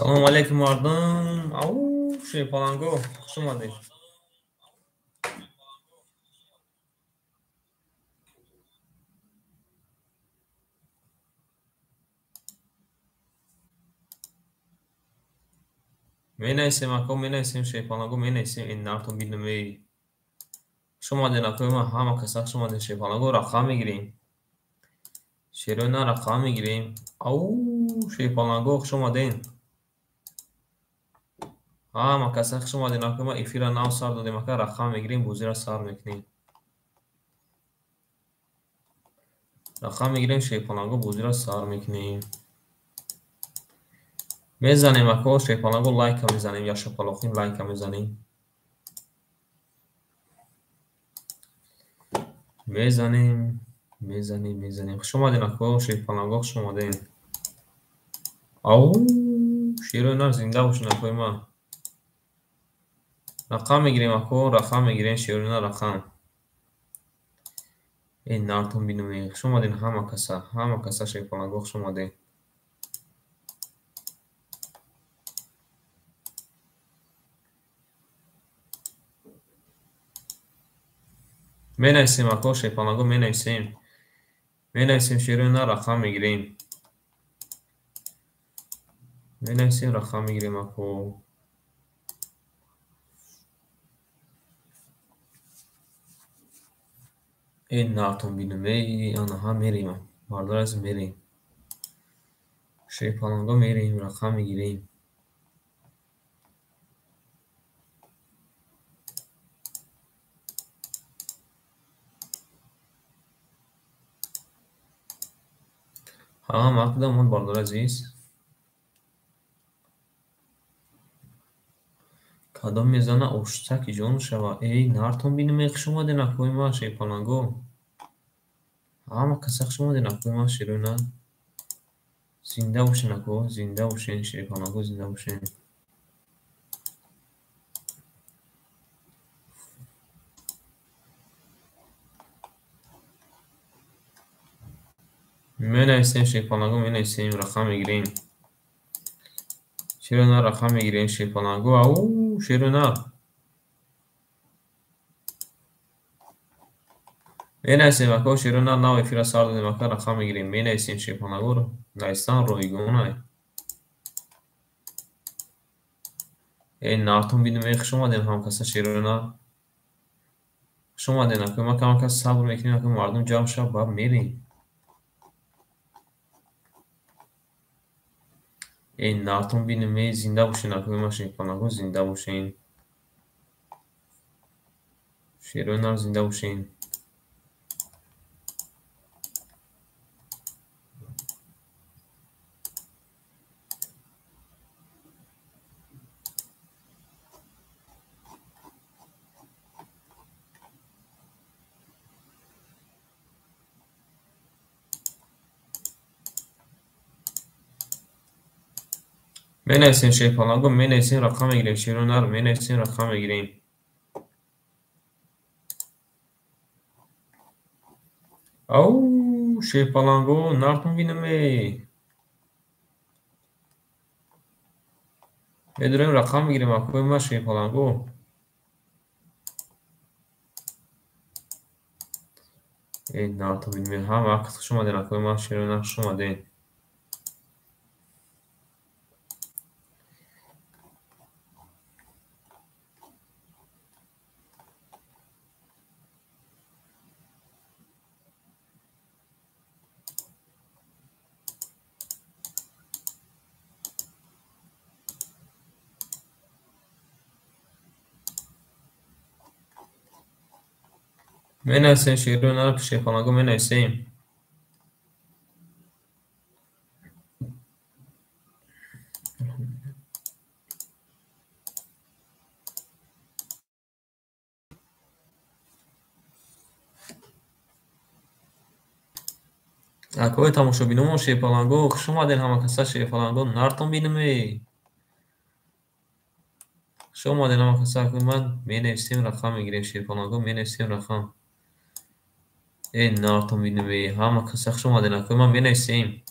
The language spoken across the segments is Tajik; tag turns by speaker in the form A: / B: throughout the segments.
A: Салом алейкум, мардум. Ау, Шерпаланго, хуш омадед. Менависем, ако, менависем, Шерпаланго, менависем, ин нартон бинам, эй. Хуш омадед, акои ман, ҳама каса хуш омадед, Шерпаланго, рақам мегирем. Шерона рақам мегирем. Ау, Шерпаланго, хуш омадед. Ҳама каса хуш омадед, акои ман, эфирра нав сар додем, ака, рақам мегирем, бозиро сар мекунем. Рақам мегирем, Шерпаланго, бозиро сар мекунем. Мезанем, ако, Шерпаланго, лайка мезанем, я шапалоқин лайка мезанем. Мезанем, мезанем, мезанем. Хуш омадед, ако, Шерпаланго, хуш омадед. Ау, шерои нар зинда бошед, акои ман. Рақам мегирем, ако, рақам мегирем, шерои нар рақам. Эй, нартон бинам, хуш омадед ҳама каса, ҳама каса, Шерпаланго, хуш омадед. Менависем, ако, Шерпаланго, менависем. Менависем, шерои нар рақам мегирем. Менависем, рақам мегирем, ако. Эй, нартон бинам, эй, анаҳа мерем, мардор аз мерем. Шерпаланго мерем, рақам мегирем. Ҳама куда омад, бардори азиз? Кадом мезана оштаки ҷон шава? Эй, нартон бинам, эй, хуш омадед, акои ман, Шерпаланго. Ҳама каса хуш омадед, акои ман, шерои нар. Зинда бошед, ако, зинда бошед, Шерпаланго, зинда бошед. Менависем, Шерпаланго, менависем, рақам мегирем. Шерои нар рақам мегирем, Шерпаланго, ау, шерои нар. Менависем, ако, шерои нар, нав эфирра сар додем, ака, рақам мегирем. Менависем, Шерпаланго, навистан ройгонай. Эй, нартон бинам, эй, хуш омадед ҳамкаса, шерои нар. Хуш омадед, ако, ма камака сабр мекунем, ако, мардум ҷамъ шав, баъд мерем. Эй, нартон бинам, эй, зинда бошед, акои ман, Шерпаланго, зинда бошед. Шерои нар зинда бошед. Менависем, Шерпаланго, менависем, рақам мегирем, шерои нар, менависем, рақам мегирем. Ау, Шерпаланго, нартон бинам, эй. Медурем, рақам мегирем, акои ман, Шерпаланго. Эй, нартон бинам, ҳама вақт хуш омадед, акои ман, шерои нар, хуш омадед. Менависем, шерои нар, Шерпаланго, менависем. Акои тамошобиномон, Шерпаланго, хуш омадед ҳама каса, Шерпаланго, нартон бинам, эй. Хуш омадед ҳама каса, акои ман, менависем, рақам мегирем, Шерпаланго, менависем, рақам. Эй, нартон бинам, эй, ҳама каса хуш омадед, акои ман, менависем.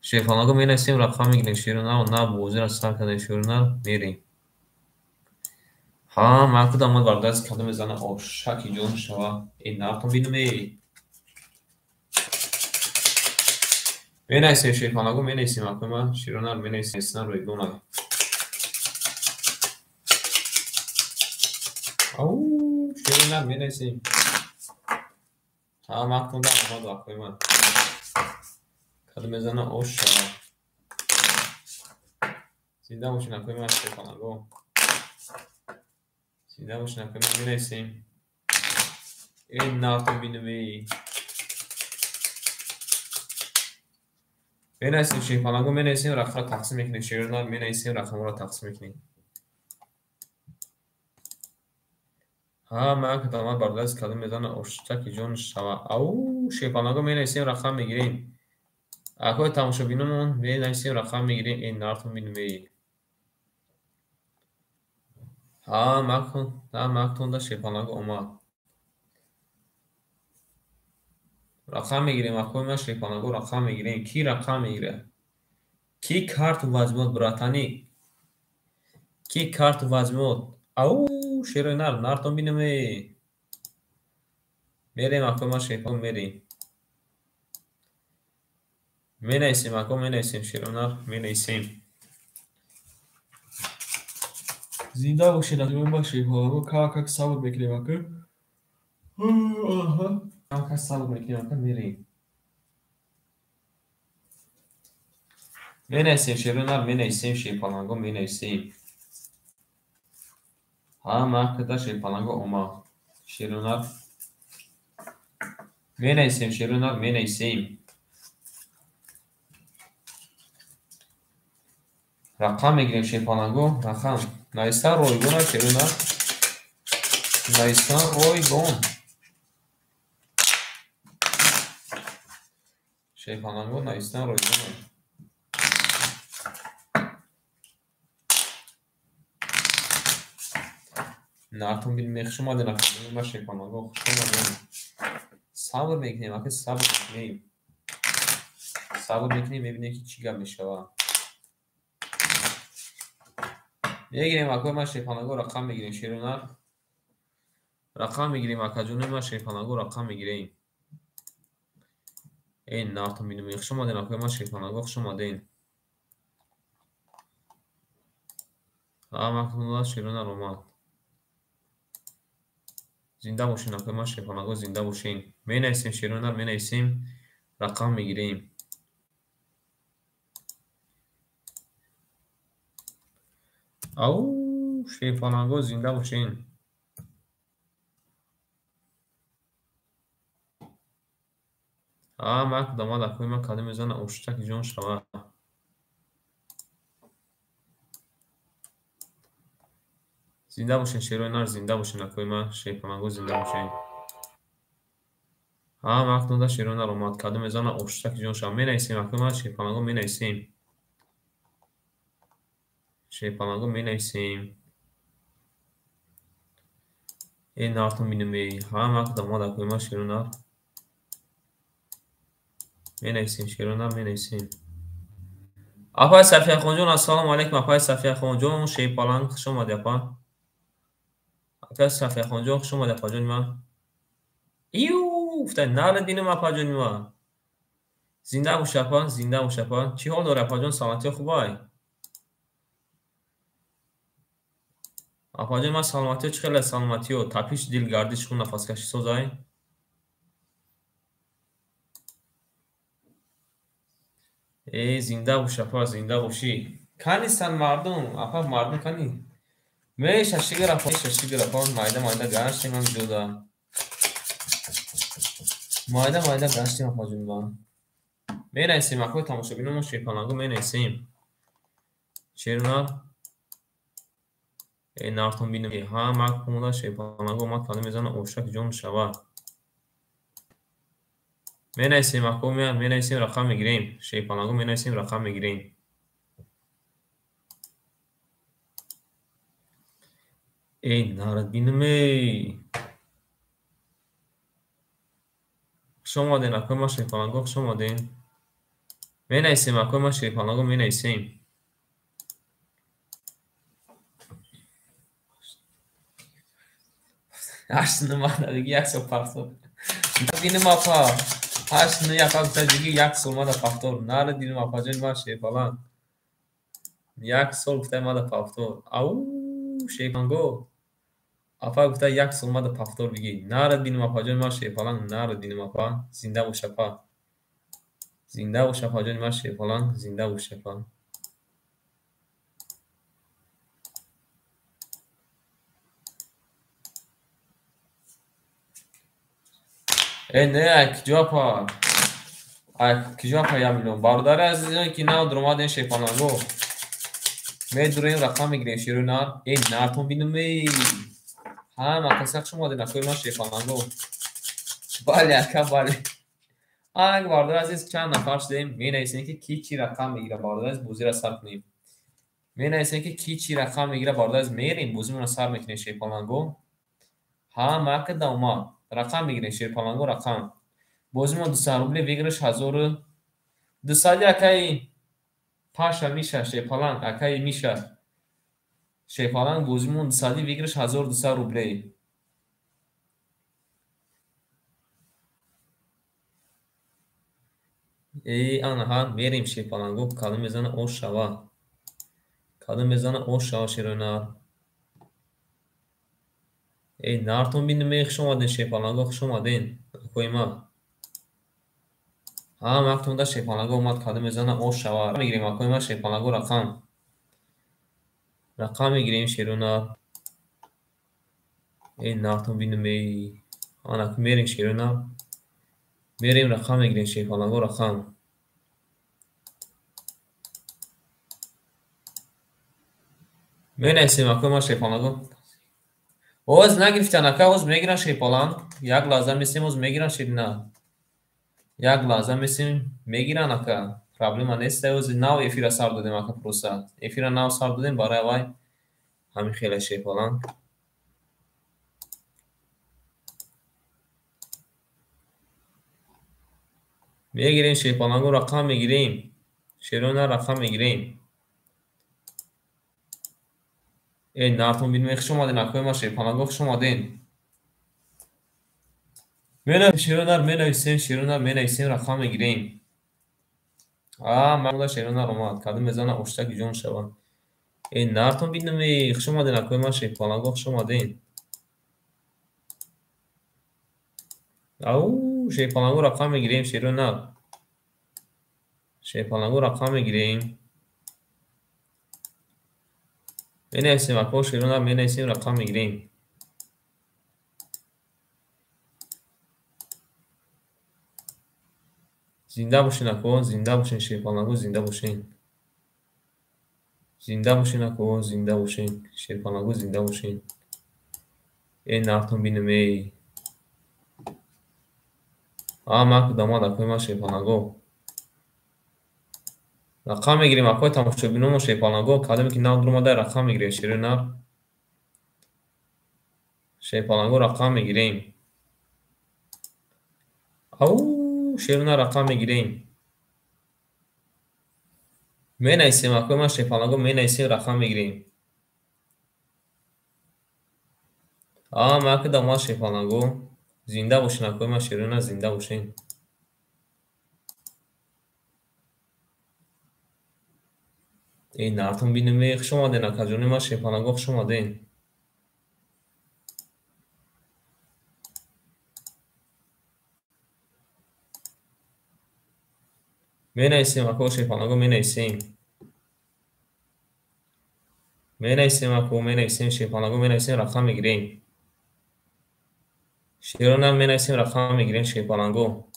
A: Шерпаланго менависем, рақам мегирем. Шерунар на бозиро сар кардем, шерунар мерем. Ҳа, ман кудам омад бардаст кадом мезана ошаки ҷон шава. Э, нартон бинам э. Менависем шерпаланго менависем, акои шерунар менависем, ройгона. Ау, шерунар менависем. Ҳа, ман кудам омад акои ман. Кадом мезана ош шава. Зинда бошин акои ман шерпаланго. Зинда бошин акои ман менависем. Э, нартон бинам э. Менависем шерпаланго менависем, рақамро тақсим мекунем. Шерунар менависем, рақамро тақсим мекунем. Ҳа, ман кадам бардаст кадом мезана оштаки ҷон шава. Ау, шерпаланго менависем, рақам мегирем. Акои тамошобиномон менависем, рақам мегирем. Э, нартон бинам э. Ҳа, мактонда шерпаланго омад. Рақам мегирем, акои ман шерпаланго рақам мегирем. Ки рақам мегирад? Ки карту возьмёт, братани? Ки карту возьмёт? Ау, шерои нар, нартон бинам э. Мерем, акои ман шерпаланго мерем. Менависем, ако менависем, шерунар менависем. Зинда бошед, акои ман шерпаланго, как сабр мекунем, ака. Как сабр мекунем, ака, мерем. Менависем, шерунар менависем, шерпаланго менависем. Ҳа, ман када шерпаланго омад. Шерунар менависем, шерунар менависем. Рақам мегирем шерпаланго, рақам. Нависан ройгон шерунар. Нависан ройгон. Шерпаланго нависан ройгон. Нартон бинем, хуш омадед, акои шерпаланго, хуш омадед. Сабр мекунем, ака, сабр мекунем. Сабр мекунем, мебинем ки чӣ гап мешавад. Мегирем, акои ман шерпаланго рақам мегирем, шерунар. Рақам мегирем, акаҷонои ман шерпаланго рақам мегирем. Э, нартон бинем, хуш омадед, акои ман шерпаланго, хуш омадед. Ҳа, мактонда шерунар омад. Зинда бошин, акои ман шерпаланго, зинда бошин. Менависем, шерунар менависем, рақам мегирем. Ау, шерпаланго, зинда бошин. Ҳа, ман кудам омад, акои ман кадом мезана оштаки ҷон шава. Зинда бошин, шерои нар, зинда бошин, акои ман шерпаланго, зинда бошин. Ҳа, ман кудам шерои нар омад, кадом мезана оштаки ҷон шава. Менависем, акои ман шерпаланго менависем. Шерпаланго менависем. Э, нартон бинам э. Ҳа, ман кудам омад, акои ман шерунар. Менависем, шерунар менависем. Апай Сафияхонҷон, ассалому алайкум, апай Сафияхонҷон, шерпаланг, хуш омадӣ, апа. Апай Сафияхонҷон, хуш омадӣ, апаҷони ман. Иу, гуфта, нарад бинам, апаҷони ман. Зинда бош, апа, зинда бош, апа. Чӣ ҳол дорӣ, апаҷон, саломатиё хубай? Апаҷони ман, саломатиё чӣ хел аст, саломатиё? Тапиш, дил, гардиш, хун, нафаскашӣ созай? Э, зинда бош, апа, зинда бошӣ. Канистанд мардум, апа, мардум кани? Меша шигар, апа, меша шигар, апа, майда майда гаштем ҳам ҷода. Майда майда гаштем, апаҷони ман. Менависем, акои тамошобиномо, шерпаланго менависем. Шерунар. Э, нартон бинам. Ҳа, ман кумода шерпаланго омад, кадом мезана ошак ҷон шава. Менависем, ако менависем, рақам мегирем. Шерпаланго менависем, рақам мегирем. Э, нарад бинам э. Хуш омадед, акои ман шерпаланго, хуш омадед. Менависем, акои ман шерпаланго, менависем. Ҳашт нумада диги як сол пахтор. Биним апа. Ҳашт ну як апа диги як сол мада пахтор. Нари диним апаҷони ман шерпаланг. Як сол гуфтай мада пахтор. Ау, шерпаланго. Апа гуфта як сол мада пахтор биги. Нари диним апаҷони ман шерпаланг, нари диним апа. Зинда бош апа. Зинда бош апаҷони ман шерпаланг, зинда бош апа. Э, не, ай киҷо апа? Ай киҷо апа 1 миллион? Бародари азизон, ки нав дуромадем шерпаланго. Медурем, рақам мегирем шерои нар. Э, нартон бинум, эй. Ҳама каса хуш омадед, акои ман шерпаланго. Бале, ака, бале. Ак, бародари азиз, чанд нафар шудем, менависем, ки ки чӣ рақам мегира, бародари азиз, бозиро сар кунем. Менависем, ки ки чӣ рақам мегира, бародари азиз, мерем, бозимонро сар мекунем шерпаланго. Ҳама ка давомад. Рақам мегирем шерпаланго, рақам. Бозимон 200 рубли, выигрыш 1200. Акаи Паша Миша шерпаланг, акаи Миша шерпаланг, бозимон 200, выигрыш 1200 рублей. Э, анаҳа, мерем шерпаланго, кадом мезана ош шава. Кадом мезана ош шава шерои нар. Эй, нартон бинем, эй, хуш омаден шерпаланго, хуш омаден, акои ман. Ҳама актонда шерпаланго омад, кадом мезана ош шава. Мегирем, акои ман шерпаланго, рақам. Рақам мегирем шерои нар. Эй, нартон бинем, эй. Ана, мерем шерои нар. Мерем, рақам мегирем шерпаланго, рақам. Менависем, акои ман шерпаланго. Оз нагирифтан, ака, оз мегиран шерпаланг. Як лаҳза месем, оз мегиран шерина. Як лаҳза месем, мегиран, ака. Проблема нест, оз нав эфира сар додем, ака, просто. Эфира нав сар додем, барои вай ҳамин хеле шерпаланг. Мегирем шерпаланго, рақам мегирем. Шерона рақам мегирем. Эй, нартон бинем, хуш омаден, акои ман шерпаланго, хуш омаден. Шеронар менависем, шеронар менависем, рақам мегирем. А, ман шеронар омад. Кадом мезана оштаки ҷон шава. Эй, нартон бинем, эй, хуш омаден, акои ман шерпаланго, хуш омаден. Ау, шерпаланго рақам мегирем, шеронар. Шерпаланго рақам мегирем. Менависем, ако шеронар менависем, рақам мегирем. Зинда бошен, ако, зинда бошен, шерпаланго, зинда бошен. Зинда бошен, ако, зинда бошен, шерпаланго, зинда бошен. Эй, нартон бинем, эй. А, ман дамад, акои ман шерпаланго. Рақам мегирем, акои тамошобиномо шерпаланго, кадоме ки нав дуромада, рақам мегирем, шерои нар. Шерпаланго рақам мегирем. Ау, шерои нар рақам мегирем. Менависем, акои ман шерпаланго, менависем, рақам мегирем. А, ман дамад шерпаланго. Зинда бошен, акои ман шерои нар, зинда бошен. Эй, нартон бинем, эй, хуш омаден, акаҷони ман шерпаланго, хуш омаден. Менависем, ако шерпаланго, менависем. Менависем, ако менависем, шерпаланго, менависем, рақам мегирем. Шеронам менависем, рақам мегирем, шерпаланго.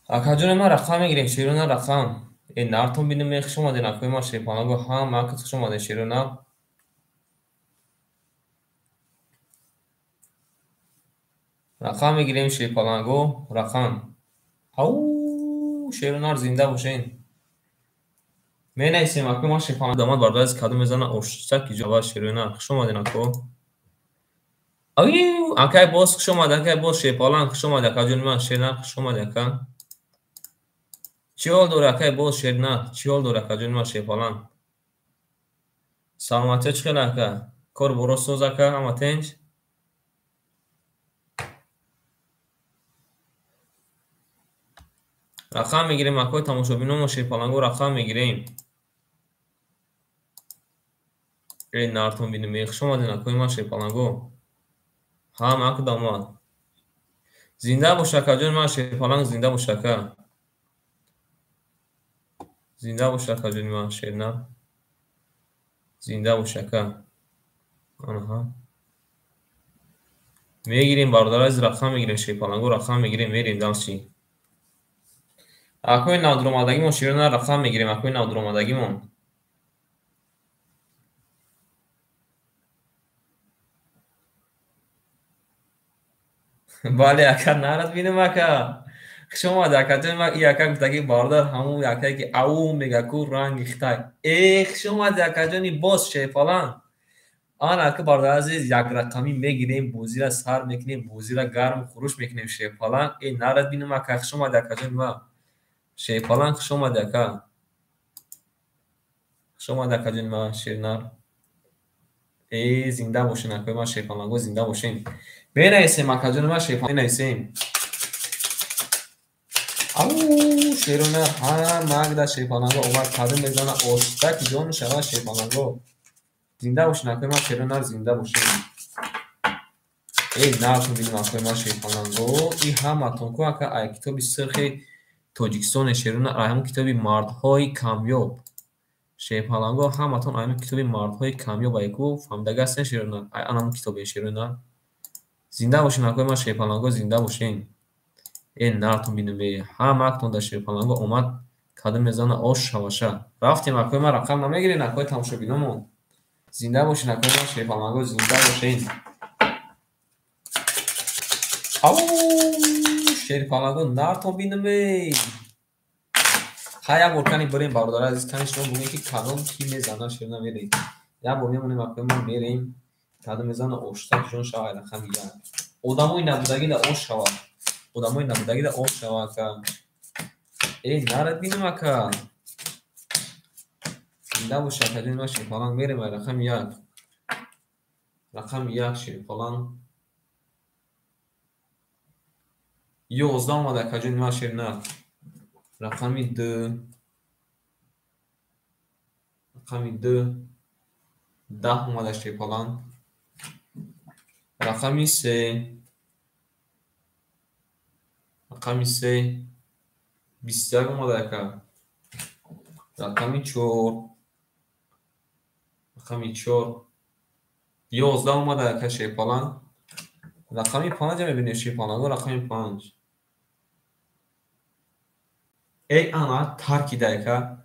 A: Акаҷони ман рақам мегирем, шерона рақам. Э, нартон бинем, э, хуш омаден, акои ман шерпаланго, ҳама акат хуш омаден, шерона. Рақам мегирем, шерпаланго, рақам. Ау, шеронар зинда бошен. Менависем, акои ман шерпаланго, дамад бародари азиз, кадом мезана оштаки ҷо шерона. Хуш омаден, ако. Акай боз хуш омад, акай боз Шерпаланг хуш омад, акаҷони ман Шернар хуш омад, ака. Чӣ ҳол дорӣ, акай боз Шернар? Чӣ ҳол дорӣ, акаҷони ман Шерпаланг? Саломатиё чӣ хел, ака? Кор боро соз, ака, ҳама тинч? Рақам мегирем, акои тамошобинонмо Шерпаланго рақам мегирем. Эй нартон бинем, хуш омадед, акои ман Шерпаланго. Ҳам акда омад. Зинда бош, акаҷони ман Шерпаланг, зинда бош, ака. Зинда бош, акаҷони ман Шернар. Зинда бош, ака. Анаҳа. Мегирем, бародари азиз, рақам мегирем, Шерпаланго рақам мегирем, мерем дальше. Акои навдуромадагимон Шернар рақам мегирем, акои навдуромадагимон. Бале, ака, нарад бинам, ака. Хуш омад, акаҷони ман. И ака гуфтаги бародар ҳамун акае ки ау мега ку ранги Хитай. Э, хуш омади, акаҷони боз Шерпаланг. Ана ака бародари азиз, якрақамӣ мегирем, бозира сар мекунем, бозира гарму хуруш мекунем Шерпаланг. Э, нарад бинам, ака, хуш омади, акаҷони ман. Шерпаланг хуш омади, ака. Хуш омади, акаҷони ман Шернар. Э, зинда бошен, акои ман Шерпаланго, зинда бошен. Менависем, акаҷони ман Шерпаланг, менависем. Ау, Шерона ҳамагда Шерпаланго омад, қадам мезана, оштаки ҷону шава Шерпаланго. Зинда бошен, акои ман Шеронар, зинда бошен. Эй, нартон бинем, акои ман Шерпаланго. И ҳаматон ку, ака, ай китоби сирхи Тоҷикистоне Шерона, ай ҳамун китоби мардҳои камёб. Шерпаланго ҳаматон ай ҳамун китоби мардҳои камёб ай ку, фаҳмидаги ҳастен Шерона? Ай ан ҳамун китобе Шерона. Зинда бошен, акои ман Шерпаланго, зинда бошен. Э, нартон бинем, э, ҳамактон дар Шерпаланго омад, кадом мезана ош шаваша. Рафтем, акои ман рақам намегирен, акои тамошобиномон. Зинда бошен, акои ман Шерпаланго, зинда бошен. Ау, Шерпаланго нартон бинем, э. Ҳа, як бор кани бирем, бародари азиз, кани шумо бигӯед ки кадом ки мезана Шерона мерем. Як бор мемонем, акои ман мерем. Кадом мезана оштак ҷон шава, ай рақами як. Одамои набудагида ош шава. Одамои набудагида ош шава, ака. Эй, нарад бинем, ака. Зинда бош, акаҷони ман Шерпаланг, мерем ай рақами як. Рақами як Шерпаланг. 11 омад, акаҷони ман Шернар. Рақами 2. Рақами 2. 10 омада Шерпаланг. Рақами 3. Рақами 3. 21 омада, ака. Рақами 4. Рақами 4. 11 омада, ака Шерпаланг. Рақами 5 мебинем Шерпаланго, рақами 5. Эй, ана таркида, ака.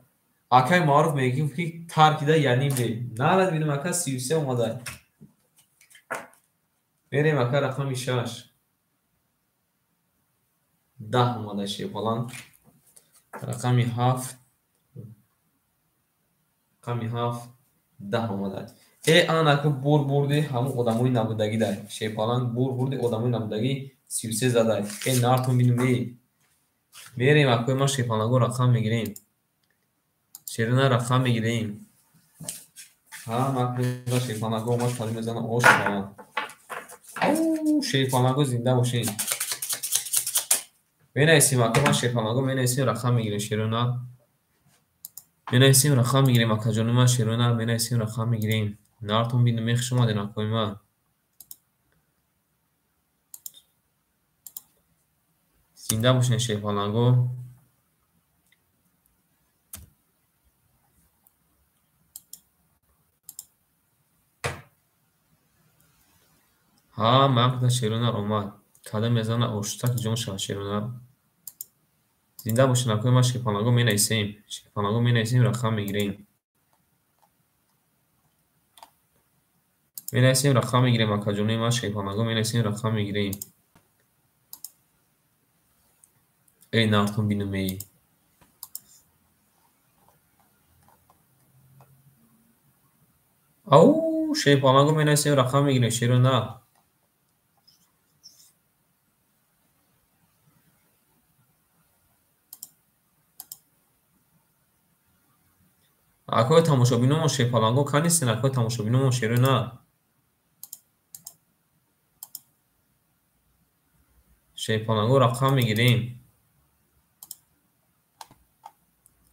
A: Акай Маъруф мегӯяд ки таркида яъне ме. Нарад бинем, ака, 33 омада. Мерем, ака, рақами 6. 10 омада Шерпаланг. Рақами 7. Рақами 7. 10 омада. Э, ана ака бур бурди ҳамун одамои набудагида. Шерпаланг бур бурди одамои набудагӣ 33 зада. Э, нартон бинем, э. Мерем, акои ман Шерпаланго рақам мегирем. Шерона рақам мегирем. Ҳам акои Шерпаланго омад, калим мезана ош шава. Ау, Шерпаланго зинда бошен. Менависем, акои ман Шерпаланго, менависем, рақам мегирем Шерона. Менависем, рақам мегирем, акаҷони ман Шерона, менависем, рақам мегирем. Нартон бинем, хуш омадед, акои ман. Зинда бошен Шерпаланго. Ҳа, мағда Шерона омад. Кадом мезана оштак ҷон шава Шерона. Зинда бошен, акои ман Шерпаланго, менависем. Шерпаланго менависем, рақам мегирем. Менависем, рақам мегирем, акаҷони ман Шерпаланго, менависем, рақам мегирем. Эй, нартон бинем, эй. Ау, Шерпаланго менависем, рақам мегирем, Шерона. Акои тамошобиномон шерпаланго канистен, акои тамошобиномон шерои нар. Шерпаланго рақам мегирем.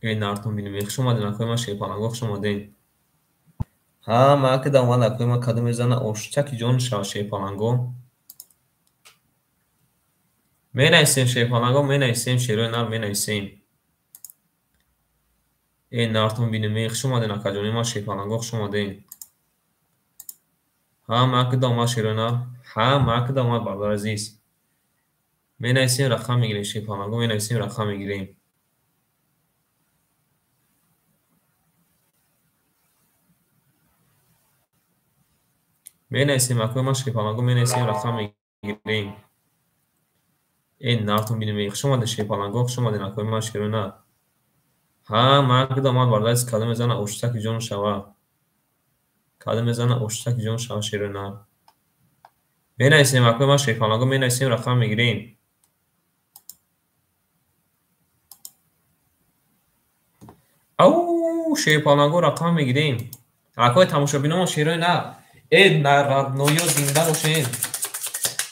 A: Э нартон бинем. Хуш омаден акои ман шерпаланго, хуш омаден. Ҳама акда омад акои ман кадом мезана оштаки ҷон шава шерпаланго. Менависем шерпаланго, менависем шерои нар менависем. Э нартон бинем. Хуш омаден акаҷони ман шерпаланго, хуш омаден. Ҳама акда омад шерои нар. Ҳама акда омад бародари азиз. Менависем рақам мегирем шерпаланго, менависем рақам мегирем. Менависем акои ман шерпаланго, менависем рақам мегирем. Э нартон бинем. Хуш омаден шерпаланго, хуш омаден акои ман шерои нар. Ҳама акда омад бародари азиз, кадом мезана оштаки ҷон шава. Кадом мезана оштаки ҷон шава шерои нар. Менависем акои ман шерпаланго, менависем рақам мегирем. Ау, шерпаланго рақам мегирем. Акои тамошобиномон шерои нар. Э родноё зинда бошен.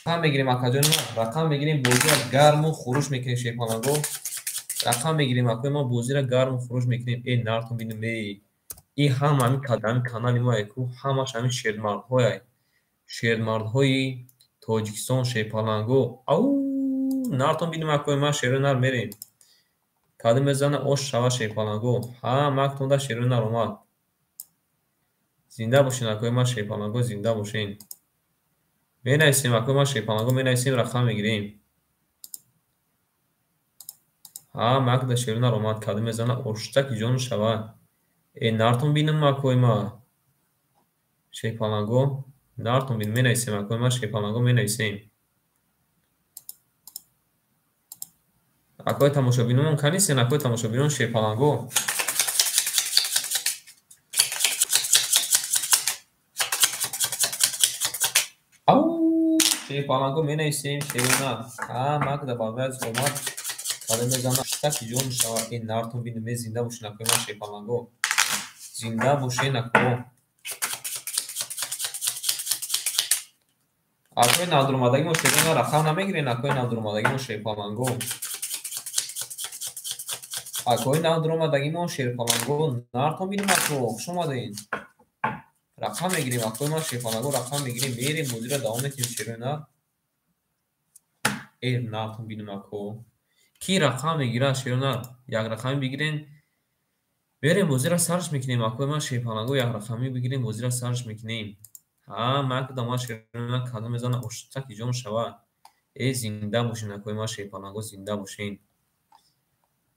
A: Рақам мегирем акаҷони ман, рақам мегирем, бозиро гарму хуруш мекунем шерпаланго. Рақам мегирем акои ман, бозиро гарму хуруш мекунем. Э нартон бинем, э ин ҳама ҳамин канали мо ку ҳамаш ҳамин шермардҳое. Шермардҳои Тоҷикистон шерпаланго. Ау, нартон бинем акои ман шерои нар мерем. Кадом мезана ош шава шерпаланго. Ҳама актонда шерои нар омад. Зинда бошен акои ман шерпаланго, зинда бошен. Менависем акои ман шерпаланго, менависем рақам мегирем. Ҳама акда шерои нар омад. Кадом мезана оштаки ҷон шава. Э нартон бинем акои ман шерпаланго, нартон бинем, менависем акои ман шерпаланго, менависем. Акои тамошобиномон канистен, акои тамошобинон шерпаланго. Ау, шерпаланго менависем шерои нар. Ҳама акда бародари азиз омад. Кадом мезана оштаки ҷон шава. Э нартон бинем, э зинда бошен акои ман шерпаланго. Зинда бошен ако. Акои навдуромадагимо шерои нар рақам намегирен, акои навдуромадагимо шерпаланго. Акои навдуромадагимо шерпаланго, нартон бинем ако, хуш омаден. Рақам мегирем акои ман шерпаланго, рақам мегирем, мерем бозиро давом метиҳем шерои нар. Э нартон бинем ако. Ки рақам мегирад шерои нар? Як рақамӣ бигирен. Мерем бозиро сарш мекунем акои ман шерпаланго, як рақамӣ бигирем, бозиро сарш мекунем. Ҳама акда ман шерои нар кадом мезана оштаки ҷон шава. Э зинда бошен акои ман шерпаланго, зинда бошен.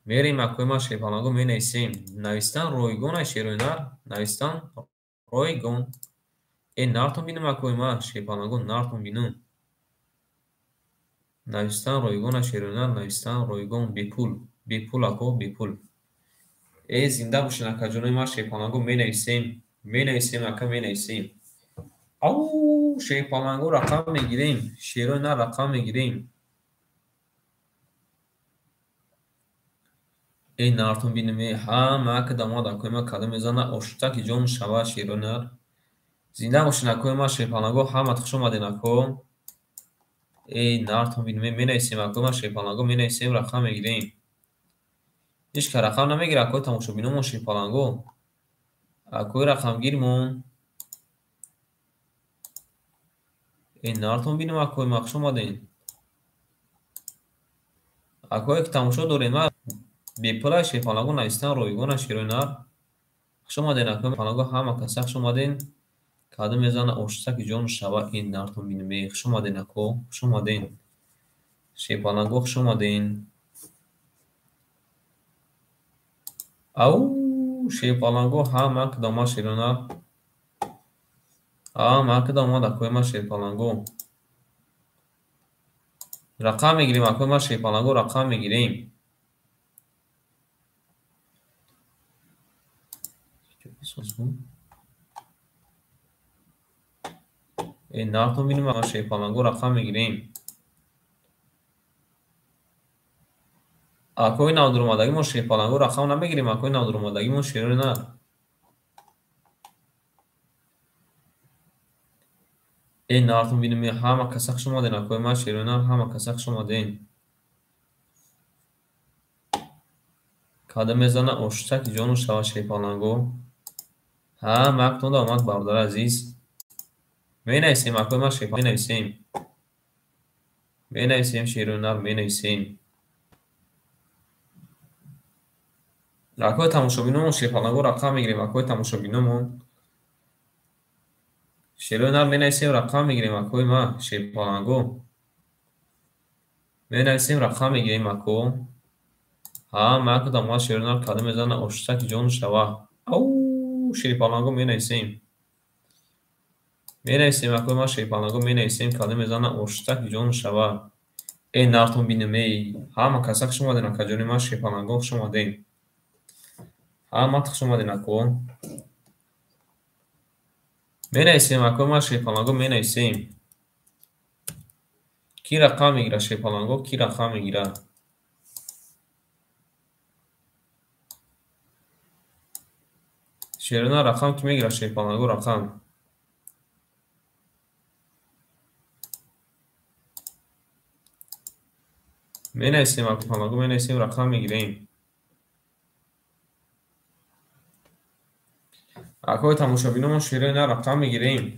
A: Мерем акои ман шерпаланго, менависем. Навистан ройгон ай шерои нар, навистан ройгон. Э нартон бинем акои ман шерпаланго, нартон бинем. Навистан ройгон ай шерои нар, навистан ройгон бепул, бепул ако, бепул. Э зинда бошен акаҷонои ман шерпаланго, менависем, менависем ака, менависем. Ау, шерпаланго рақам мегирем, шерои нар рақам мегирем. Э нартон бинем, э ҳама акда омад акои ман кадом мезана оштаки ҷон шава шерои нар. Зинда бошен акои ман шерпаланго, ҳамат хуш омаден ако. Э нартон бинем, э менависем акои ман шерпаланго, менависем рақам мегирем. Ҳеҷ кас рақам намегирад акои тамошобиномон шерпаланго. Акои рақамгирмон. Э нартон бинем акои ман, хуш омаден. Акое ки тамошо дорем, ман бепулай шерпаланго навистан ройгон шерои нар. Хуш омаден акои паланго, ҳама каса хуш омаден. Кадом мезана оштаки ҷон шава. Ин нартон бинем, э хуш омаден ако, хуш омаден. Шерпаланго хуш омаден. Ау, шерпаланго ҳама акда омад шерои нар. Ҳама акда омад акои ман шерпаланго. Рақам мегирем акои ман шерпаланго, рақам мегирем. Э нартон бинем ман шерпаланго, рақам мегирем. Акои навдуромадагимон шерпаланго рақам намегирем, акои навдуромадагимон шерои нар. Э нартон бинем, ҳама каса хуш омаден, акои ман шерои нар, ҳама каса хуш омаден. Када мезана оштаки ҷону шава шерпаланго. Ҳама яктонда омад, бародари азиз. Менависем, акои ман шерпаланго, менависем. Менависем шерои нар, менависем. Акои тамошобиномон шерпаланго рақам мегирем, акои тамошобиномон. Шерои нар менависем, рақам мегирем, акои ман шерпаланго. Менависем, рақам мегирем, ако. Ҳама якда омад шерои нар, када мезана оштаки ҷону шава. Ау, шерпаланго менависем. Менависем, акои ман шерпаланго, менависем, када мезана оштаки ҷону шава. Э нартон бинем, эй, ҳама каса хуш омаден, акаҷони ман шерпаланго, хуш омаден. Ҳамат хуш омаден, ако. Менависем, акои ман шерпаланго, менависем. Ки рақам мегира шерпаланго, ки рақам мегира? Шерона рақам ки мегира шерпаланго рақам? Менависем, акои паланго, менависем, рақам мегирем. Акои тамошобиномон шерои нар рақам мегирем.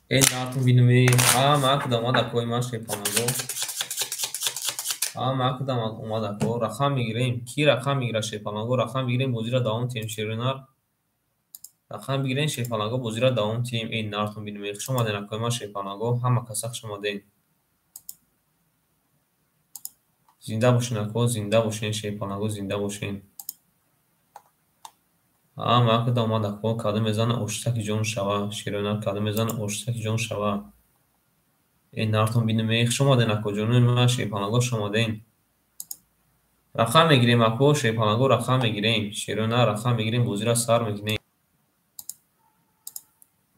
A: Э нартон бинем, ҳама акда омад, акои ман шерпаланго. Ҳама акда омад, ако, рақам мегирем. Ки рақам мегира шерпаланго? Рақам бигирем, бозиро давом тиҳем шерои нар. Рақам бигирем шерпаланго, бозиро давом тиҳем. Э нартон бинем, хуш омаден, акои ман шерпаланго, ҳама каса хуш омаден. Зинда бошен, ако, зинда бошен, шерпаланго, зинда бошен. Ҳама акда омад, ако, када мезана оштаки ҷону шава. Шерои нар када мезана оштаки ҷону шава. Э нартон бинем, хуш омаден, ако, ҷонои ман шерпаланго, хуш омаден. Рақам мегирем, ако, шерпаланго, рақам мегирем. Шерои нар рақам мегирем, бозиро сар мекунем.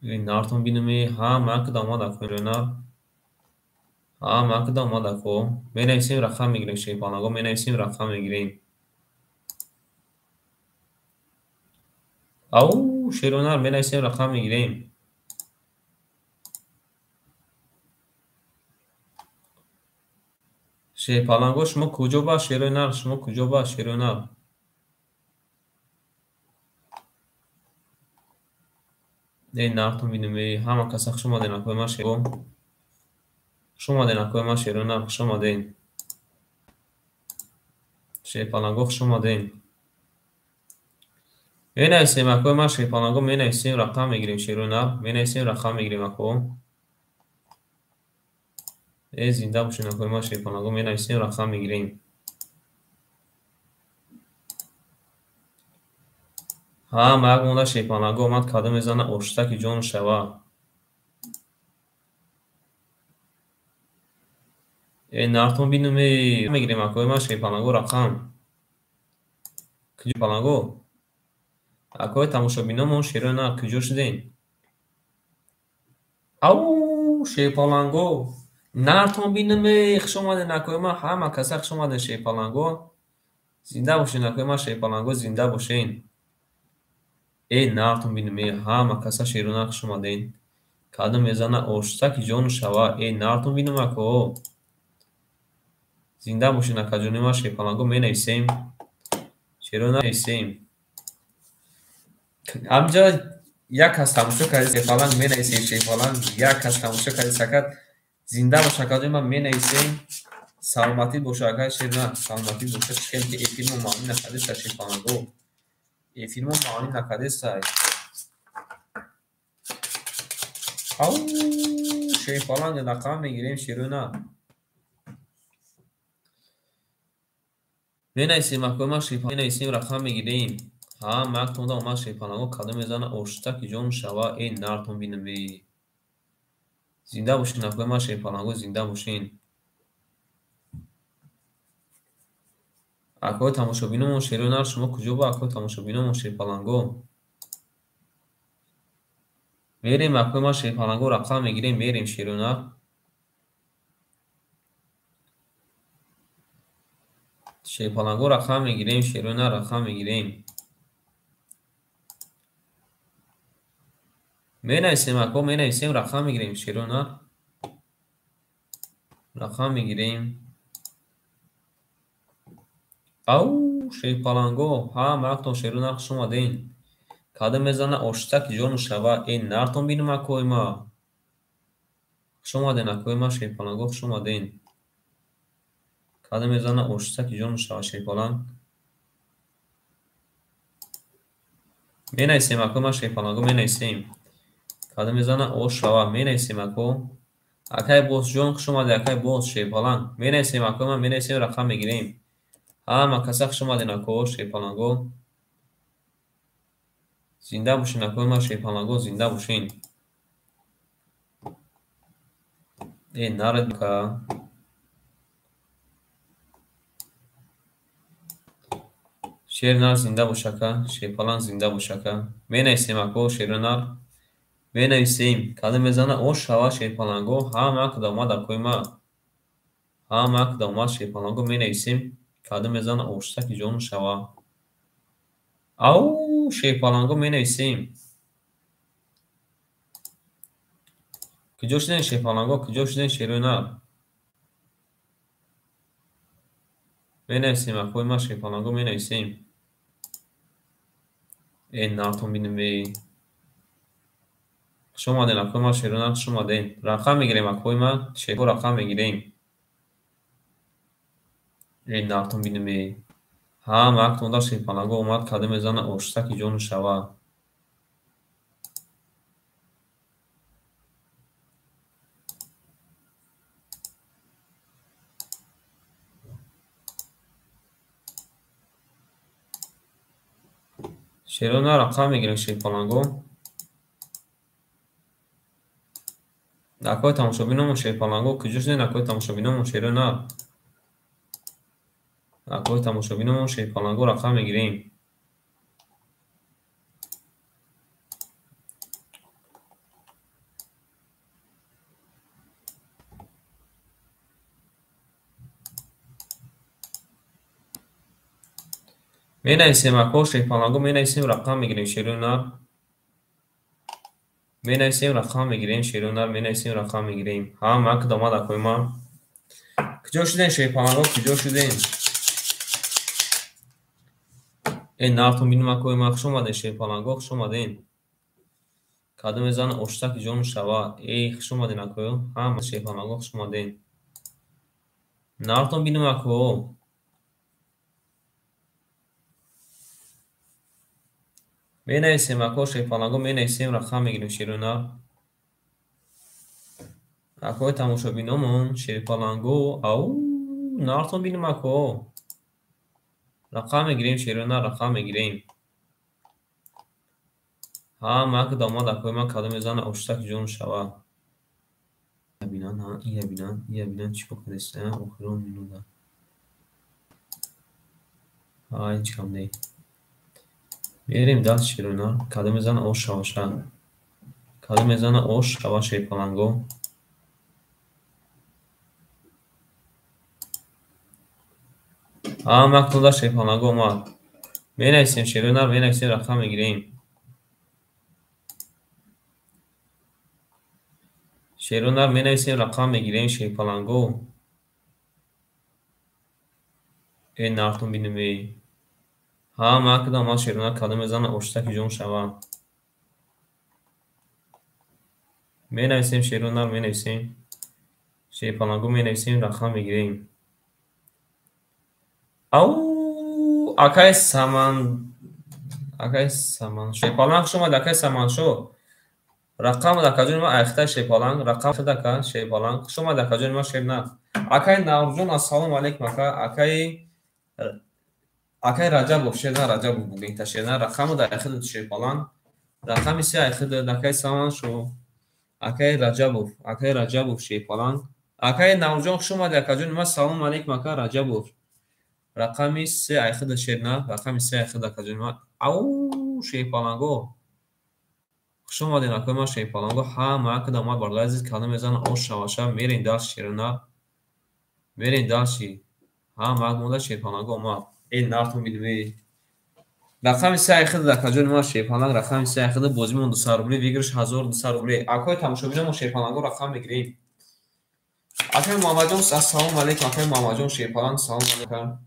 A: Э нартон бинем, ҳама акда омад, ако, шерои нар. Ҳама акда омад, ако. Менависем, рақам мегирем шерпаланго, менависем, рақам мегирем. Ау, шерои нар менависем, рақам мегирем. Шерпаланго шумо куҷо ба шерои нар, шумо куҷо ба шерои нар? Э нартон бинем, ҳама каса хуш омаден, акои ман шерпаланго. Хуш омаден, акои ман шерои нар, хуш омаден. Шерпаланго, хуш омаден. Менависем, акои ман шерпаланго, менависем, рақам мегирем шерои нар, менависем, рақам мегирем, ако. Э зинда бошен, акои ман шерпаланго, менависем, рақам мегирем. Ҳама як монда шерпаланго омад, када мезана оштаки ҷону шава. Э нартон бинем, мегирем, акои ман шерпаланго рақам. Куҷо паланго? Акои тамошобиномон шерои нар куҷо шудем? Ау, шерпаланго! Нартон бинем, хуш омаден, акои ман, ҳама каса хуш омаден шерпаланго. Зинда бошен, акои ман шерпаланго, зинда бошен. Э нартон бинем, ҳама каса шерои нар хуш омаден. Када мезана оштаки ҷону шава. Э нартон бинем, ако. Зинда бошен, акаҷони ман шерпаланго, менависем. Шерои нар менависем. Амҷа як кас тамошо карди шерпаланг, менависем шерпаланг, як кас тамошо карди сакат. Зинда бош, акаҷони ман, менависем. Саломатӣ боша, акаи шерна, саломатӣ боша. Чӣ хел ки эфирмо маънӣ накардеста шерпаланго. Эфирмо маънӣ накардеста. Ау, шерпаланг рақам мегирем шерои нар. Менависем, акои ман шерпаланг, менависем, рақам мегирем. Ҳама яктонда омад шерпаланго, када мезана оштаки ҷону шава. Э нартон бинем, зинда бошен, акои ман шерпаланго, зинда бошен. Акои тамошобиномон шерои нар шумо куҷо ба, акои тамошобиномон шерпаланго? Мерем, акои ман шерпаланго, рақам мегирем, мерем шерои нар. Шерпаланго рақам мегирем, шерои нар рақам мегирем. Менависем ако, менависем, рақам мегирем, шерои нар. Рақам мегирем. Ау, шерпаланго, ҳама яктон шерои нар хуш омаден. Кадом мезана оштаки ҷону шава, э нартон бинум акои ма. Хуш омаден акои ма, шерпаланго, хуш омаден. Кадом мезана оштаки ҷону шава, шерпаланг. Менависем ако ма, шерпаланго, менависем. Кадом мезана ош шава, менависем ако. Акай босҷон, хуш омадед, акай бос, шерпаланг. Менависем ако ма, менависем, рақам мегирем. Ҳама каса хуш омаден ако, шерпаланго. Зинда бошен акои ма, шерпаланго, зинда бошен. Э, наред ка. Шер нар зинда бош ака, шерпаланг зинда бош ака. Менависем ако, шеро нар. Менависем. Кадом мезана ош шава, шерпаланго, ҳама як омад акои ма. Ҳама як омад, шерпаланго, менависем. Кадом мезана оштаки ҷону шава. Ау, шерпаланго, менависем. Куҷо шудем, шерпаланго, куҷо шудем, шерои нар? Менависем акои ма, шерпаланго, менависем. Э, нартон бинем, э. Хуш омаден акои ма, шерои нар, хуш омаден. Рақам мегирем акои ма, шерпо рақам мегирем. Э, нартон бинем, э. Ҳама яктон дар шерпаланго омад, кадом мезана оштаки ҷону шава. Шерои нар рақам мегирем, шерпаланго. Акои тамошобиномон, шерпаланго, куҷо шуден акои тамошобиномон, шерои нар? Акои тамошобиномон, шерпаланго, рақам мегирем. Менависем ако, шерпаланго, менависем, рақам мегирем, шерои нар. Менависем, рақам мегирем, шерои нар, менависем, рақам мегирем. Ҳама як омад акои ма. Куҷо шудем, шерпаланго, куҷо шудем? Э, нартон бинум акои ма, хуш омаден, шерпаланго, хуш омаден. Кадом мезана оштаки ҷону шава. Эй, хуш омаден акоё, ҳама шерпаланго, хуш омаден. Нартон бинум ако. Менависем ако, шерпаланго, менависем, рақам мегирем, шерои нар. Акои тамошобиномон, шерпаланго, ау, нартон бинум ако. Рақам мегирем, шерои нар, рақам мегирем. Ҳама як омад акои ма, кадом мезана оштаки ҷону шава. Бинан, ҳа, ия бинан, ия бинан, чӣ кор кардеста, охирон минута. Ҳа, ҳеҷ кам не. Мерем даст, шерои нар. Кадом мезана ош шава, ша. Кадом мезана ош шава, шерпаланго. Ҳама яктон дар шерпаланго омад. Менависем, шерои нар, менависем, рақам мегирем. Шерои нар, менависем, рақам мегирем, шерпаланго. Э, нартон бинем, э. Ҳама як омад, шерои нар, кадом мезана оштаки ҷон шава. Менависем, шерои нар, менависем. Шерпаланго, менависем, рақам мегирем. Ау, акай Саман, акай Саман, шерпаланг хуш омад, акай Саманшо. Рақам акаҷони ма айхта шерпаланг, рақам ака шерпаланг, хуш омад акаҷони ма, шернар. Акай Наврӯзҷон, ассалому алайкум ака, акай акай Раҷабов, шернар Раҷабов бугем та шернар, рақаму дар айхида шерпаланг, рақами се айхида акай Саманшо, акай Раҷабов, акай Раҷабов шерпаланг. Акай Наврӯзҷон, хуш омадед, акаҷони ма, салому алайкум ака Раҷабов. Рақами се айхида шернар, рақами се айхида акаҷони ма. Ау, шерпаланго. Хуш омадед акои ма, шерпаланго, ҳама як омад, бародари азиз, кадом мезана ош шава, ша, мерем даст, шернар. Мерем дальше. Ҳама як монда, шерпаланго омад. Э, нартон бинем, э. Рақами се айхида дакаҷони ман шерпаланг, рақами се айхида бозимон 200 рубле, выигрыш 1200 рубле. Акои тамошобино мо шерпаланго рақам мегирем. Акай Муҳаммадҷон, ассалому алайкум. Акай Муҳаммадҷон шерпаланг, салом алайкум.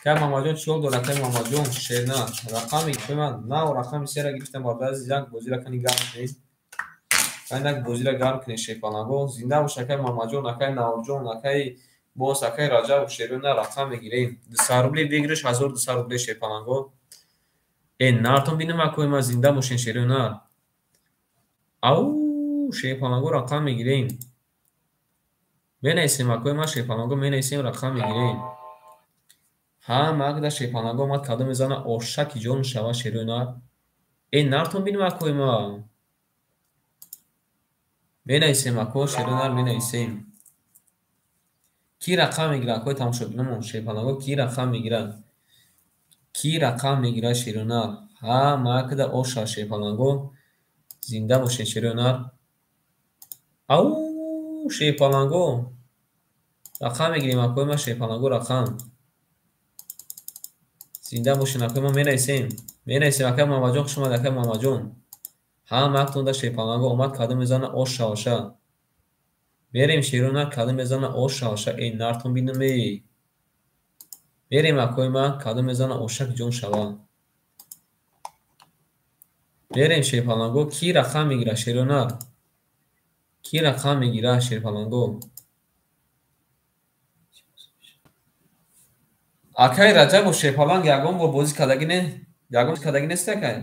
A: Акай Муҳаммадҷон чӣ ҳол дорад? Акай Муҳаммадҷон шерна рақами ман нав рақами сера гирифтам бародар азиз, як бозира кани гарм кунед. Як бозира гарм кунед шерпаланго. Зинда бош акай Муҳаммадҷон, акай Наврҷон, акай боз акай Раҷаб шерона рақам мегирем. 200 рубле выигрыш 1200 рубле шерпаланго. Э нартон бинам акои ман, зинда бошен шерона. Ау шерпаланго рақам мегирем. Менависем акои ман шерпаланго, менависем рақам мегирем. Ҳама акда шерпаланго омад, кадом мезана ошаки ҷон шава шерона. Э нартон бинам акои ман. Менависем ако шерона, менависем. Ки рақам мегирад акои тамошобиномон шерпаланго, ки рақам мегирад? Ки рақам мегирад шерона? Ҳама акда оша шерпаланго. Зинда бошед шерона. Ау шерпаланго. Рақам мегирем акои ман шерпаланго, рақам. Зинда бошед акои ман, менависем. Менависем акай Муҳаммадҷон, хуш омадед акай Муҳаммадҷон. Ҳама актонда шерпаланго омад, кадом мезана оша оша. Мерем шерона, кадом мезана оша оша. Э нартон бинам э. Мерем акои ман, кадом мезана ошак ҷон шава. Мерем шерпаланго, ки рақам мегирад шерона? Ки рақам мегирад шерпаланго? Акай Раҷабов шерпаланг ягон бор бозӣ кардагӣ не? Ягон кардагӣ нест акай?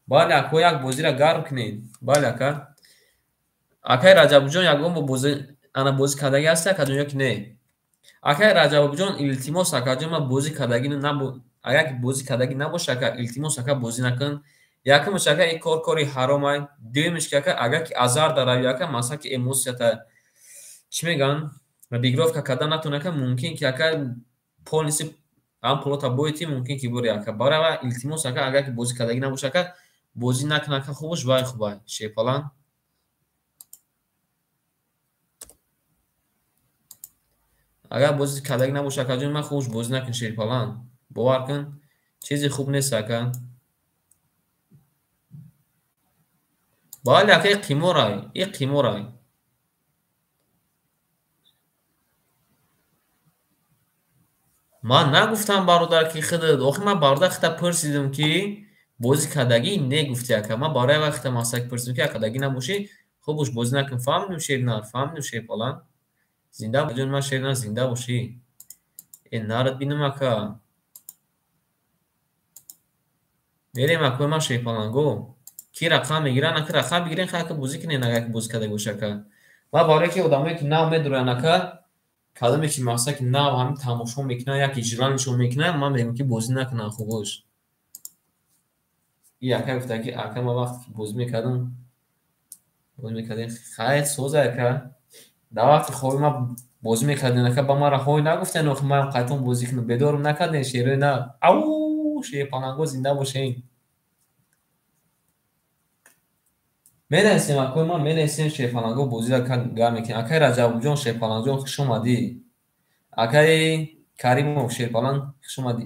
A: Бале ако, як бозиро гарм кунед. Бале ака. Акай Раҷабҷон ягон бор бозӣ ана бозӣ кардагӣ ҳаст акаҷон ё ки не? Акай Раҷабҷон илтимос акаҷон, ман бозӣ кардагӣ набу, агар ки бозӣ кардагӣ набоша ака, илтимос ака бозӣ накун. Якумаш ака ин кор кори ҳаромай, дуюмаш ки ака агар ки азар дарави ака, масалан ки эмоцията чӣ мегӯянд, регировка кардан натавони ака, мумкин ки ака полностью ҳам пулота боитӣ, мумкин ки бури ака. Барои ава илтимос ака, агар ки бозӣ кардагӣ набоша ака, бозӣ накун ака, хубаш вай хубай шерпаланг. Агар бозӣ кардагӣ набоша акаҷон ман, хубаш бозӣ накун шерпаланг. Бовар кун, чизи хуб нест ака. Бале ака, и қиморай, и қиморай. Ман нагуфтам бародар ки худат, охир ман бародар худта пурсидам ки бозӣ кардагӣ не гуфтӣ ака. Ман барои ава худта масалан пурсидам ки кардагӣ набошӣ, хубаш бозӣ накун. Фаҳмидем шернар, фаҳмидем шерпаланг. Зинда ҷон ман шернар, зинда бошӣ. Э нарат бинам ака. Мерем акои ман шерпаланго. Ки рақам мегиранд ака, рақам бигирен, хай ака бозӣ кунен агар ки бозӣ карда бошӣ ака. Ман барое ки одамое ки нав медуранд ака, кадоме ки мақсад ки нав ҳамин тамошо мекунанд, яке желанишон мекунанд, ман мегӯям ки бозӣ накунанд хубаш. И ака гуфта ки ака ман вақте ки бозӣ мекардам, бозӣ мекардем, хайр соза ака. Дар вақти хобӣ ман бозӣ мекардем ака, ба ман раҳои нагуфтен, охи ман қайтон бозӣ кунам, бедорам накардем шерои на. Ау шерпаланго зинда бошем. Менависем акои ман, менависем шерпаланго бозиро гарм мекунем. Акай Раҷабҷон шерпалангҷон хуш омадӣ. Акай Каримов шерпаланг хуш омадӣ.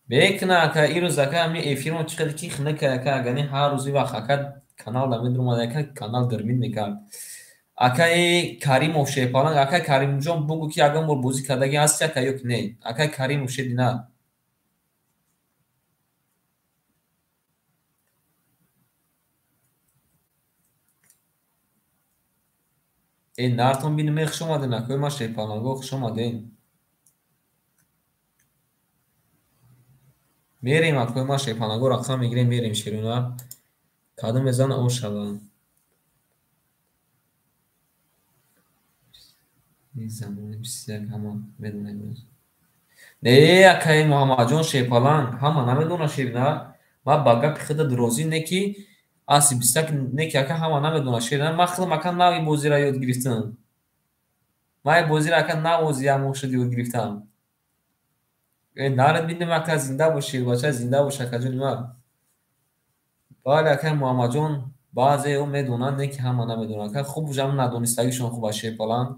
A: Бекна ака, ирӯз ака ҳамин эфирмо чӣ қадр ки хунук ака, агар не ҳар рӯзи вақт ака канал да медуромад, ака канал дурбин мекард. Акаи Каримов шерпаланг, акай Каримҷон бугӯ ки ягон бор бозӣ кардагӣ ҳасти ака ё ки не? Акай Каримов шеди на. Э нартон бинем, хуш омаден акои ман шерпаланго, хуш омаден. Мерем акои ман шерпаланго, рақам мегирем, мерем шерона. Кадом мезана о шава. Ин замони 21 ҳама медонад имрӯз. Не акаи Муҳаммадҷон шерпаланг, ҳама намедонад шерна. Ман ба гапи худат розӣ не ки аси 21 не ки ака ҳама намедонад шерна. Ман худам ака нав ин бозиро ёд гирифтам. Ман ин бозиро ака нав ози як моҳ шуд ёд гирифтам. Э нарат бинем ака, зинда бош шербача, зинда бош акаҷони ман. Бале акаи Муҳаммадҷон, баъзеҳо медонанд, не ки ҳама намедонанд. Ака хуб ҳам надонистагишон хуб аст шерпаланг.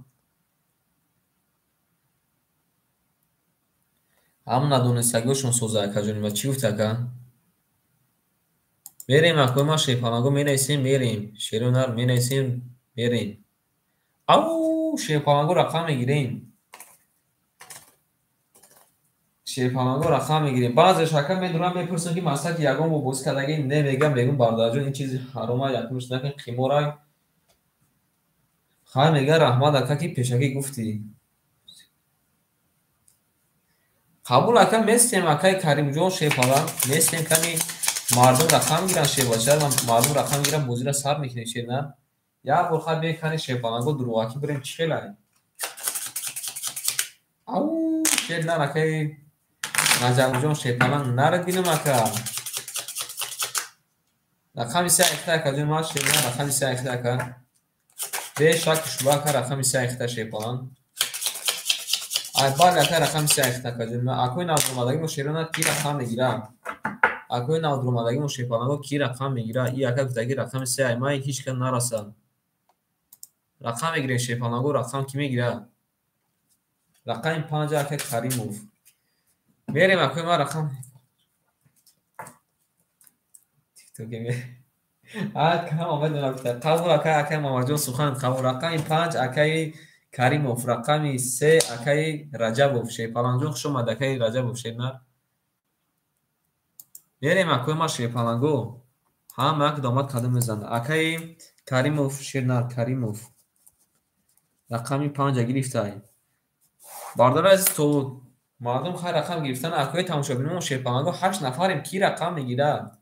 A: Ҳам надонистагиҳошон соза, акаҷони ма. Чӣ гуфти, ака? Мерем, акои ма, шерпаланго менависем, мерем. Шерои нар менависем, мерем. Ау, шерпаланго рақам мегирем. Шерпаланго рақам мегирем. Баъзеш, ака, медонам, мепурсам, ки масалан, ки ягон бор бозӣ кардагӣ, не мегам, мегум: бародарҷон, ин чизи ҳарома, якумш накун, қиморай. Хай, мега, раҳмат, ака, ки пешакӣ гуфтӣ. Қабул, ака, местем, акаи Каримҷон, шерпаланг местем, ками мардум рақам гиранд, шербача, мардум рақам гиранд, бозиро сар мекунем, шер на. Як бор хай бе кани шерпаланго дурӯғакӣ бирем, чӣ хелай? Ау, шер нар, акаи Раҷабҷон, шерпаланг наред бинам, ака. Рақами се айхта, акаҷон ман, шер нар, рақами се айхта, ака. Бе шаку шубҳа, ака, рақами се айхта, шерпаланг. Ай бале, ака, рақами се айхта, акаҷон ман. Акои навдуромадагӣ мо, шерона, ки рақам мегирад? Акои навдуромадагӣ мо, шерпаланго, ки рақам мегирад? И ака гуфтаги рақами се ай май ҳеҷ кас нарасад. Рақам мегирем, шерпаланго, рақам кӣ мегирад? Рақами панҷ, ака Каримов. Мерем, акои ман, рақам. Қабул, ака, акаи Муҳаммадҷон, сухан қабул. Рақами панҷ, акаи Каримов, рақами се, акаи Раҷабов. Шерпалангҷон, хуш омад, акаи Раҷабов, шернар. Мерем, акои ман, шерпаланго. Ҳама як домад кадом мезанад. Акаи Каримов, шернар, Каримов. Рақами панҷа гирифтай. Бародари азиз, то мардум хай рақам гирифтан, акои тамошобинон, шерпаланго, ҳашт нафарем, ки рақам мегирад?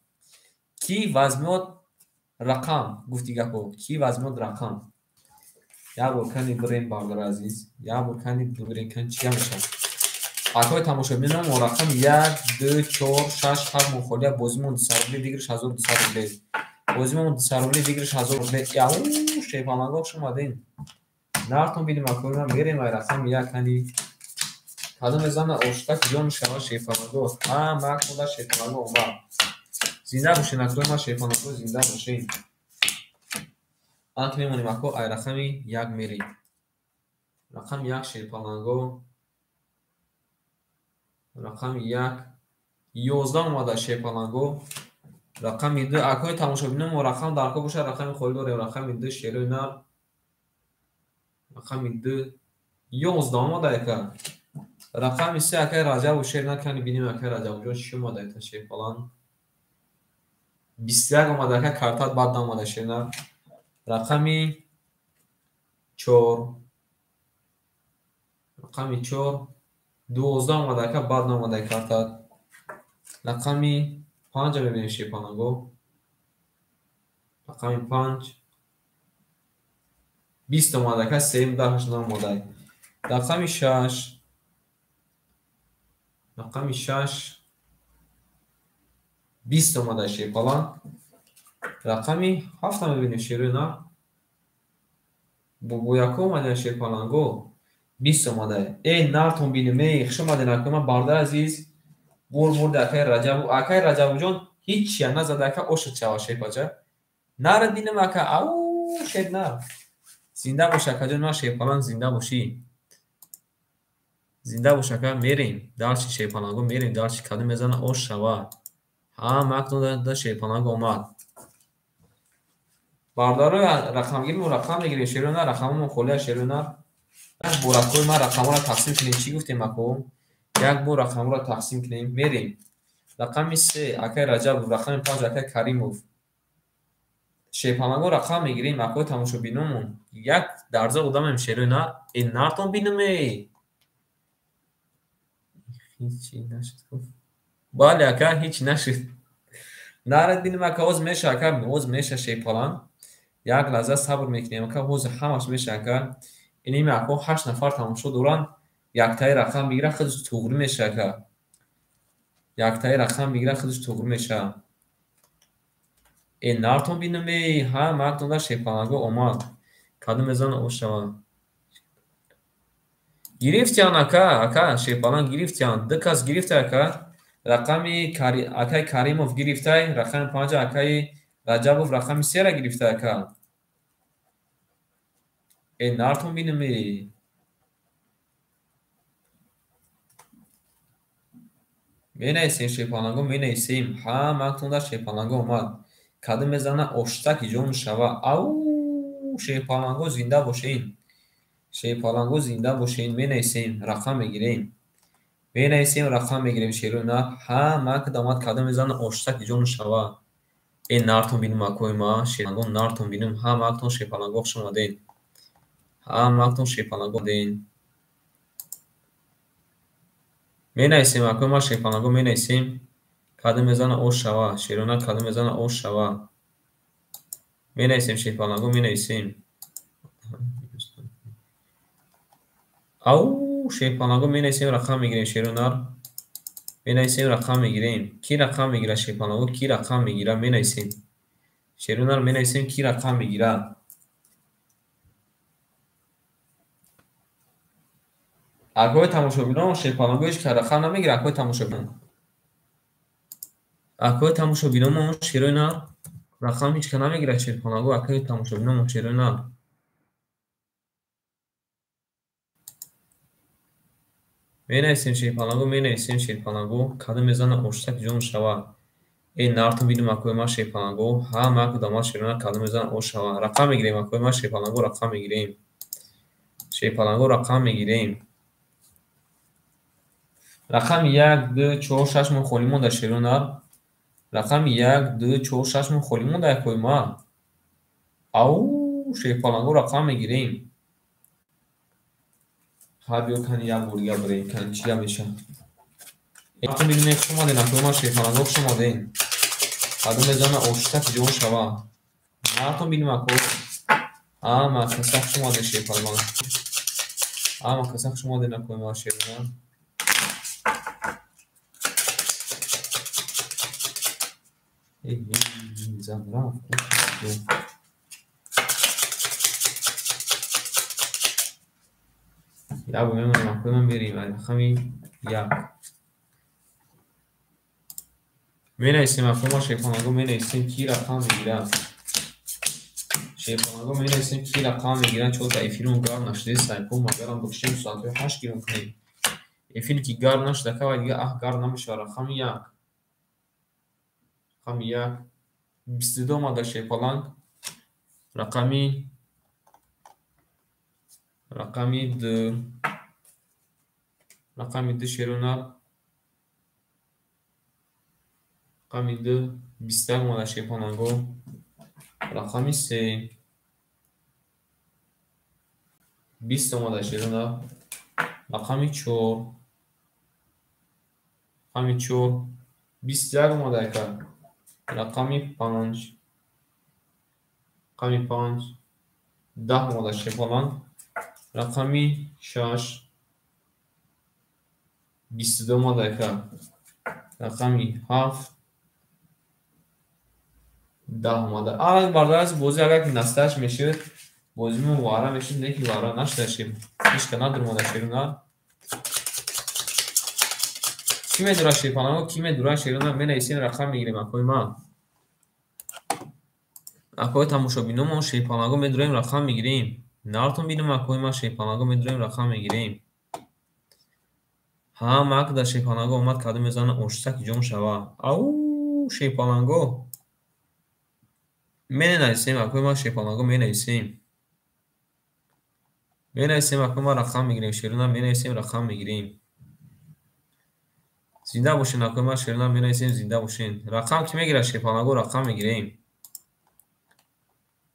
A: Ки возьмёт рақам? Гуфти гапо. Ки возьмёт рақам? Як бор кани бирем, бародари азиз. Як бор кани бирем, кани чӣ мешавад? Акои тамошобинон, мо рақами як, ду, чор, шаш, ҳафт мо холия. Бозимон 200 рубли, выигрыш 1200 рубли. Бозимон 200 рубли, выигрыш 1000 рубли. Яу, шерпаланго, хуш омадем. Нартон бидим, акои ман, мерем ай рақами як, кани. Кадом мезана оштак ҷон шава, шерпаланго. Ҳама як мода шерпаланго омад. Зинда бошен, акои ман, шерпаланго, зинда бошен. Анак мемонем, ако, ай рақами як мерем. Рақами як, шерпаланго. Рақами як. 11 омада, шерпаланго. Рақами ду, акои тамошобинон, мо рақам дар ко бошад, рақами холӣ дорем. Рақами ду, шерои нар. Рақами ду. 11 омада, ака. Рақами се, акаи Раҷабов, шер накани бинем, акаи Раҷабовҷон чӣ омада, ака, шерпаланг. 21 омада, ака, картат бад наомада, шернар. Рақами чор. Рақами чор. 12 омада, ака, бад наомада картат. Рақами панҷа мебинем, шерпаланго. Рақами панҷ. 20 омада, ака, сеюм даҳаш наомада. Рақами шаш. Рақами шаш. 20 омада, шерпаланг. Рақами ҳафта мебинем, шерои нар. Бо яко омада, шерпаланго. 20 омада. Э, нартон бинем, эй, хуш омаден, акои ман, бародари азиз. Бур бурди, акаи Раҷабов. Акаи Раҷабовҷон ҳичия назада, ака, ошид шава, шерпача. Нарад бинем, ака. Ау, шер нар. Зинда бош, акаҷон ман, шерпаланг, зинда бошӣ. Зинда бош, ака, мерем. Дальше, шерпаланго, мерем, дальше кадом мезана ош шава. Ҳама як шерпаланг омад. Бародарои рақамгир, мо рақам мегирем, шерои нар, рақамҳомон холия, шерои нар. Як бор, акои ман, рақамҳоро тақсим кунем. Чӣ гуфтем, ако? Як бор рақамҳоро тақсим кунем. Мерем. Рақами се, акаи Раҷабов, рақами панҷ, акаи Каримов. Шерпаланго рақам мегирем, акои тамошобиномон. Як дарза одамем, шерои нар. Э, нартон бинем, эй. Ҳичи нашуд, гуфт. Бале, ака, ҳичи нашуд. Нарад бинем, ака, ҳоз меша, ака, ҳоз меша, шерпаланг. Як лаҳза сабр мекунем, ака, ҳоз ҳамаш меша, ака. Иними, ако, ҳашт нафар тамошо доранд, яктаи рақам бигира, худаш туғрӣ меша, ака. Яктаи рақам бигира, худаш туғрӣ меша. Э, нартон бинем, эй, ҳама яктонда шерпаланго омад. Кадом мезана ош шава? Гирифтиян, ака, ака, шерпаланг гирифтиян. Ду кас гирифта, ака. Рақами акаи Каримов гирифтай, рақами панҷа, акаи Раҷабов рақами сера гирифта, ака. Э, нартон бинем, эй. Менависем шерпаланго, менависем. Ҳамаатон дар шерпаланго омад. Кадом мезана оштаки ҷон шава. Ау, шерпаланго зинда бошен. Шерпаланго зинда бошен. Менависем, рақам мегирем. Менависем, рақам мегирем шерои нар. Ҳамаатон омад, кадом мезана оштаки ҷон шава. Э нартон бинум акои ма, шерпаланго нартон бинум. Ҳамаатон шерпаланго хуш омаден. Ҳамаатон шерпаланго омаден. Менависем акои ма шерпаланго, менависем. Кадом мезана ош шава. Шерона кадом мезана ош шава. Менависем шерпаланго, менависем. Ау, шерпаланго менависем, рақам мегирем шеронар. Менависем, рақам мегирем. Ки рақам мегирад шерпаланго, ки рақам мегирад, менависем. Шеронар менависем, ки рақам мегирад. Акои тамошобинон шерпаланго ҳеҷ кас рақам намегирад, акои тамошобинон. Акои тамошобинонмон шерои нар рақам ҳеҷ кас намегирад шерпаланго, акои тамошобинонмон шерои нар. Менависем шерпаланго, менависем шерпаланго, кадом мезана оштак ҷон шава. Э нартон бинум акои ма шерпаланго, ҳама кудама шерона кадом мезана ош шава. Рақам мегирем акои ма шерпаланго, рақам мегирем. Шерпаланго рақам мегирем. Рақами 1, 2, 4, 6 мо холӣ монда шерона. Рақами 1, 2, 4, 6 мо холӣ монда акои ма. Ау, шерпаланго рақам мегирем. Ҳа биё кани як бор дига бирем, кани чӣ гап мешавад. Нартон бинем, хуш омаден акои ма шерпаланго, хуш омаден. Кадом мезана оштак ҷон шава. Нартон бинем ако. Ҳама каса хуш омаден шерпаланго. Ҳама каса хуш омаден акои ма шерона. Як бор мемонем акои ма, мерем рақами 1. Менависем акои ма шерпаланго, менависем ки рақам мегирад. Шерпаланго менависем ки рақам мегирад. Чор эфирмон гарм нашуда сайпо, магарам бикшем соатҳои 8 гирон кунем. Эфир ки гарм нашуда, ка вай дига аҳ гарм намешавад. Рақами 1. Рақами 1. 22 омада шерпаланг. Рақами 2. Рақами 2 шеронар. Рақами 2. 21 омада шерпаланго. Рақами 3. 20 омада шеронар. Рақами 4. Рақами 4. 21 омада ака. Рақами 5. Рақами 5. 10 омада шерпаланг. Рақами 6. 22 омада ака. Рақами 7. 10 омада. Аг бардараз бозӣ агар ки настааш мешуд, бозимон вара мешуд, не ки вара нашуда шер. Ҳеҷ ка надурмада шерона. Ки медурад шерпаланго, ки медурад шерона, менависем рақам мегирем акои ман. Акои тамошобиномон шерпаланго медураем, рақам мегирем. Нартон бинум акои ман шерпаланго медураем, рақам мегирем. Ҳама ак дар шерпаланго омад, кадом мезана оштак ҷон шава. Ау, шерпаланго. Менависем акои ман шерпаланго, менависем. Менависем акои ман рақам мегирем шерона, менависем рақам мегирем. Зинда бошен акои ман шерона, менависем зинда бошен. Рақам ки мегирад шерпаланго, рақам мегирем.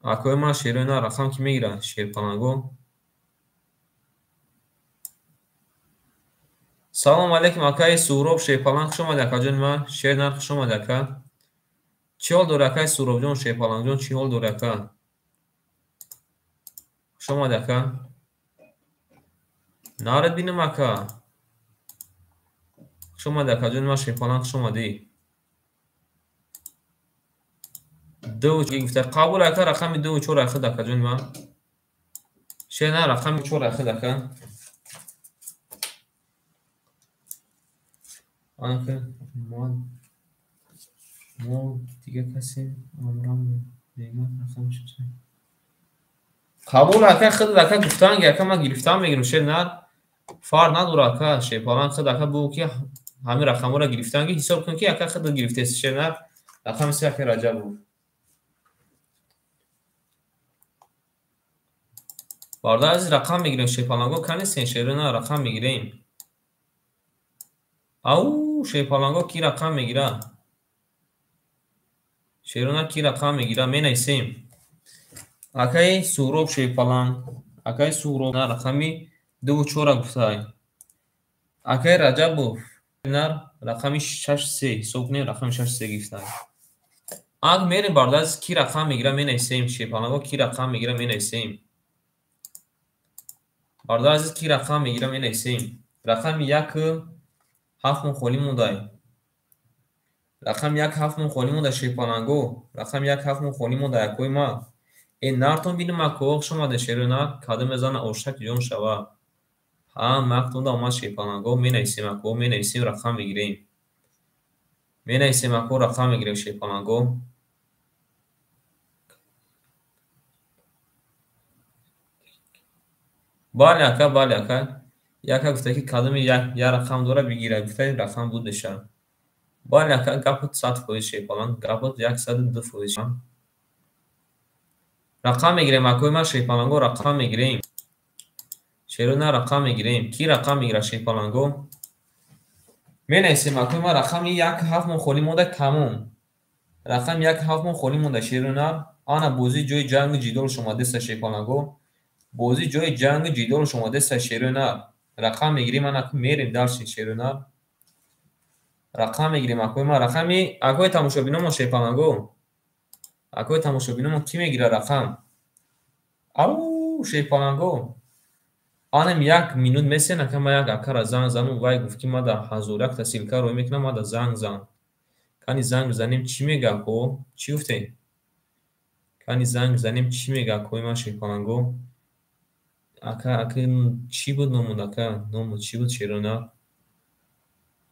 A: Акои ман шерона, рақам ки мегирад шерпаланго. Салом алейкум акаи Суҳроб шерпаланг, хуш омадед акаҷони ман. Шернар хуш омадед ака. Чӣ ҳол дорӣ акаи Суҳробҷон шерпалангҷон, чӣ ҳол дорӣ ака? Хуш омадед ака. Наред бинам ака. Хуш омадед акаҷони ман шерпаланг, хуш омадӣ. 2 гуфта қабул ака, рақами 2 4 ахид акаҷони ман. Шернар рақами 4 ахид ака. Анака мо дига касе амрам мегӯяд рақам чӣ? Қабул ака, худ ака гуфтан ки ака ман гирифтан мегирам шернар. Фарқ надорад ака, шерпаланг худ ака бигӯ ки Ҳамин рақамҳоро гирифтан ки ҳисоб кун ки ака худат гирифтеси шернар. Рақами се акай Раҷабов. Бародар азиз, рақам мегирем шерпаланго, канистен шерона рақам мегирем. Ау, шерпаланго ки рақам мегира? Шерона ки рақам мегира? Менависем. Акай Суҳроб шерпаланг, акай Суҳроб рақами 2 4 гуфтай. Акай Раҷабов нар рақами 6 3 ҳисоб кунем, рақами 6 3 гирифтай. Ак мерем бародар азиз, ки рақам мегира менависем. Шерпаланго ки рақам мегира менависем. Бародар азиз, ки рақам мегира менависем. Рақами 1 7 холӣ мондай. Рақами 1 7 холӣ монда шерпаланго. Рақами 1 7 холӣ монда якои ма. Э нартон бинам ако, хуш омадед шерона, кадом мезана ошак ҷон шава. Ҳа, мактонда омад шерпаланго, менависем ако, менависем, рақам мегирем. Менависем ако, рақам мегирем шерпаланго. Бале ака, бале ака. Яка гуфта ки кадоми як рақам дора бигира, гуфта рақам буд мешавад. Бале ака, гапот 100% шерпаланг, гапот 102%. Рақам мегирем акои ман шерпаланго, рақам мегирем. Шерона рақам мегирем. Ки рақам мегира шерпаланго? Менависем акои ман рақами 1 7 холӣ монда тамом. Рақами 1 7 холӣ монда шерона. Ана бозӣ ҷои ҷангу ҷидолш омадеста шерпаланго. Бозӣ ҷои ҷангу ҷидолш омадеста шерона. Рақам мегирем, ана мерем дальше шерона. Рақам мегирем акои ман, рақами акои тамошобиномон шерпаланго. Акои тамошобиномон кӣ мегира рақам? Ау, шерпаланго. Анам як минут месен, ака ман як акара занг занам, вай гуфт ки ман дар 1001-та ссылка роҳӣ мекунам, ман да занг зан. Кани занг бизанем чӣ мега ако? Чӣ гуфтем? Кани занг бизанем чӣ мега акои ман шерпаланго? Ака, ака чӣ буд номуд ака? Номуд чӣ буд шерона?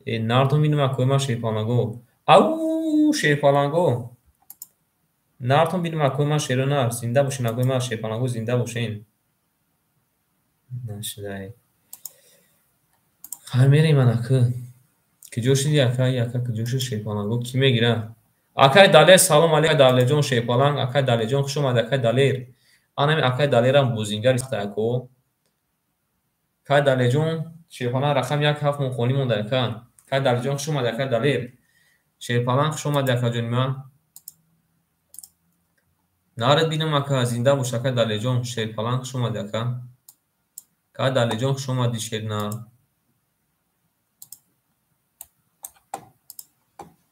A: Э нартон бинам акои ман шерпаланго. Ау, шерпаланго. Нартон бинам акои ман шерона. Зинда бошен акои ман шерпаланго, зинда бошен. Нашудай. Хай мерем анаку. Куҷо шуди ака? Ака куҷо шуд шерпаланго? Кӣ мегира? Акай Далер, салом алейкум Далерҷон шерпаланг. Акай Далерҷон хуш омадед акай Далер. Анами акай Далерам бозингари ако. Акай Далерҷон шерпаланг рақами 1 7 холӣ монда ака. Акай Далерҷон хуш омадед акай Далер. Шерпаланг хуш омадед акаҷони ман. Наред бинам ака, зинда бош акай Далерҷон. Шерпаланг хуш омадед ака. Акай Далерҷон хуш омадӣ шернар.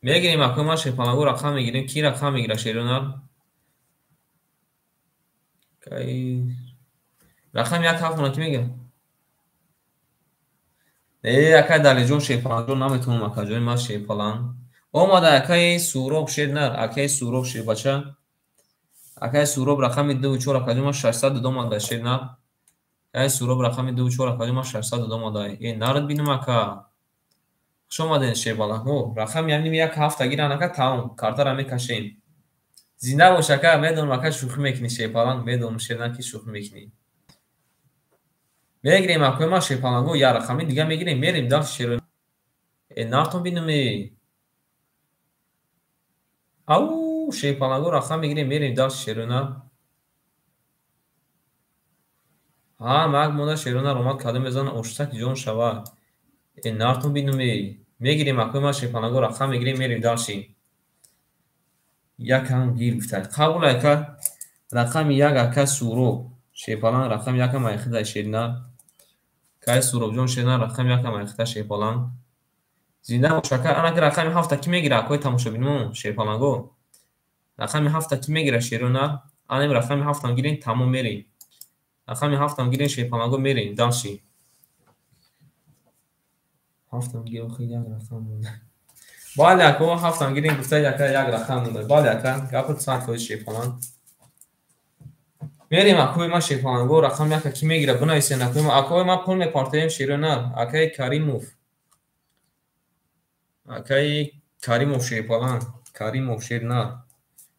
A: Мегирем акои ман шерпаланго, рақам мегирем. Кӣ рақам мегира шеронар? Рақами 1 7 мона кӣ мегира? Э акай Далерҷон шерпалангҷон наметавонам акаҷони ман шерпаланг. Омада акаи Суҳроб шернар, акаи Суҳроб шербача. Акаи Суҳроб рақами 2 4 акаҷон ман 602 омада шернар. Акаи Суҳроб рақами 2 4 акаҷон ман 602 омада. Э наред бинам ака. Хуш омадед шербалангҳо. Рақами ҳамин 1 7 гиран ака, тамом, картара мекашем. Зинда бош ака, медонам ака шӯхӣ мекунӣ шерпаланг, медонам шернар ки шӯхӣ мекунӣ. Мегирем акои ман шерпаланго, як рақами дига мегирем, мерем дальше шеро. Э нартон бинам э. Ау, шерпаланго рақам мегирем, мерем дальше шерона. Ҳа, мак монда шерона ромад кадом мезана оштак ҷон шава. Э нартон бинам э. Мегирем акои ман шерпаланго, рақам мегирем, мерем дальше. Якам гир гуфта. Қабул ака, рақами як ака Суҳроб. Шерпаланг рақами якам айхида шернар. Кай Суҳробҷон шернар рақами якам айхида шерпаланг. Зинда бош ака, ана ки рақами ҳафта кӣ мегира акои тамошобинон шерпаланго? Рақами ҳафта кӣ мегира шерона? Анам рақами ҳафтам гирем, тамом мерем. Рақами ҳафтам гирем шерпаланго, мерем дальше. Ҳафтам гир, охи як рақам монда. Бале ако, ҳафтам гирем гуфта яка як рақам монда. Бале ака, гапот 100% шерпаланг. Мерем акои ман шерпаланго, рақами яка кӣ мегира бинависен акои ман. Акои ман пул мепартоем шерона. Акаи Каримов. Акаи Каримов шерпаланг, Каримов шернар.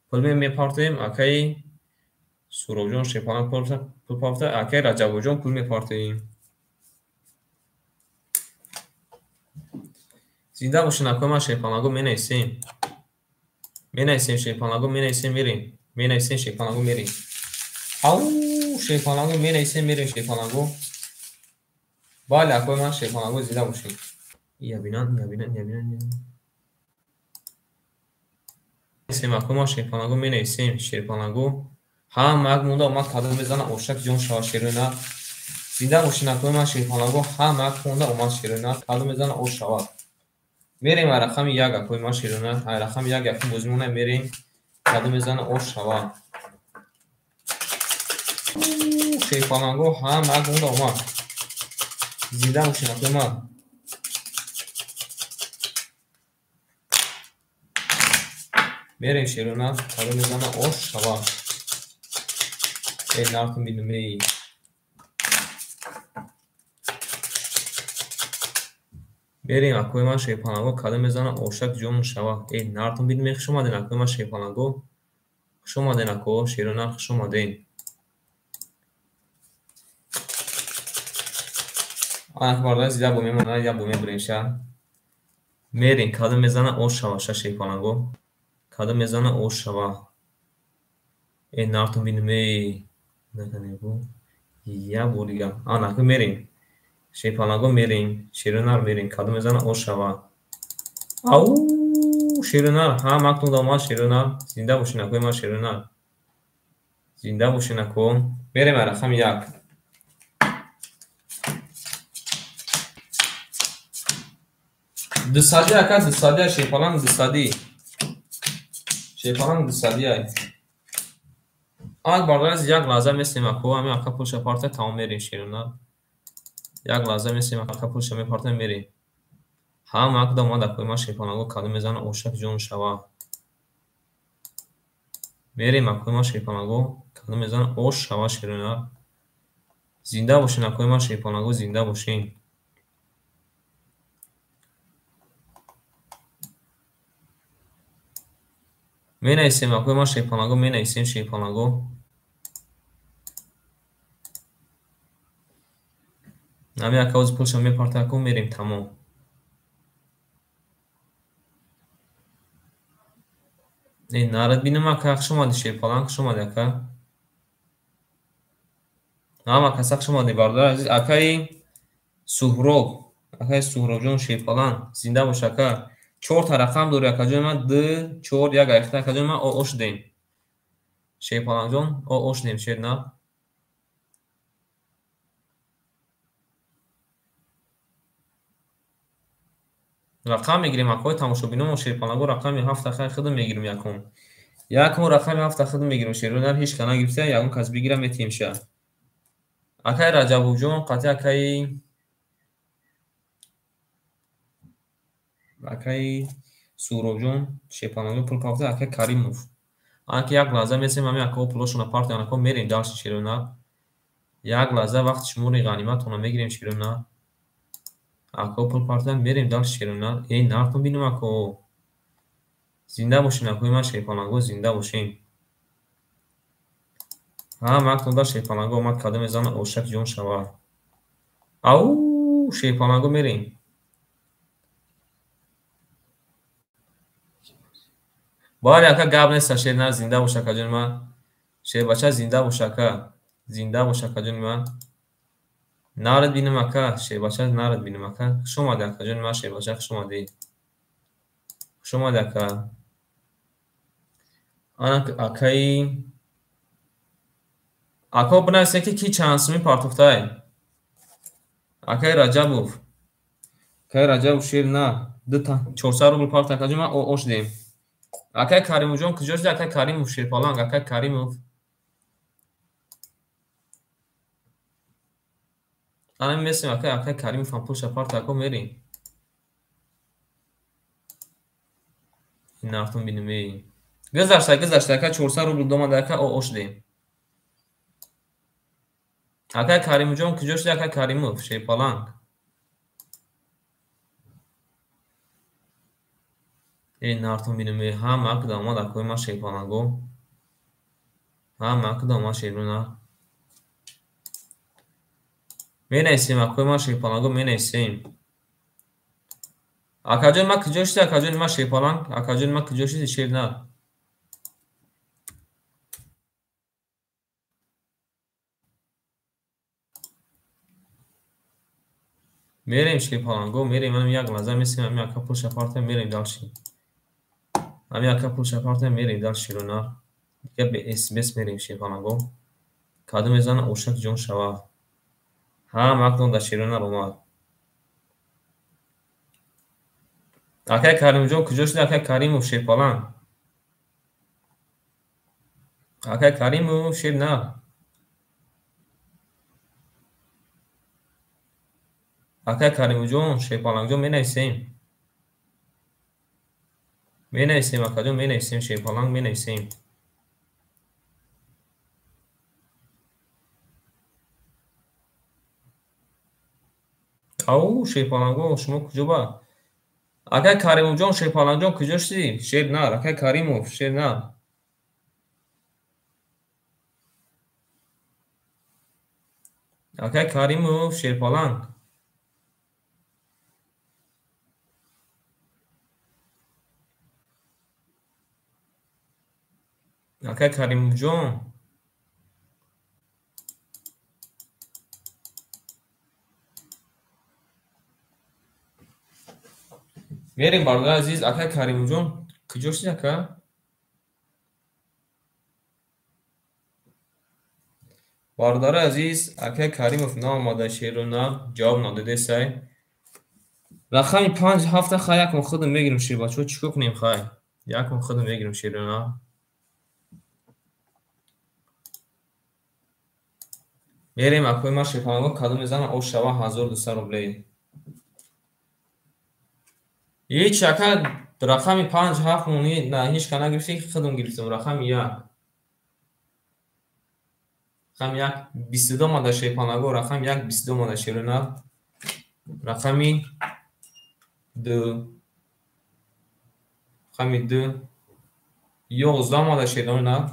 A: Пул мепартоем, акаи Суҳробҷон шерпаланг пул партоя, акаи Раҷабовҷон пул мепартоем. Зинда бошед, акои ман шерпаланго, менависем. Менависем шерпаланго, менависем, мерем. Менависем шерпаланго, мерем. Ау, шерпаланго, менависем, мерем шерпаланго. Бале, акои ман шерпаланго, зинда бошед. Ия бинан, ия бинан, ия бинан. Менависем, акои ман шерпаланго, менависем шерпаланго. Ҳама як монда омад, кадом мезана ошак ҷон шава шерона. Зинда бошед, акои ман шерпаланго, ҳама як монда омад шерона, кадом мезана ош шавад. Мерем ай рақами як, акои ман шерона, ай рақами як якум бозимона мерем, кадом мезана ош шавад. Шерпаланго, ҳама як монда омад. Зинда бошед, акои ман. Мерем шерона, кадом мезана ош шавад. Эй, нартун бинум, эй. Мерем, акои ман шерпаланго, кадом мезана ошак ҷон шавад. Эй, нартун бинум, эй, хуш омаден, акои ман шерпаланго. Хуш омаден, ако, шерона, хуш омаден. Ана бародар, зида бо мемонад, я бо мебурем ша. Мерем, кадом мезана ош шава, ша шерпаланго. Кадом мезана ош шава. Эй, нартун бинум, эй. Наканебу. Я борига. Ана, аку мерем. Шерпаланго мерем, шеронар мерем, кадом мезана ош шава. Ау, шеронар, ҳама актун омад шеронар. Зинда бошед, акои ман шеронар. Зинда бошед, ако. Мерем ай рақами як. Дусади, ака, дусади, шерпаланг дусади. Шерпаланг дусади ай. Ак бародар, як лаҳза месем, ако, ҳамин ака пулша парта тамом мерем шеронар. Як лаҳза месем, ака пулша мепарта мерем. Ҳама акда омад, акои ман шерпаланго, кадом мезана ошак ҷон шава. Мерем, акои ман шерпаланго, кадом мезана ош шава шеронар. Зинда бошед, акои ман шерпаланго, зинда бошед. Менависем, акои ман шерпаланго, менависем шерпаланго. Ҳамин ака ози пулша мепарта, ако, мерем тамом. Эй, нарад бинам, ака, хуш омадӣ шерпаланг, хуш омадӣ, ака. Ҳама каса хуш омадӣ, бародар азиз. Акаи Суҳроб, акаи Суҳробҷон шерпаланг, зинда бош, ака. Чорта рақам дорӣ, акаҷони ман, 2, 4, 1, айхта, акаҷони ман, о шудем. Шерпалангҷон, о шудем, шер на. Рақам мегирем, акои тамошобинон, шерпаланго, рақами 7 акаи худам мегирем якум. Якум рақами 7 худам мегирем, шеронар ҳеч ка нагирифта, ягон кас бигира метиҳем ша. Акаи Раҷабовҷон, қатъи акаи Суҳробҷон, шерпаланго пул партофта, акаи Каримов. Анаки як лаҳза месем, ҳамин акаҳо пулошонро партоянд, ако мерем дарси шерона. Як лаҳза вақти шуморо ғаниматонро мегирем шерона. Ако пул партоянд, мерем дарси шерона. Эй, нартун бинум, ако. Зинда бошед, акои ман шерпаланго, зинда бошед. Ҳама актун дар шерпаланго омад, кадом мезана ошак ҷон шава. Ау, шерпаланго мерем. Бале, ака, гап нест, шернар, зинда бош, акаҷони ман. Шербача, зинда бош, ака. Зинда бош, акаҷони ман. Нарад бинам, ака, шербача, нарад бинам, ака. Хуш омадӣ, акаҷони ман, шербача, хуш омадӣ. Хуш омадӣ, ака. Ана акаи ако бинависед, ки ки чанд сумӣ партофтай. Акаи Раҷабов. Акаи Раҷабов шер на. 400 рубл парт, акаҷони ман, о шудем. Акаи Каримовҷон куҷо шуди? Акаи Каримов шерпаланг, акаи Каримов. Ана месем, акаи Каримов ҳам пулша парт, ако мерем. Нартун бинум, эй. Гузашта, гузашта, ака 400 рубл домада, ака о шудем. Акаи Каримовҷон куҷо шуди? Акаи Каримов шерпаланг. Эй, нартун бинум, эй, ҳама акда омад, акои ман шерпаланго. Ҳама акда омад шерона. Менависем, акои ман шерпаланго, менависем. Акаҷон ма куҷо шуди? Акаҷони ма Шерпаланг, акаҷони ма куҷо шуди? Шер нар. Мерем Шерпаланго, мерем, ҳам як лаҳза месем, ҳам ака пулша партем, мерем дальше. Ҳам ака пулша партем, мерем дальше шерунар. Дига бе СБС мерем Шерпаланго. Каду мезана ошак ҷон шава. Ҳам акнун дар шерунар омад. Акай Каримҷон куҷо шуди? Акай Каримов Шерпаланг. Акай Каримов Шернар. Акай Каримовҷон Шерпалангҷон менависем. Менависем акаҷон, менависем Шерпаланг, менависем. Ау Шерпаланго шумо куҷо ба? Акай Каримовҷон Шерпалангҷон куҷо шудӣ? Шернар, акай Каримов Шернар. Акай Каримов Шерпаланг. Акай Каримовҷон. Мерем бародари азиз, акай Каримовҷон куҷо шуди ака? Бародари азиз, акай Каримов наомада шерунар, ҷавоб надодесай. Рақами 5 7 хай якум худам мегирем шербачаҳо, чӣ кор кунем хай? Якум худам мегирем шерунар. Мерем акои ма Шерпаланго кадом мезанам ош шава 1200 рублей. Ҳеч ака рақами 5 7 мони на ҳеч ка нагирифти, худам гирифтам рақами 1. Рақами 1 22 омада Шерпаланго, рақами 1 22 омада шерунар. Рақами 2, рақами 2 11 омада шерунар.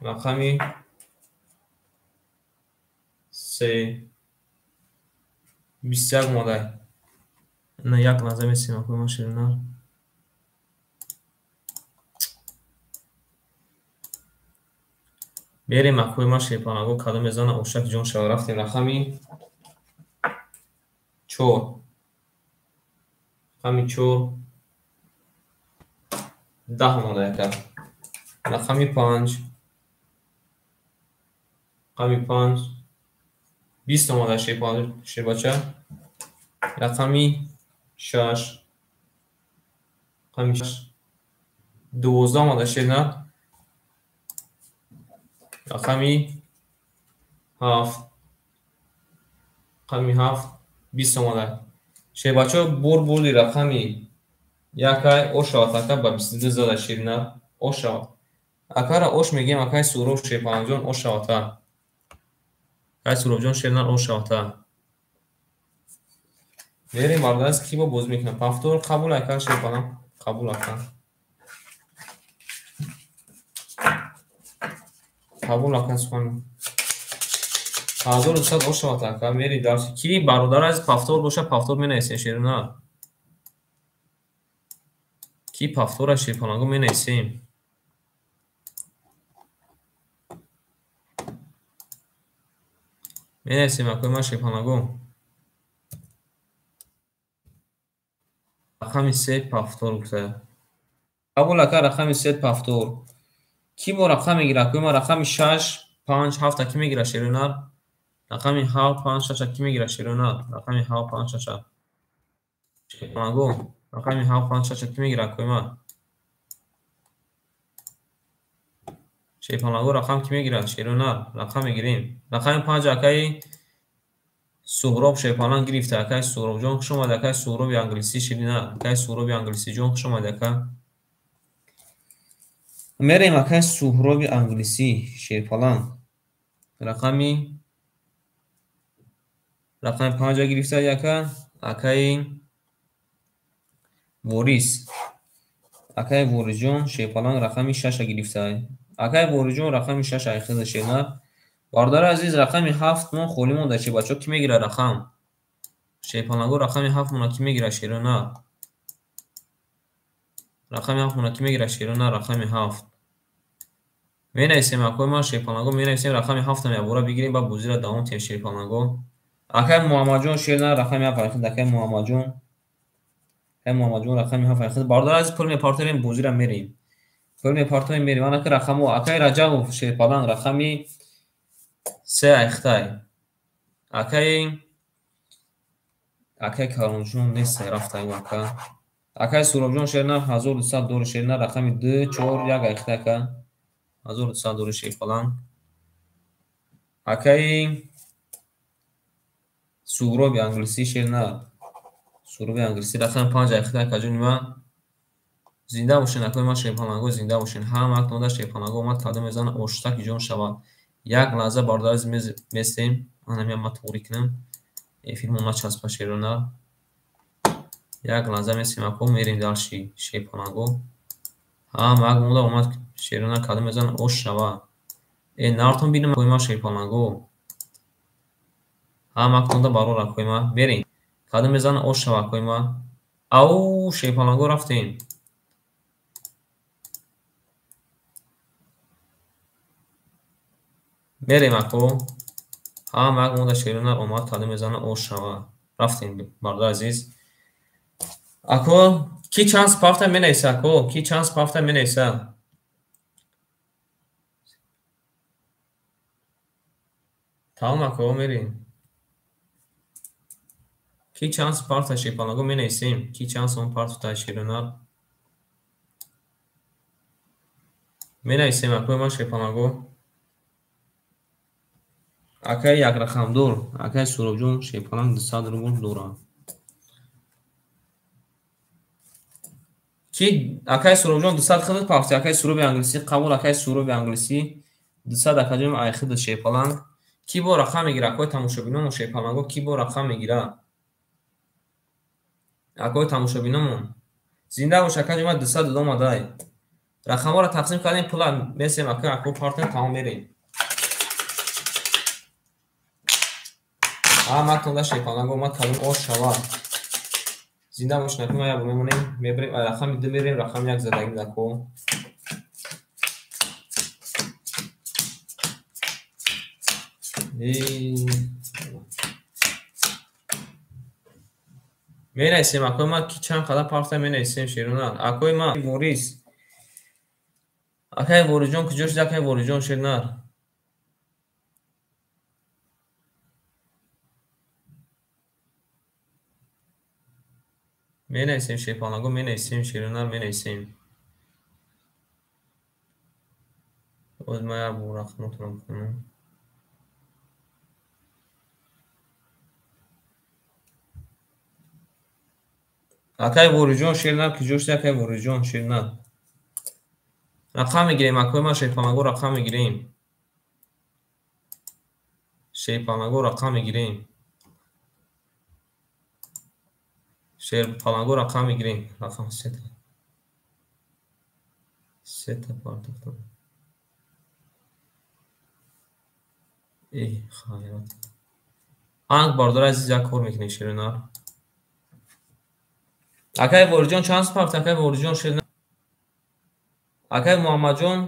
A: Рақами 3 21 омада. На як лаҳза месем акои ма шерунар. Мерем акои ма Шерпаланго кадом мезана ошак ҷон шава. Рафтем рақами 4. Рақами 4 10 омада яка. Рақами 5. Рақами 5 20 омада шербача. Рақами 6. Рақами 6 12 омада шернар. Рақами 7. Рақами 7 20 омада. Шербачаҳо бурди рақами 1 ош шавад ака ба 22 зада шернар. Ош шавад. Акара ош мегӯем акай Суҳроб Шерпалангҷон ош шавад. Акай Суҳробҷон шернар ош шавад. Мерем бародараз ки бо боз мекунам. Повтор қабул ака Шерпаланг, қабул ака. Қабул ака сухан. 1200 ош шавад ака. Мери дарси ки бародараз повтор боша, повтор менависем шерунар. Ки повтора Шерпаланго менависем. Менависем акои ма Шерпаланго. Рақами 3 повтор гуфта. Қабул ака рақами 3 повтор. Ки бо рақам мегира? Акои ма рақами 6 5 7 ки мегира шерунар? Рақами 7 5 6 ки мегира шерунар? Рақами 7 5 6. Шерпаланго рақами 7 5 6 ки мегира акои ма? Шерпаланго рақам ки мегира? Шерунар рақам мегирем. Рақами 5 акаи Суҳроб Шерпаланг гирифта. Акаи Суҳробҷон хуш омад. Акаи Суҳроби англисӣ ширина. Акаи Суҳроби англисиҷон хуш омад ака. Мерем акаи Суҳроби англисӣ Шерпаланг. Рақами 5 гирифта яка. Акаи Ворис. Акаи Ворисҷон Шерпаланг рақами 6 гирифта. Акаи Ворисҷон рақами 6 айхиза шернар. Бародари азиз рақами 7 мон холӣ монда. Шербачаҳо ки мегира рақам? Шерпаланго рақами 7 мона ки мегирад шерона? Рақами 7 мона ки мегирад шерона? Рақами 7. Менависем акои ман шерпаланго, менависем рақами 7-ам якбора бигирем, баъд бозиро давом диҳем шерпаланго. Акай Муҳаммадҷон шерна рақами 7 айхид, акай Муҳаммадҷон. Акай Муҳаммадҷон рақами 7 айхид. Бародар азиз, пул мепартоем, бозиро мерем. Пул мепартоем, мерем. Анака рақамо акай Раҷабов шерпаланг рақами 3 айхтай. Акай Калонҷон нестай, рафтай ака. Акай Суробҷон шерна 1200 дори шерна рақами 2 4 1 айхтай ака. 1200 дори шерпаланг. Акай Суроби англисӣ шерна. Суроби англисӣ рақами 5 айхтай акаҷони ман. Зинда бошен акои ман шерпаланго, зинда бошен. Ҳама актонда шерпаланго омад кадом мезана оштаки ҷон шавад. Як лаҳза бародар азиз местем. Анамия ман туғрӣ кунам. Эфирмо начаспа шерона. Як лаҳза местем ако, мерем дарши шерпаланго. Ҳама ак монда омад шерона кадом мезана ош шава. Э нартон бинам акои ман шерпаланго. Ҳама актонда барор акои ман. Мерем. Кадом мезана ош шава акои ман. Ау шерпаланго рафтем. Мерем ако. Ҳама як монда шерона омад кадом мезана ош шава. Рафтем бародар азиз. Ако ки чанд спафта менависа ако? Ки чанд спафта менависа? Тамом ако, мерем. Ки чанд спафта шерпаланго менависем? Ки чанд сом партофта шерона? Менависем акои ман шерпаланго. Акай якрақамдор, акай Суробҷон шерпаланг 200 рубл дорад. Ки акай Суробҷон 200 хидат пафти, акай Суроби англисӣ қабул, акай Суроби англисӣ 200 акаҷон айхид шерпаланг. Ки бо рақам мегира акои тамошобиномон шерпаланго, ки бо рақам мегира? Акои тамошобиномон. Зинда бош акаҷон, ман 200 омадай. Рақамҳоро тақсим кардем, пула месем акои ако партем, тамом мерем. Ҳама тонда шерпаланго омад кадом ош шавад. Зинда бош накун, ма як мемонем, мебарем, рақами 2 мерем, рақами 1 задагим нако. Менависем акои ман ки чанд қадар партофта менависем шерона. Акои ман Ворис. Акай Ворисҷон куҷо шуд? Акай Ворисҷон шернар. Менависем шерпаланго, менависем шеронар, менависем. Боз ман як бор рақамотонро бихонам. Акай Ворисҷон шернар куҷо шуд? Акай Ворисҷон шернар. Рақам мегирем акои ман шерпаланго, рақам мегирем. Шерпаланго рақам мегирем. Шерпаланго рақам мегирем. Рақам сета. Сета партофтам. Э, хайрат. Анг бародар азиз як кор мекунем шеронар. Акай Ворисҷон чанд спафт? Акай Ворисҷон шернар. Акай Муҳаммадҷон,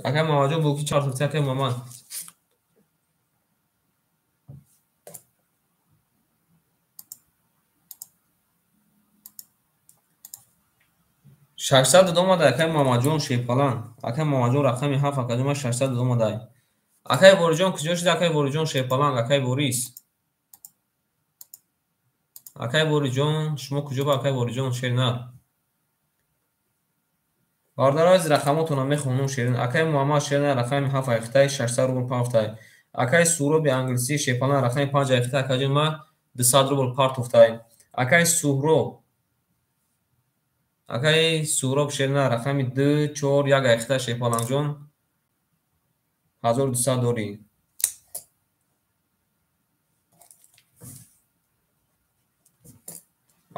A: акай Муҳаммадҷон бу ки чанд партофти акай Муҳаммад? 600 омада акай Муҳаммадҷон шерпаланг. Акай Муҳаммадҷон рақами 7 акаҷон ман 600 омадай. Акай Ворисҷон куҷо шуд? Акай Ворисҷон шерпаланг, акай Ворис. Акай Ворисҷон, шумо куҷо ба акай Ворисҷон шернар? Бародаро азиз рақамотонро мехонам шерин. Акай Муҳаммад шернар рақами 7 айхтай 600 рубл партофтай. Акай Суроби англисӣ шерпаланг рақами 5 айхтай акаҷон ман 200 рубл партофтай. Акай Суҳроб, акай Суҳроб шернар рақами 2 4 1 айхтай шерпалангҷон 1200 дорӣ.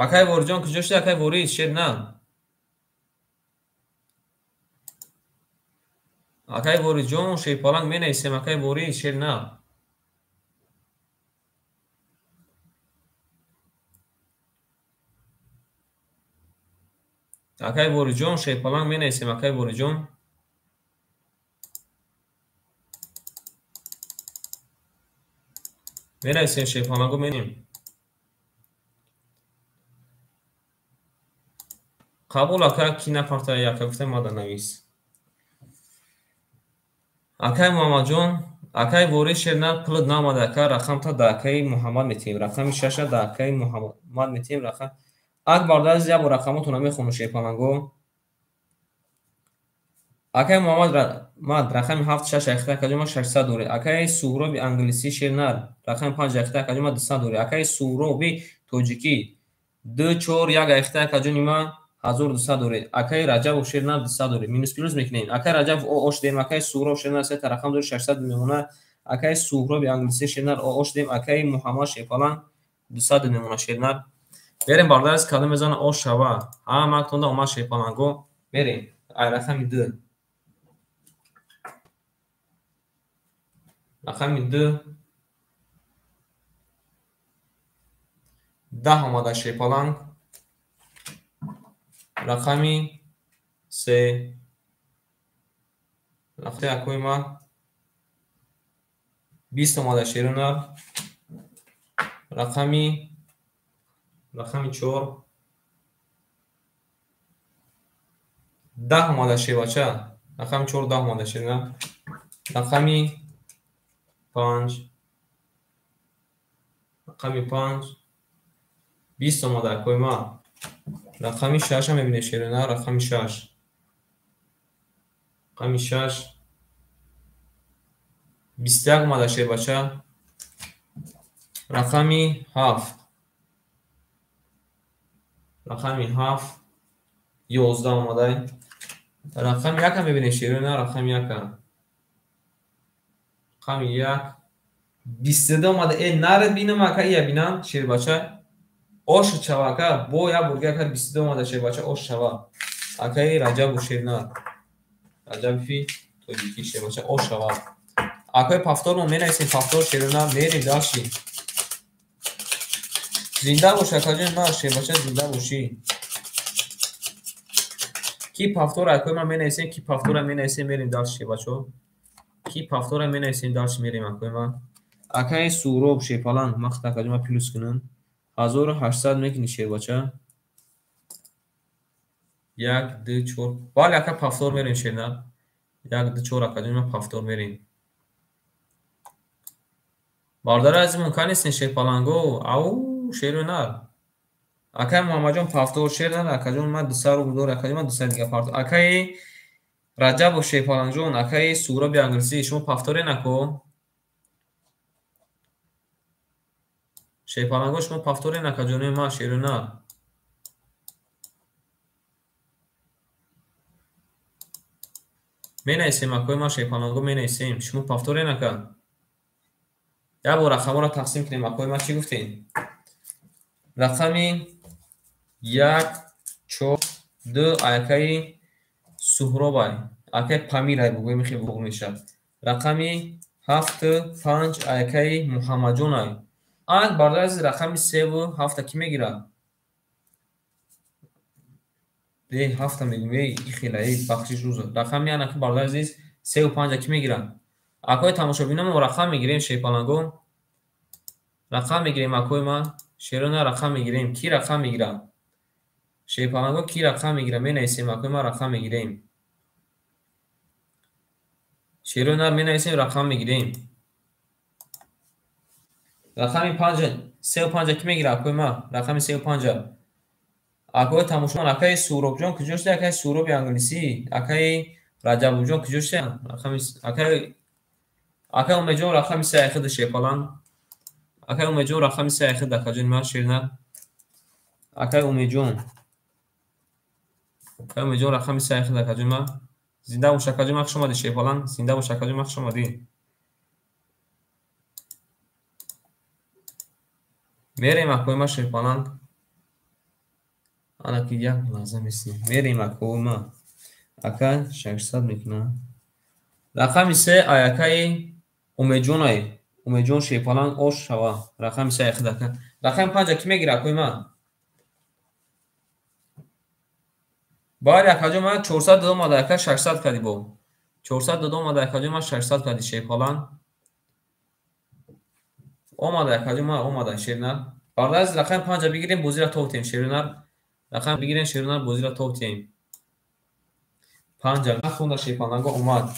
A: Акай Ворисҷон куҷо шуд? Акай Ворис шернар. Акай Ворисҷон шерпаланг менависем. Акай Ворис шернар. Акай Вориҷон шерпаланг менависем, акай Вориҷон. Менависем шерпалангу менем. Қабул ака, ки напартая, ака гуфта мада навис. Акай Муҳаммадҷон, акай Ворид шернар пулат наомада, ака рақамта да акаи Муҳаммад метиҳем. Рақами шаша да акаи Муҳаммад метиҳем. Рақам ак бародари азиз, як бор рақамотонро мехонам шерпаланго. Акаи Муҳаммад мад рақами 7 6 ахта акаҷон ма 600 дорӣ. Акаи Суҳроби англисӣ шернар рақами 5 ахта акаҷон ма 200 дорӣ. Акаи Суҳроби тоҷикӣ 2 4 1 ахта акаҷони ма 1200 дорӣ. Акаи Раҷабов шернар 200 дорӣ. Минус плюс мекунем. Акаи Раҷабов ош дем, акаи Суҳроб шернар сета рақам дорӣ 600 мемона. Акаи Суҳроби англисӣ шернар ош дем, акаи Муҳаммад шерпаланг 200 мемона шернар. Берем бародари азиз, кадом мезана ош шава. Ҳаматонда омад шерпаланго. Берем. Ай рақами 2. Рақами 2 10 омада шерпаланг. Рақами 3 рақами акои ман 20 омада шерунар. Рақами 4 10 омада шербача. Рақами 4 10 омада шерунар. Рақами 5 рақами 5 20 омада акои ман. Рақами 6 мебинем шерунар. Рақами 6 рақами 6 21 омада шербача. Рақами 7 рақами 7 11 омада. Рақами 1 мебинем шерунар. Рақами 1 рақами 1 22 омада. Наред бинам ака, ия бинам шербача. Ош чава ака, бо як бурга ака 22 омада шербача, ош чава. Акаи Раҷабу шернар. Раҷаби тоҷикӣ шербача, ош чава. Акаи пафтор мо менависем, пафтор шернар, мерем дальше. Зинда бош акаҷон ман шербача, зинда бошӣ. Ки пафтор акаи ман менависем, ки пафтора менависем, мерем дальше шербачо. Ки пафтора менависем, дальше мерем акаи ман. Акаи Суҳроб шерпаланг, ман худам акаҷон ман плюс кунам. 1800 мекунӣ шербача. 1 2 4. Бале ака пафтор мерем шернар. 1 2 4 акаҷон ман пафтор мерем. Бародари азиз, мумкин нест шерпаланго. Ау шернар. Акаи Муҳаммадҷон пафтор шернар, акаҷон ман 200 рубл дор, акаҷон ман 200 дига пафтор. Акаи Раҷабов шерпалангҷон, акаи Суҳроби англисӣ, шумо пафторе нако? Шерпаланго шумо пафторе накаҷони ман шерунар. Менависем акои ман шерпаланго менависем. Шумо пафторе нака? Як бор рақамҳоро тақсим кунем акои ман, чӣ гуфтем? Рақами 1 4 2 акаи Суҳробай, акаи Памирай бугӯем хеле буғ мешавад. Рақами 7 5 акаи Муҳаммадҷонай. Ак бародари азиз, рақами 3 ва 7 ки мегирад? 7 мегӯем, эй хела, эй бахшиш рӯза. Рақами анаки бародари азиз 3 ва 5 ки мегирад? Акои тамошобинон мо рақам мегирем шерпаланго. Рақам мегирем акои ман, шерона рақам мегирем. Ки рақам мегирад? Шерпаланго ки рақам мегирад? Менависем акои ман рақам мегирем. Шерона менависем рақам мегирем. Рақами 5 3 ва 5 ки мегирад акои ман? Рақами 3 ва 5. Акои тамошобинон, акаи Суҳробҷон куҷо шуда? Акаи Суҳроби англисӣ, акаи Раҷабовҷон куҷо шуда? Рақами акаи Умедҷон рақами 3 айхида шерпаланг. Акаи Умедҷон рақами 3 айхида акаҷони ман шернар. Акаи Умедҷон. Акаи Умедҷон рақами 3 айхида акаҷони ман. Зинда бош акаҷони ман, хуш омадӣ шерпаланг. Зинда бош акаҷони ман, хуш омадӣ. Мерем акои ман шерпаланг. Анаки як лаҳза месем. Мерем акои ман. Ака 600 мекунам. Рақами 3 акаи Умедҷонай. Умедҷон шерпаланг ош шава. Рақами 3 айхида ака. Рақами 5 ки мегирад акои ман? Бале акаҷон, ман 400 дод омада, ака 600 кардӣ бо. 400 дод омада, акаҷон, ман 600 кардӣ шерпаланг. Омада, акаҷон, ман омада шернар. Бародари азиз, рақами 5 бигирем, бозиро тоб тем шернар. Рақам бигирем шернар, бозиро тоб тем. 5 нахонда шерпаланго омад.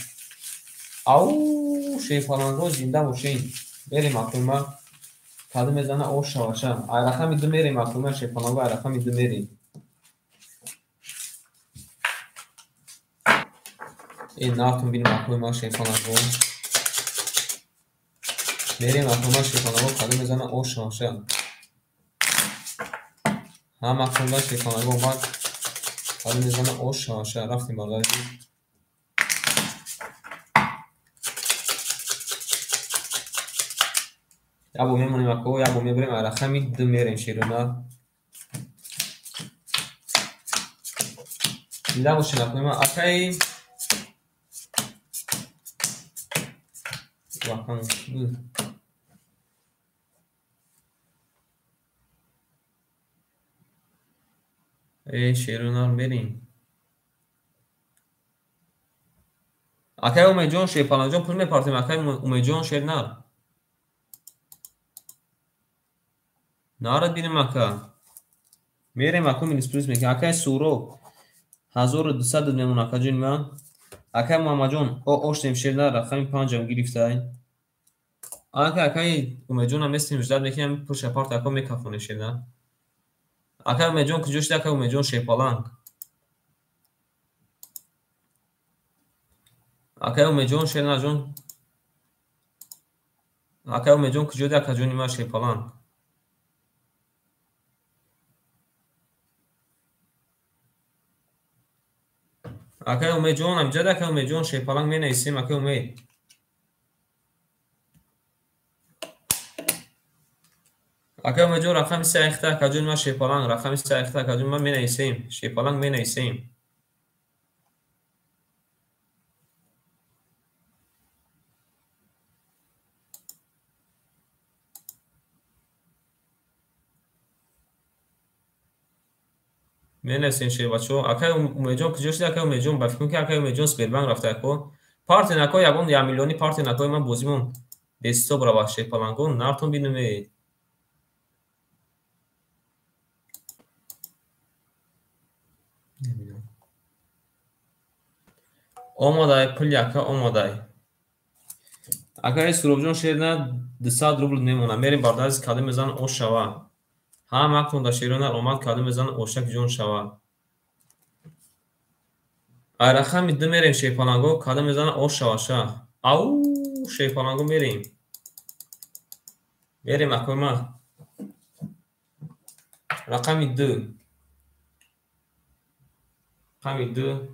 A: Ау, шерпаланго зинда бошен. Мерем акӯма. Каду мезана ош шаваша. Ай рақами 2 мерем акӯма шерпаланго, ай рақами 2 мерем. Ин нартон бинем акӯма шерпаланго. Мерем акӯма шерпаланго, каду мезана ош шаваша. Ҳама хонда шерпаланго омад. Каду мезана ош шаваша. Рафтем бародари азиз. Як бор мемонем ако, як бор мебарем, ай рақами 2 мерем шерона. Зинда бошем акӯма. Акаи рақам 2. Шерона мерем. Акаи Умедҷон, шерпалангҷон, пул мепартем. Акаи Умедҷон, шернар. Нарад бинем ака. Мерем аку минус плюс мекунем. Акаи Суроб 1200 мемон акаҷони ман. Акаи Муҳаммадҷон, оштем шернар, рақами 5 гирифтай. Ака акаи Умедҷонам местем ждат мекунем, пулша парт ака мекафонем шернар. Акаи Умедҷон куҷо шуда? Акаи Умедҷон шерпаланг. Акаи Умедҷон шернарҷон. Акаи Умедҷон куҷо шуда? Акаҷони ман шерпаланг. Акаи Умедҷон амҷад, акаи Умедҷон шерпаланг менависем, акаи Умед. Акаи Умедҷон рақами 3 айхта, акаҷони ман шерпаланг, рақами 3 айхта, акаҷони ман менависем, шерпаланг менависем. Менависем шербачо. Акаи Умедҷон куҷо шуда? Акаи Умедҷон, ба фикр ки акаи Умедҷон Сбербанк рафта ако. Парти нако, ягон 1 миллиони парти накои ман бозимон беҳисоб рава шерпаланго, нартон бинумед. Омадай пул яка омадай. Акаи Суробҷон шерна 200 рубл мемона. Мерем бародари азиз, кадом мезан ош шава. Ҳама хонда шерона омад, кадом мезан ошак ҷон шава. Ай рақами 2 мерем шерпаланго, кадом мезан ош шаваша. Ау, шерпаланго мерем. Мерем акои ман. Рақами 2. Рақами 2.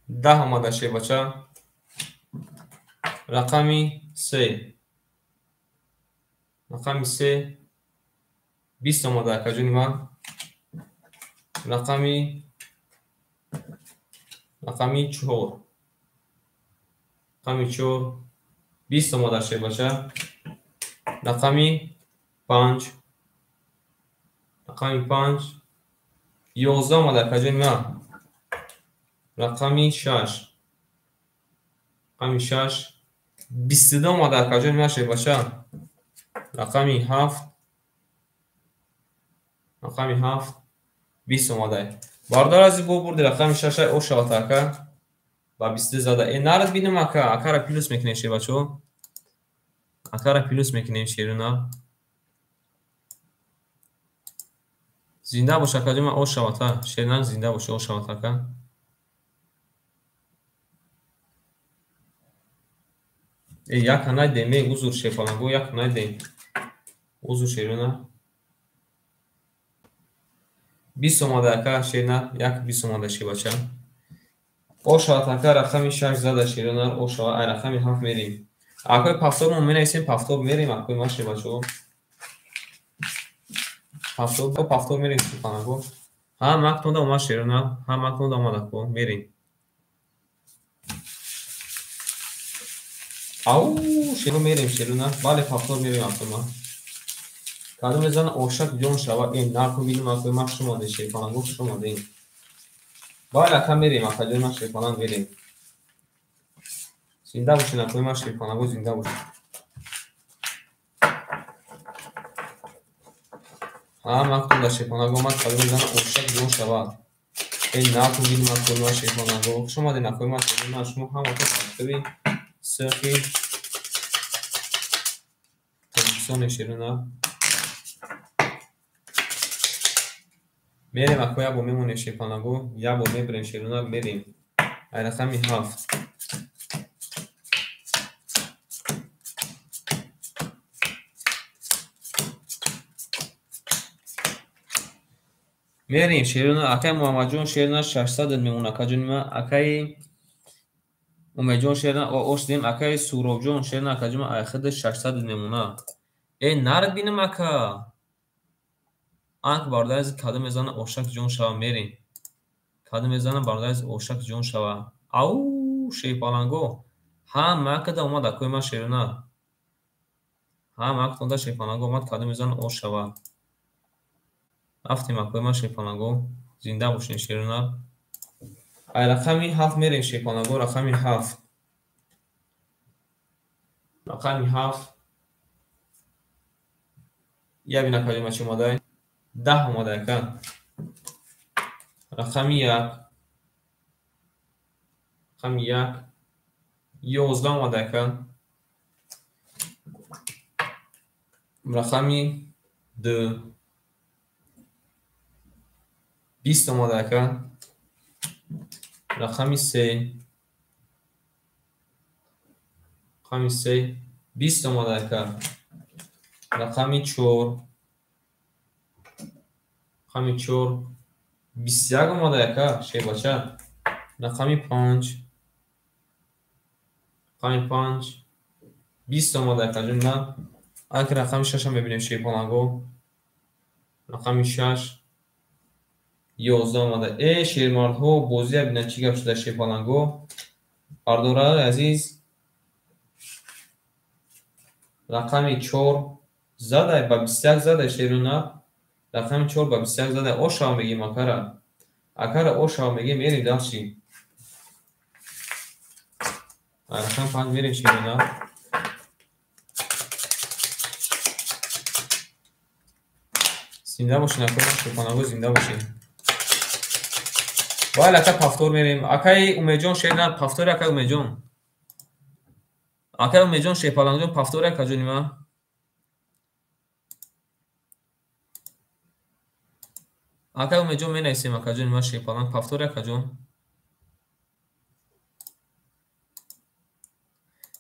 A: 10 омада шербача. Рақами 3. Рақами 3. 20 омада акаҷони ман. Рақами 4. Рақами 4. 20 омада шербача. Рақами 5. Рақами 5. 11 омада акаҷони ман. Рақами 6. Рақами 6. 22 омада акаҷони ман шербача. Рақами 7. Рақами 7. 20 омада. Бародар азиз, бо бурди рақами 6 ош шавад ака. Ба 22 зада. Нарад бинем ака. Акара плюс мекунем шербачо. Акара плюс мекунем шерона. Зинда бош акаҷон, ман ош шавад а. Шернар зинда бош, ош шавад ака. Як найдем, узр шерпаланго, як найдем. Узр шерона. 20 омада ака шернар, як 20 омада шербача. Ош шавад ака, рақами 6 зада шернар, ош шавад, ай рақами 7 мерем. Акои пафтор менависем, пафтор мерем, акои ман шербачо. Пафтор мерем шерпаланго. Ҳа, мактонда омад шернар, ҳа, мактонда омад ако, мерем. Ау, шеро мерем шерона. Бале, пафтор мерем акои ман. Кадом мезана ошак ҷон шава. Нархо бинем акои ман, хуш омадед шерпаланго, хуш омадед. Бале ака мерем, акаҷони ман Шерпаланг мерем. Зинда бошед, акои ман Шерпаланго, зинда бошед. Ҳама дар Шерпаланго омад, кадом мезанад ошак ҷон шавад. Эй накун бинем акои ман Шерпаланго. Хуш омадед акои ман Шерпаланго. Шумо ҳаматон мактаби сирхи Тоҷикистоне шерона. Мерем ако як бор мемонем Шерпаланго, як бор мебарем шерона, мерем. Ай рақами 7. Мерем шерона, акай Муҳаммадҷон шерона 600 мемона акаҷони ман, акаи Умедҷон шерона ош дем, акаи Суробҷон шерона акаҷони ман айхида 600 мемона. Эй нард бинам ака. Анк бародари кадом мезана ошак ҷон шава, мерем. Кадом мезана бародари ошак ҷон шава. Ау Шерпаланго. Ҳама када омад акои ман шерона. Ҳама када Шерпаланго омад, кадом мезана ош шава. Рафтем акои ман Шерпаланго. Зинда бошед шерона. Ай рақами 7 мерем Шерпаланго, рақами 7. Рақами 7. Я бина калима чӣ омадай? 10 омадай ака. Рақами 1. Рақами 1. 11 омадай ака. Рақами 2. 20 омадай ака. Рақами 3. Рақами 3. 20 омадай ака. Рақами 4. Рақами 4. 21 омадай ака, шербача. Рақами 5. Рақами 5. 20 омадай ака ҷон ман. Ака рақами 6 мебинем Шерпаланго. Рақами 6. 11 омада. Э шермардҳо, бозия бинанд чӣ гап шуда Шерпаланго. Бардораи азиз, рақами 4 задай ба 21 задай шерона. Рақами 4 ба 21 задай. Ошава мегим акара. Акара ошава мегим, мерем дальше. Рақами 5 мерем шерона. Зинда бошед акои ман Шерпаланго, зинда бошед. Бале ака пафтор мерем. Акаи Умедҷон шерна пафтори акаи Умедҷон. Акаи Умедҷон Шерпалангҷон пафтори акаҷони ман. Акаи Умедҷон менависем акаҷони ман Шерпаланг пафтори акаҷон.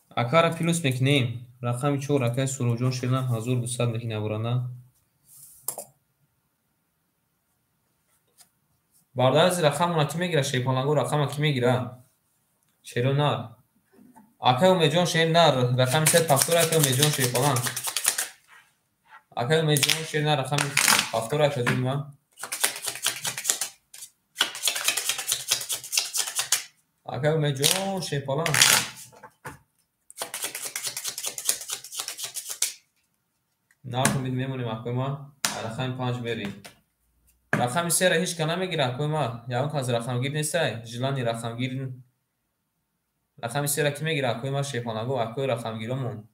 A: Акара плюс мекунем. Рақами 4 акаи Суробҷон шерна 1200 мекунем абурана. Бародари рақамона ки мегира Шерпаланго, рақама ки мегира? Шеро нар. Акаи Умедҷон шер нар, рақами 3 пафтор акаи Умедҷон Шерпаланг. Акаи Умедҷон шер нар, рақами пафтор акаҷони ман. Акаи Умедҷон Шерпаланг. Нархо бид мемонем акои ман. Рақами 5 мерем. Рақами 3-ра ҳеҷ ка намегира акои ман. Ягон кас рақамгир нестай. Желани рақамгир. Рақами 3-ра ки мегира акои ман Шерпаланго, акои рақамгиромон.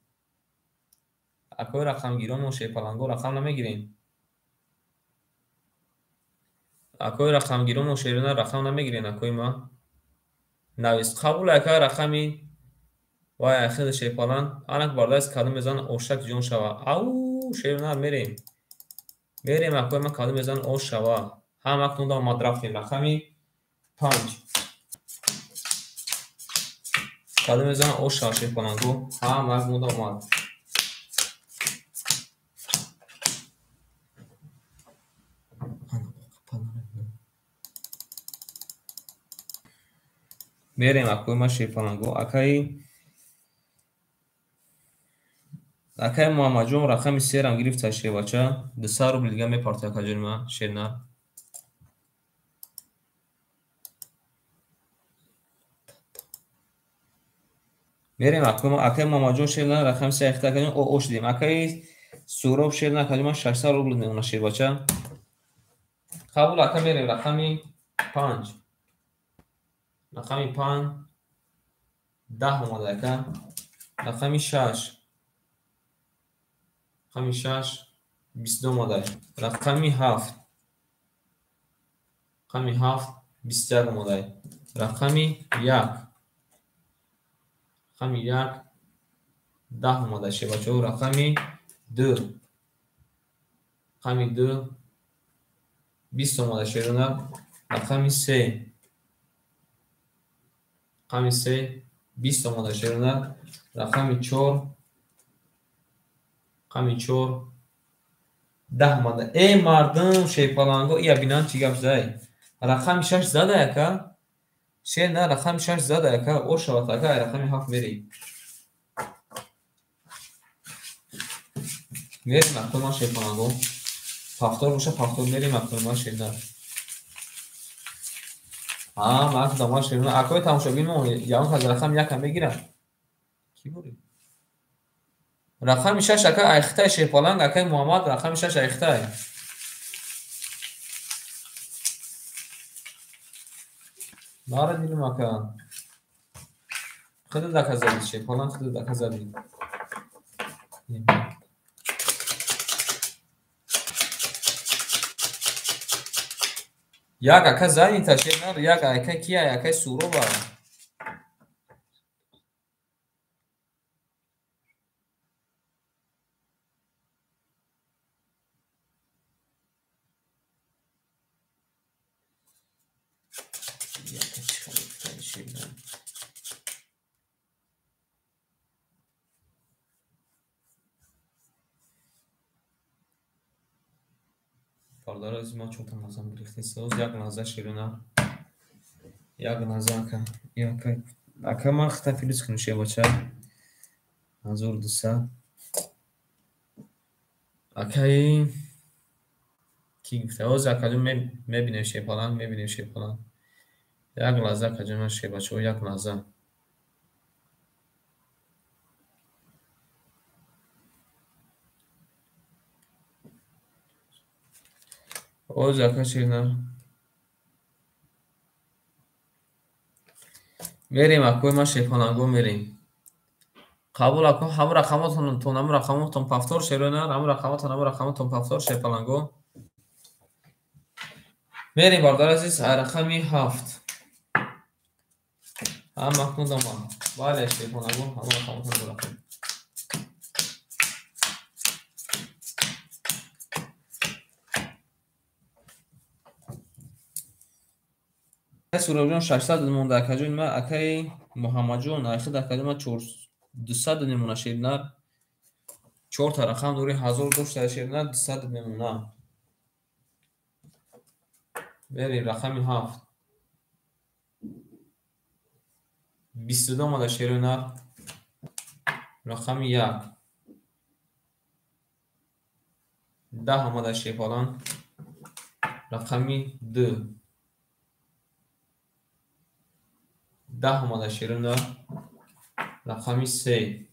A: Акои рақамгиромон Шерпаланго рақам намегирем. Акои рақамгиромон шерона рақам намегирен акои ман. Навис қабул ака рақами вай ахири Шерпаланг. Анак бардааст кадом мезанад ошак ҷон шава. Ау шерона мерем. Мерем акои ман кадом мезанад ош шава. Ҳама акнун омад рафтем рақами 5. Кадом мезанад ош шава Шерпаланго. Ҳама акнун омад. Мерем акои ман Шерпаланго. Акаи Муҳаммадҷон рақами 3-рам гирифта шербача. 200 рубл дига мепарта акаҷони ман шернар. Мерем акаи Муҳаммадҷон шернар рақами 3 ахта акаҷон ош дидем. Акаи Суроб шернар акаҷони ман 600 рубл мемона шербача. Қабул ака мерем рақами 5. Рақами 5 10 омада ака. Рақами 6. Рақами 6 22 омада. Рақами 7. Рақами 7 21 омада. Рақами 1. Рақами 1 10 омада шебачо. Рақами 2. Рақами 2 20 омада шерона. Рақами 3. Рақами 3 20 омада шерона. Рақами 4. Рақами 4 10 омада. Эй мардум шерпаланго, ия бинан чӣ гап зай. Рақами 6 зада яка. Шер на рақами 6 зада яка. О шавад ака, рақами 7 мери. Мерим акой ман шерпаланго. Повтор боша повтор мерим акой ман шерна. А, ман даман шерна. Акой тамошобин мо ягон кас рақами 1 мегирам. Ки бурид? Рақами 6 ака айхтай шерпаланг акай Муҳаммад рақами 6 айхтай. Нара дилим ака. Хида дака зади шерпаланг хида дака зади. Як ака зади та шернар, як ака кия, акай Суроба. Бародари азиз, ман чорта лаҳза гирифтем. Як лаҳза ширина. Як лаҳза ака. Ака, ака ман хита плюс кунем шебача. 1200. Акаи ки гуфта? Оз акаҷон мебинем шепаланг, мебинем шепаланг. Як лаҳза акаҷон ман шебачо, як лаҳза. Оз ака ширина. Мерем акой ман шепаланго мерем. Қабул акун ҳамун рақамотон тон ҳамун рақамотон повтор шерона, ҳамун рақамотон ҳамун рақамотон повтор шепаланго. Мерем бародари азиз, рақами 7. Ҳам махмуд омад. Бале шепаланго ҳамун рақамотон ҳамун рақам. Суробҷон 600 монда акаҷон ма акаи Муҳаммадҷон айхид акаҷон ма 200 немона шернар. 4 та рақам дори 1000 дошта шернар 200 немона. Мерем рақами 7. 22 омада шернар. Рақами 1. 10 омада шерпалан. Рақами 2. 10 омада шерона. Рақами 3.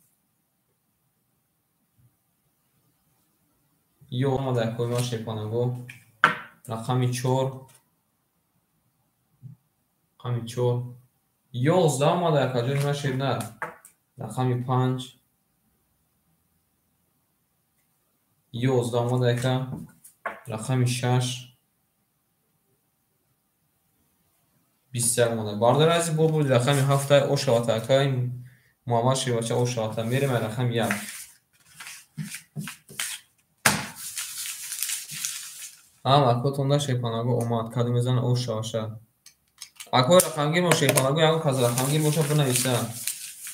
A: Ё омада акой ман шерпаланго. Рақами 4. Рақами 4. 11 омада акаҷони ман шернар. Рақами 5. 11 омада ака. Рақами 6. 21 омада. Бародари азиз, бо буд рақами 7 ошавата акай Муҳаммад шербача ошавата. Мерем рақами 1. Ҳам акотонда шерпанаго омад. Кадом мезана ошаваша. Акои рақамгир мо шерпанаго ягон кас рақамгир боша бинависа.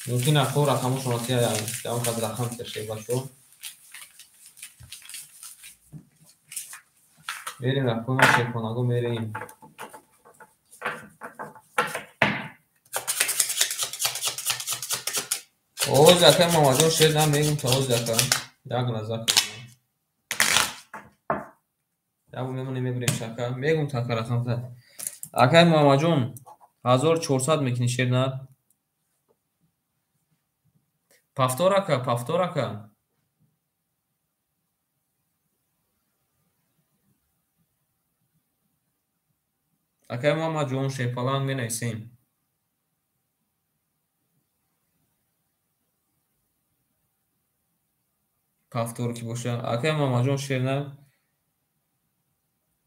A: Мумкин ако рақамошон тия ягон кас рақам тия шербачо. Мерем акои ма шерпанаго мерем. Оз ака Муҳаммадҷон шер на мегум та оз ака. Як лаҳза. Як мемонем мебурем шака. Мегум та ака рақам та. Акай Муҳаммадҷон 1400 мекунӣ шер на. Повтор ака, повтор ака. Акай Муҳаммадҷон шерпаланг менависем. Повтор ки боша. Акай Муҳаммадҷон шерна.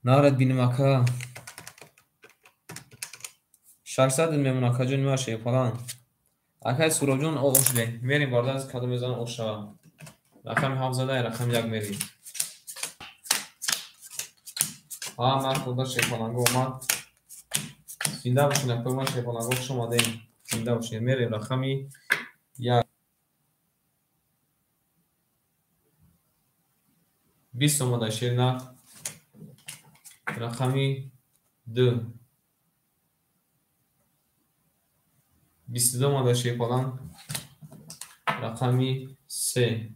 A: Нарад бинем ака. 600 мемон акаҷони ман шерпалан. Акай Суробҷон ош де. Мерим бародар аз кадом мезанам ош шава. Рақами 7 зада, рақами 1 мерим. Ҳа, ман худо шерпаланго омад. Зинда бошед, акои ман шерпаланго, хуш омадем. Зинда бошед. Мерем рақами 1. 20 омада шерна. Рақами 2. 22 омада шерпалан. Рақами 3.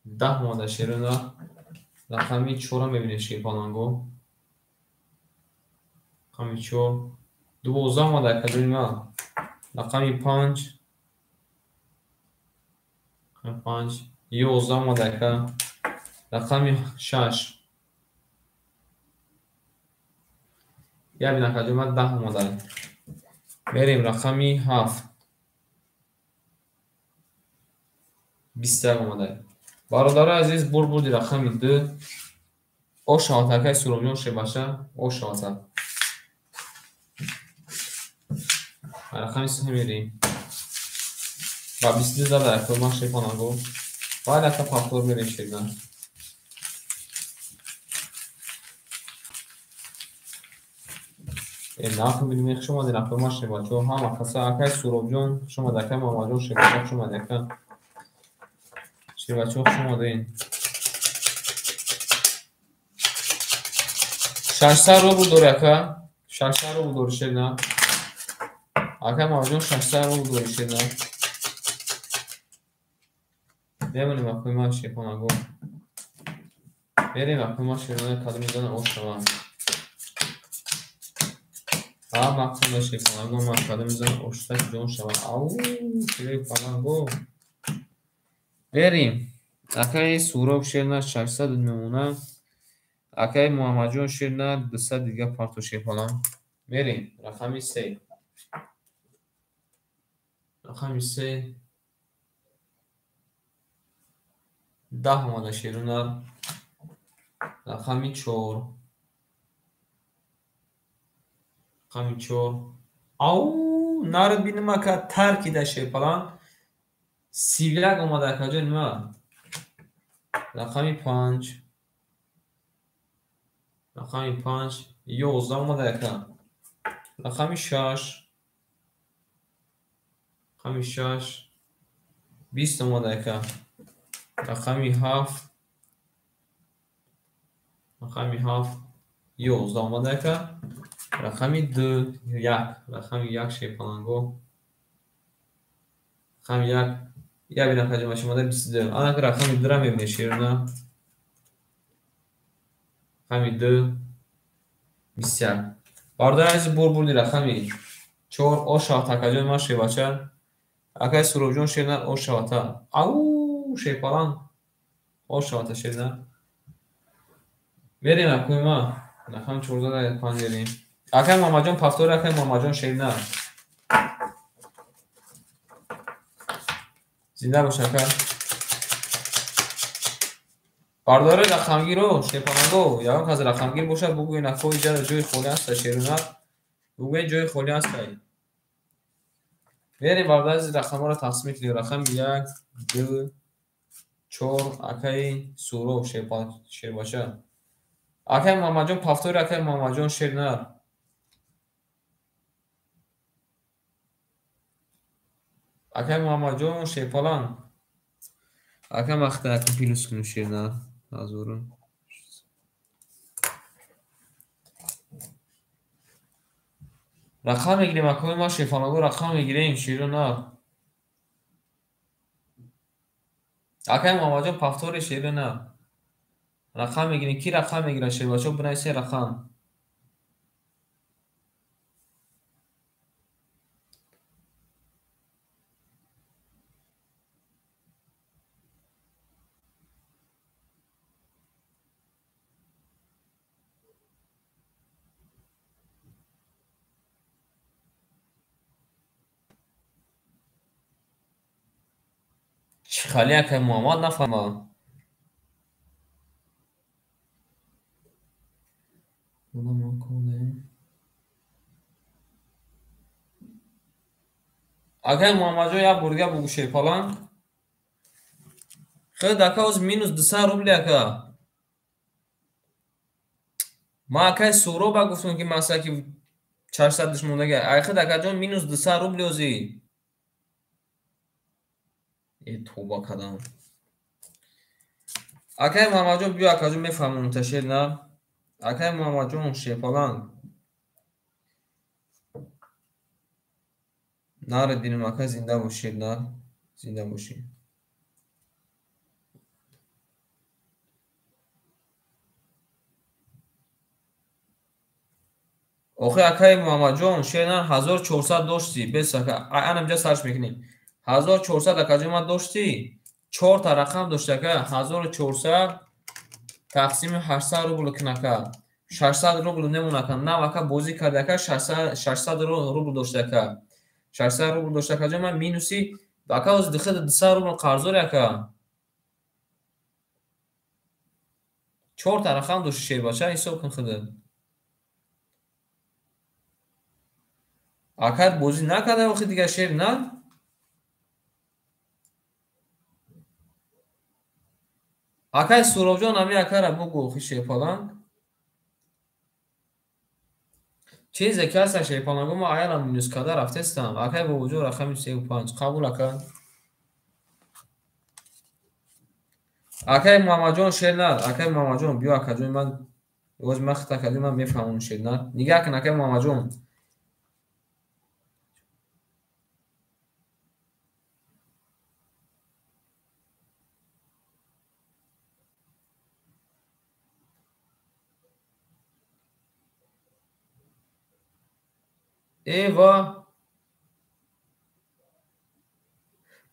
A: 10 омада шерна. Рақами 4 мебинем шерпаланго. Рақами 4. 12 омада акаҷони ман. Рақами 5. 5. 11 омада ака. Рақами 6. Я бин акаҷони ман 10 омада. Мерем рақами 7. 21 омада. Бародарои азиз, бурди рақами 2. Ош шавад акаи Суробҷон шебаша, ош шавад. Рақами 3 мерем. Ба 22 зада акои ман шерпаланго. Баъд ака повтор мерем шерна. Нақл бинем, хуш омадед акои ман шербачо. Ҳама каса акаи Суробҷон хуш омадед, акаи Муҳаммадҷон шербача хуш омадед ака. Шербачо хуш омадед. 600 рубл дори ака. 600 рубл дори шерна. Акаи Муҳаммадҷон 600 рубл дори шерна. Мемонем акои ман шерпаланго. Мерем акои ман шерна кадом мезанам ош шавам. Ҳа, мақсад шерпаланго ман кадом мезанам оштак ҷон шавам. Ау, шерпаланго. Мерем. Акаи Суроб шерна 600 мемона. Акаи Муҳаммадҷон шерна 200 дига парто шерпалан. Мерем. Рақами 3. Рақами 3. 10 омада шерна. Рақами 4. Рақами 4. Ау, нарад бинем ака таркида шерпалан. 31 омада акаҷони ман. Рақами 5. Рақами 5. 11 омада ака. Рақами 6. Рақами 6. 20 омада ака. Рақами 7. Рақами 7. 11 омада ака. Рақами 2. 1. Рақами 1 шерпаланго. Рақами 1. Я бин акаҷон маш омада 22. Анака рақами 2-ра мебинед шерна. Рақами 2. 21. Бародари азиз, бурди рақами 4. Ош шавад акаҷони ман шербача. Акаи Суробҷон шерна ош шавад. Ау, шерпалан. Ош шавад шерна. Мерем акои ман. Рақами 14 5 мерем. Акаи Муҳаммадҷон повтори, акаи Муҳаммадҷон шерна. Зинда бош ака. Бародари рақамгиро, шерпаланго, ягон кас рақамгир бошад, бугӯед акои иҷа ҷои холӣ ҳаста шерна. Бугӯед ҷои холӣ ҳаста. Мерем бародари азиз, рақамҳоро тақсим мекунем. Рақами 1, 2, 4, акаи Суроб шербача. Акаи Муҳаммадҷон повтори, акаи Муҳаммадҷон шерна. Акаи Муҳаммадҷон шерпалан. Ака махта ака плюс кунем шерна. Ҳазору. Рақам мегирем акои ман шерпаланго, рақам мегирем шерна. Акаи Муҳаммадҷон повтори шерна. Рақам мегирем. Ки рақам мегирад шербачо? Бинависед рақам. Чӣ хали акай Муҳаммад нафаҳмам. Акай Муҳаммадҷон як бор дига бугӯ Шерпаланг. Хед ака оз минус 200 рубли ака. Ман акай Суҳроба гуфтам ки масалан ки 400 мондаги. Ай хед акаҷон минус 200 рубли озӣ. Э тоба кардам. Акай Муҳаммадҷон биё акаҷон мефаҳмонам та шер на. Акай Муҳаммадҷон Шерпаланг. Наре динам ака зинда бош шер на. Зинда бошӣ. Охи акаи Муҳаммадҷон шер на 1400 доштӣ. Бес ака. Ана инҷа сарш мекунем. 1400 акаҷон ман доштӣ. 4 та рақам дошти ака. 1400 тақсими 800 рубл кун ака. 600 рубл немон ака. Нав ака бозӣ карди ака 600 рубл дошти ака. 600 рубл дошти акаҷон ман минуси ака оз 200 рубл қарздори ака. 4 та рақам дошти шербача ҳисоб кун худат. Ака бозӣ накарда охи дига шер на? Акай Суробҷон ҳами акара бугӯ охи Шерпаланг. Чизе ки ҳаста Шерпалангу ман аялам минус карда рафтестам. Акай Бобоҷон рақами 35 қабул ака. Акай Муҳаммадҷон шер на. Акай Муҳаммадҷон биё акаҷон ман оз ман хит акаҷон ман мефаҳмонам шер на. Нигаҳ кун акай Муҳаммадҷон. Э ва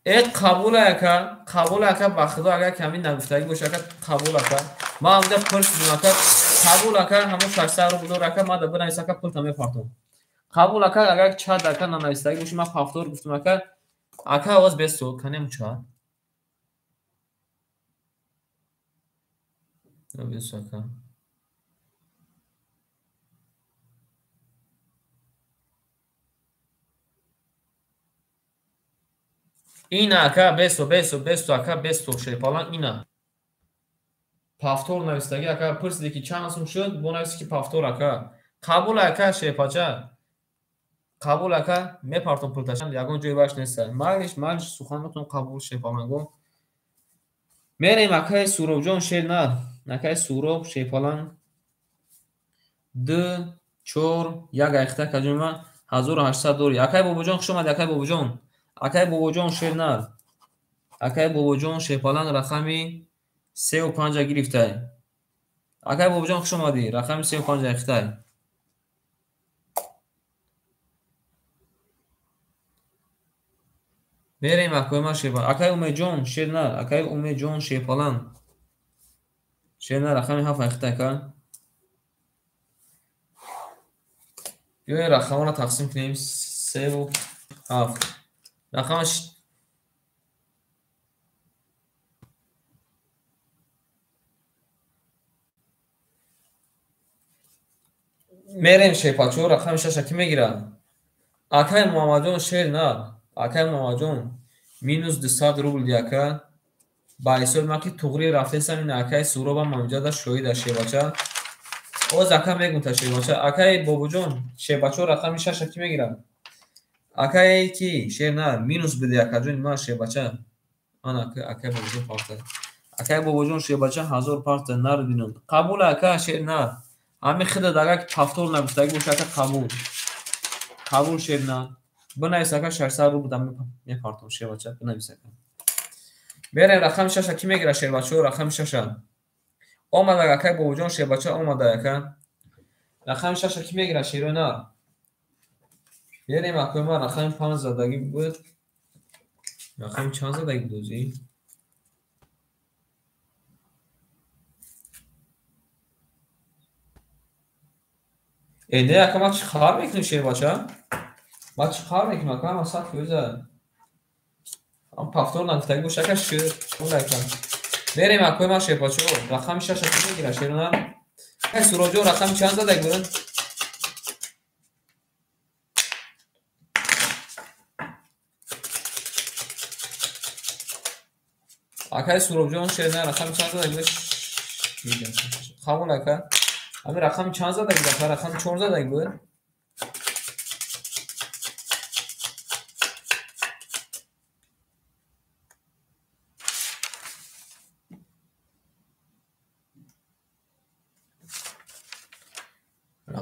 A: э қабул ака, қабул ака, ба худо агар ками нагуфтагӣ боша ака қабул ака. Ман ҳамҷа пурсидам ака, қабул ака, ҳамон 600 рубл дор ака, ман да бинавис ака пулта мепартом. Қабул ака, агар чад ака нанавистагӣ боши ман повтор гуфтам ака. Ака овоз бесо, канем чад? Бесо ака. Ина ака бесо бесо бесо ака бесо Шерпаланг ина. Повтор навистагӣ ака пурсиде ки чанд сум шуд, бо нависи ки повтор ака. Қабул ака Шерпача. Қабул ака мепартом пулташам ягон ҷои баш нест. Майлиш майлиш суханотон қабул Шерпалангу. Мерем акаи Суробҷон шер на. Акаи Суроб Шерпаланг 2 4 1 айхта акаҷон ман 1800 дори. Акаи Бобоҷон хуш омадӣ акаи Бобоҷон. Акаи Бобоҷон шер нар. Акаи Бобоҷон Шерпаланг рақами 3 ва 5 гирифтай. Акаи Бобоҷон хуш омадӣ. Рақами 3 ва 5 айхтай. Мерем акаи ман Шерпаланг. Акаи Умедҷон шер нар. Акаи Умедҷон Шерпаланг. Шер нар рақами 7 айхтай ака. Биёед рақамҳоро тақсим кунем. 3 ва 7. Рақамаш мерем Шерпачо рақами 6 ки мегирад? Акаи Муҳаммадҷон шер на. Акаи Муҳаммадҷон минус 200 рубл ди ака. Ба ҳисоби ман ки туғри рафтестам ин акаи Суробам ҳамҷада шоҳид аст Шербача. Оз ака мегум та Шербача. Акаи Бобоҷон Шербачо рақами 6 ки мегирад? Акае ки шер на минус биде акаҷони ман Шербача. Ман акаи Бобоҷон парта. Акаи Бобоҷон Шербача 1000 парта нар бинам. Қабул ака шер на. Ҳами худат агар повтор нагуфтагӣ боша ака қабул. Қабул шер на. Бинавис ака 600 рубл да мепартом Шербача бинавис ака. Берем рақами 6 ки мегирад Шербачо рақами 6. Омада акаи Бобоҷон Шербача омада ака. Рақами 6 ки мегирад шеро на. Берем акаи ман рақами 5 задагӣ буд. Рақами чанд задагӣ буд озӣ? Э не ака ман чӣ хабар мекунем Шербача? Ман чӣ хабар мекунам ака? Ман 100%. Ам повтор нагуфтагӣ боша ака шуд. Ака. Мерем акои ман шербачо. Рақами шаша ки мегира шерона? Акай Суроҷон рақами чанд задаг буд? Акай Суробҷон шерна рақами чанд задаг буд? Қабул ака. Ами рақами чанд задаг буд? Ака рақами 4 задаг буд?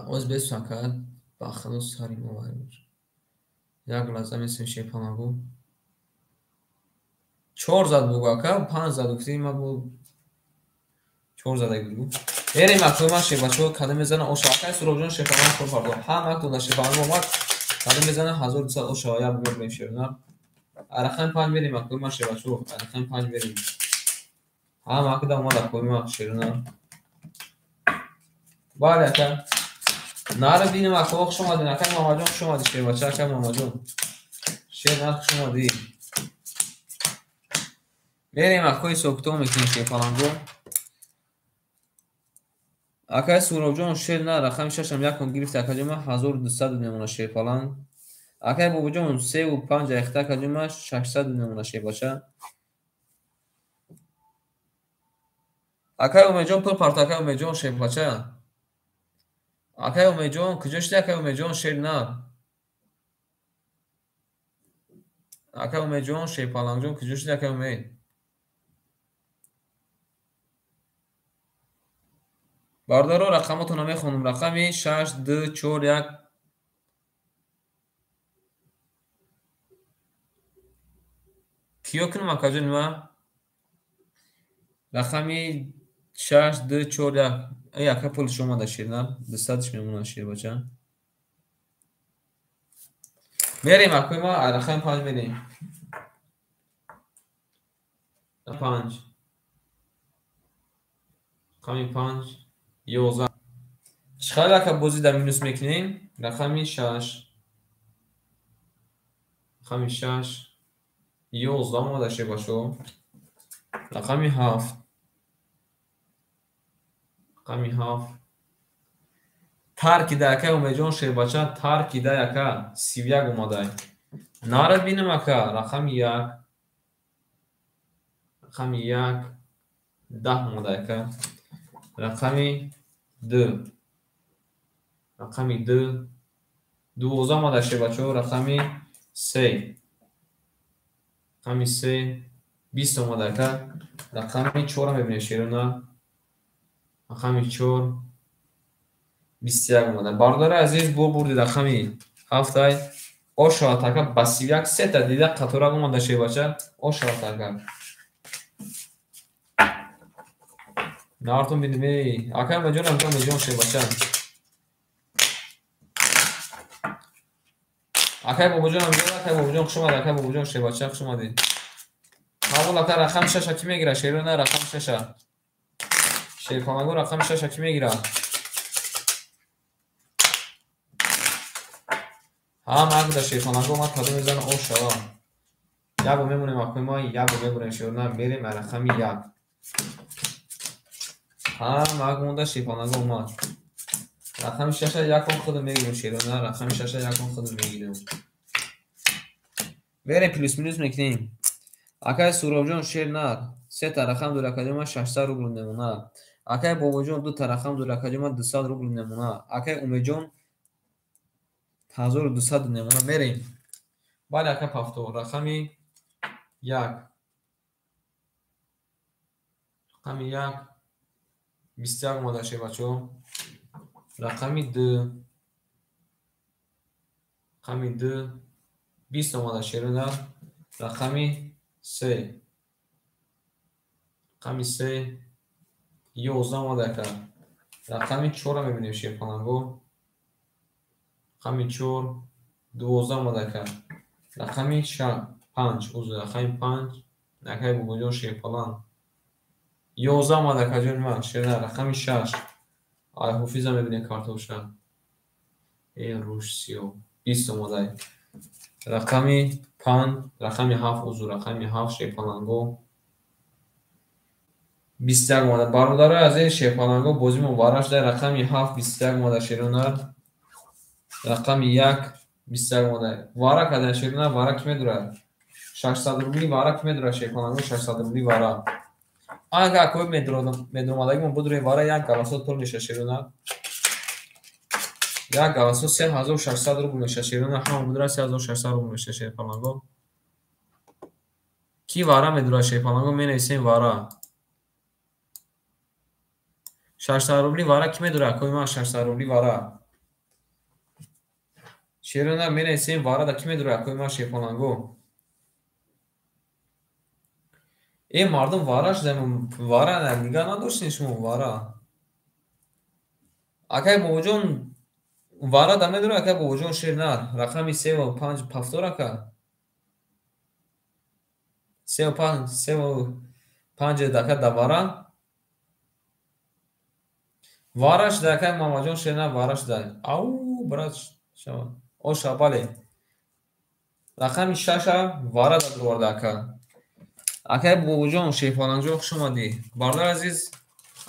A: Оз бес ака ба худо сари мо вайр. Як лаҳза месем шепанагу. 4 зад бугу ака, 5 зад гуфти ма бу 4 задаг бугу. Мерем акои ман шепачо кадом мезана оша акай Суробҷон шепанагу кор фардо. Ҳам ак дода шепанагу омад. Кадом мезана 1200 оша як мебарем шерна. Рақами 5 мерем акои ман шепачо, рақами 5 мерем. Ҳам ак да омад акои ман шерна. Бале ака. Нара бинем ака, хуш омадин акай Муҳаммадҷон, хуш омадӣ шербача акай Муҳаммадҷон. Шер хуш омадӣ. Мерем акои ҳисоб-китоб мекунем шерпаланго. Акай Суробҷон шер на рақами 6-ам якон гирифт акаҷон ман 1200 мемона шерпаланг. Акай Бобоҷон 3 5 айхта акаҷон ман 600 мемона шербача. Акай Умедҷон пул парт акай Умедҷон шербача. Акай Умедҷон куҷо шуди акай Умедҷон шер на? Акай Умедҷон шерпалангҷон куҷо шуди акай Умед? Бародаро рақамотонро мехонам. Рақами 6 2 4 1 киё кунам акаҷони ман? Рақами 6 2 4 1. Эй ака пулиш омада шерна, 200-ш мемонад шербача. Мерем акои ма рақами 5 мерем. 5. Рақами 5 11. Чӣ ака бозӣ дар минус мекунем? Рақами 6. Рақами 6 11 омада шербачо. Рақами 7. Рақами 7. Таркида акай Умедҷон шербача, таркида ака 31 омадай. Нара бинем ака, рақами 1. Рақами 1 10 омадай ака. Рақами 2. Рақами 2 12 омада шербачо, рақами 3. Рақами 3 20 омада ака. Рақами 4 мебинем шерона. Рақами 4 21 омада. Бародари азиз бо бурди рақами 7 ай. Ошават ака ба 31 сета дида қаторак омада шербача. Ошават ака. Нартон бинем эй. Акай Умедҷон, акай Умедҷон шербача. Акай Бобоҷон акай Бобоҷон хуш омадӣ, акай Бобоҷон шербача хуш омадӣ. Қабул ака рақами 6 ки мегира? Шерона рақами 6. Шерпалаго рақами 6 ки мегира? Ҳам акда шерпалаго омад кадом мезана ошава. Як бор мемонем акои ма, як бор мебурем шерона, мерем рақами 1. Ҳам ак монда шерпалаго омад. Рақами 6 якон худам мегирем шерона, рақами 6 якон худам мегирем. Мерем плюс минус мекунем. Акай Суробҷон шер нар, 3 та рақам дора акаҷон ман 600 рубл мемонад. Акай Бобоҷон 2 та рақам дора акаҷон ман 200 рубл мемонад. Акай Умедҷон 1200 мемонад. Мерем. Бале ака повтор. Рақами 1. Рақами 1 21 омада шербачо. Рақами 2. Рақами 2 20 омада шерона. Рақами 3. Рақами 3 11 омада ака. Рақами 4 мебинем шерпаланго. Рақами 4 12 омада ака. Рақами 5 узр, рақами 5 акай Бобоҷон шерпаланг. 11 омада акаҷони ман шерна, рақами 6. Ай ҳофиза мебинем картоша. Э руш сиё 20 омадай. Рақами 5, рақами 7 узр, рақами 7 шерпаланго. 21 омада. Бародарои азиз, шерпаланго бозимон вара шуда. Рақами 7 21 омада шерунар. Рақами 1 21 омада. Вара кадан шерунар, вара ки медурад? 600 рубли вара ки медурад шерпаланго, 600 рубли вара. Ага, акои медуромадагимон будурем вара як галасо пул меша шерунар. Як галасо 3600 рубл меша шерунар, ҳама будура 3600 рубл меша шерпаланго. Ки вара медурад шерпаланго, менависем вара. 600 рубли вара ки медурад? Акои ман 600 рубли вара. Шерунар менависем вара да ки медурад? Акои ман шерпаланго. Э мардум вара шуда, вара нигаҳ надоштем шумо вара. Акай бобоҷон вара да медурад, акай бобоҷон шернар. Рақами 3 ва 5 повтор ака. 3 ва 5, 3 ва 5 дака да вара. Вара шуда, акай Мамаҷон шернар вара шуда. Ау, брат, шава. Оша, бале. Рақами 6 вара да дурварда ака. Акай бобоҷон шерпаланҷон хуш омадӣ. Бародар азиз,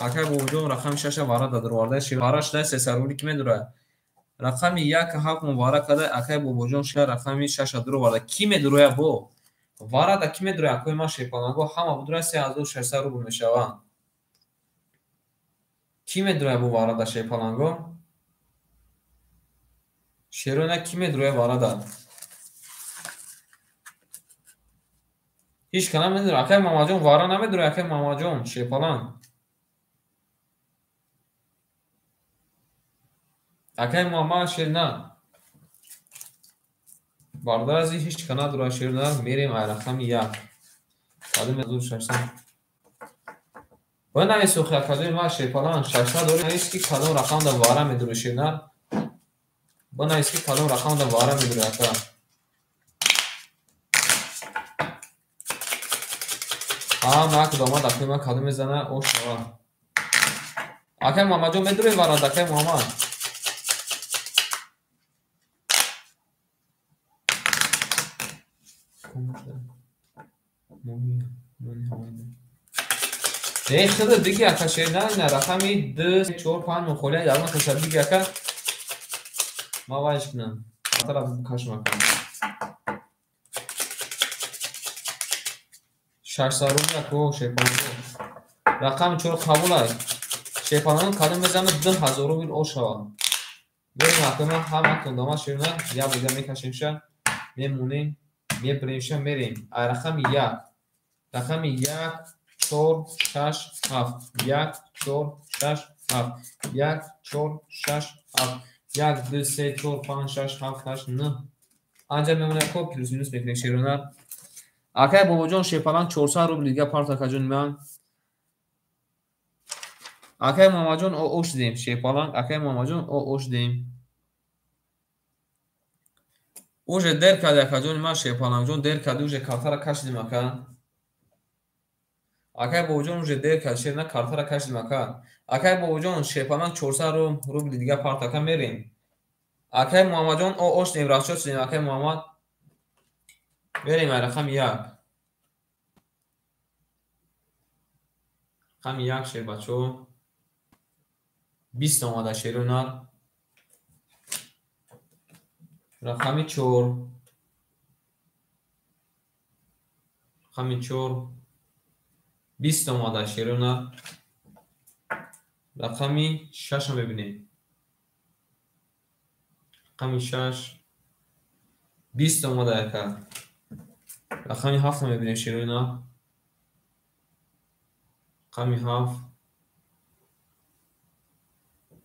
A: акай бобоҷон рақами 6 вара да дурварда. Вара шуда 300 рубли ки медурад? Рақами 1 7 мо вара када, акай бобоҷон шер рақами 6 дурварда. Ки медуроя бо? Вара да ки медуроя? Акои ман шерпаланго ҳама будура 3600 рубл мешаванд. Ки медуроя бо вара да шерпаланго? Шерона ки медуроя вара да? Ҳеҷ ка намедура. Акай Мамаҷон вара намедура, акай Мамаҷон шерпаланг. Акай Муҳаммад шерна. Бародар азиз, ҳеҷ ка надура шерна. Мерем ай рақами 1. Кадом 1600. Бояд навис охи акадои ман шерпаланг 600 дори навис ки кадом рақам да вара медура шерна. Бояд навис ки кадом рақам да вара медура ака. Ҳама як домад акои ман кадом мезана ош шава. Акай Муҳаммадҷон медурои вара да акай Муҳаммад? Эй худо биги ака шерна, ина рақами 2 4 5 мухолия ягон таша биги ака. Ма вайш кунам. Атара букашм ака. 600 рубл ако шерпаланго. Рақами 4 қабул ай. Шерпаланго кадом мезана 2000 рубл ошава. Мерем акои ман ҳама тондама шерна, як боза мекашемша, мемонем, мебиремша, мерем. Ай рақами 1. Рақами 1 4 6 7 1 4 6 7 1 4 6 7 1 2 3 4 5 6 7 8 9. Анҷа мемонем ко плюс минус мекунем шерона. Акай бобоҷон шерпаланг 400 рубл дига парт акаҷони ман. Акай Муҳаммадҷон ош дем шерпаланг, акай Муҳаммадҷон ош дем. Уже дер кади акаҷони ман шерпалангҷон дер кади, уже картара кашидим ака. Акай бобоҷон уже дер кади шерна картара кашидим ака. Акай бобоҷон шерпаланг 400 рубл дига парт ака мерем. Акай Муҳаммадҷон ош дем, расчёт шудем акай Муҳаммад. Мерем ай рақами 1. Рақами 1 шербачо. 20 омада шерунар. Рақами 4. Рақами 4. 20 омада шерунар. Рақами 6 мебинем. Рақами 6. 20 омада яка. Рақами 7 мебинем шерунар. Рақами 7.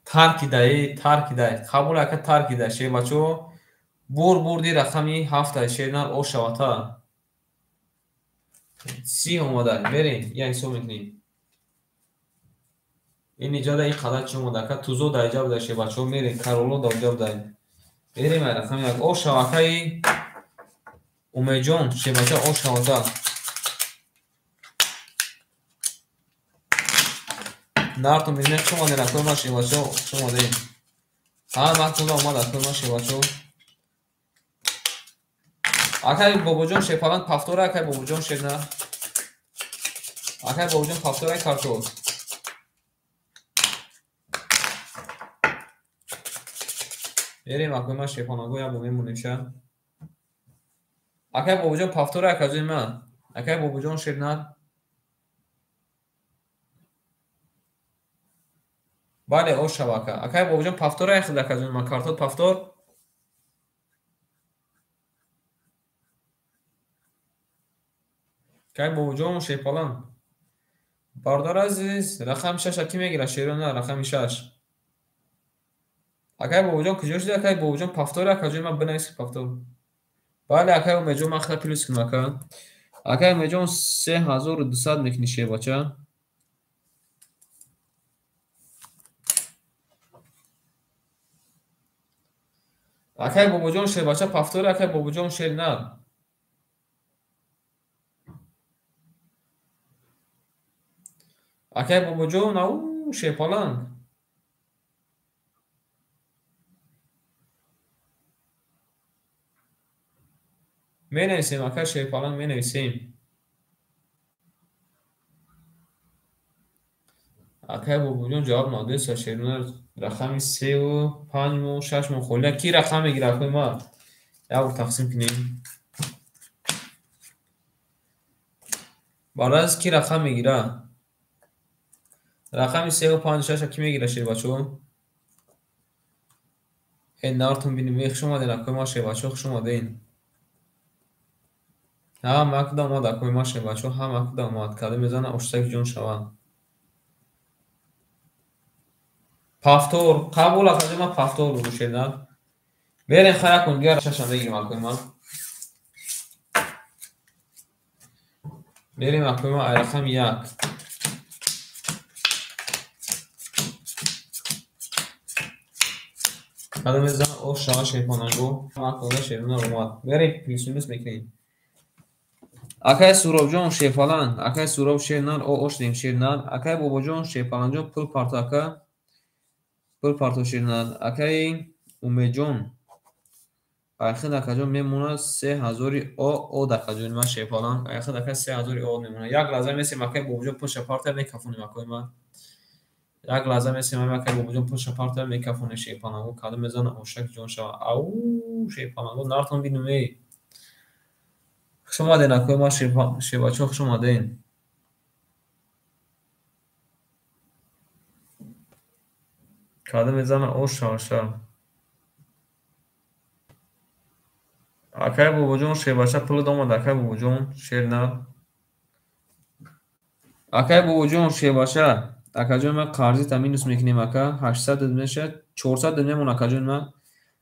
A: Таркидаи, таркидаи. Қабул ака таркида шербачо. Бур бурди рақами 7 шернар ошавата. 30 омада. Мерем, я ҳисоб мекунем. Ин иҷода ин қадар чи омада ака? Тузо да иҷа буда шербачо. Мерем, кароло да иҷа буда. Мерем ай рақами 1. Ошавакаи Умедҷон шербача ошавата. Нартон бинем хуш омадем акои ман шербачо, хуш омадем. Ҳама вақтонда омад акои ман шербачо. Акай Бобоҷон Шерпаланг пафтора, акай Бобоҷон Шерна. Акай Бобоҷон пафтора картот. Мерем акои ман Шерпаланго як бор мемонем ша. Акай Бобоҷон пафтора акаҷои ман. Акай Бобоҷон Шерна. Бале, ош шава ака. Акай Бобоҷон пафтора яхид акаҷои ман картот пафтор. Акай Бобоҷон Шерпаланг. Бародар азиз, рақами шаша кӣ мегирад? Шерона, рақами шаш. Акай Бобоҷон куҷо шуди? Акай Бобоҷон пафтора акаҷои ман бинавис ки пафтор. Бале, акай Умедҷон, ман хела плюс кунам ака. Акай Умедҷон 3200 мекунӣ шербача. Акай Бобоҷон шербача пафтора, акай Бобоҷон шер на. Акай Бобоҷон, ау Шерпаланг. Менависем, акай Шерпаланг менависем. Акай Бобоҷон ҷавоб надост, Шерона рақами 3 5 моҳ 6 моҳ холия. Ки рақам мегирад акои ман? Як бор тақсим кунем. Бародар ки рақам мегирад? Рақами 3 5 6 ки мегирад шербачо? Э нартон бинем, хуш омаден акои ман шербачо, хуш омаден. Ҳама акда омад акои ман шербачо, ҳама акда омад. Кадом мезана оштаки ҷон шавад. Пафтор, қабул акаҷо ман пафтор буду шерна. Берем хая кун дигар шаша мегирем акои ман. Берем акои ман ай рақами 1. Кадом мезана ош шава Шерпаланго. Акода Шерона омад. Берем плюс минус мекунем. Акай Суробҷон Шерпаланг, акай Суроб Шернар, о ош дем Шернар, акай Бобоҷон Шерпалангҷон пул парто ака. Пул парто Шернар, акай Умедҷон. Айхид акаҷон мемонад 3000 о од акаҷон ман Шерпаланг. Айхид ака 3000 о мемонад. Як лаҳза месем акай Бобоҷон пулша парта мекафонем акои ман. Як лаҳза месем акай Бобоҷон пулша парта мекафонем Шерпаланго. Кадом мезана ошак ҷон шава. Ау Шерпаланго нартон бинум эй. Хуш омаден акои ман шербачо, хуш омаден. Кадом мезана ош шава ша. Акай Бобоҷон шербача пулат омад акай Бобоҷон Шерна. Акай Бобоҷон шербача, акаҷон ман қарзита минус мекунем ака, 800 мешавад, 400 мемонад акаҷон ман.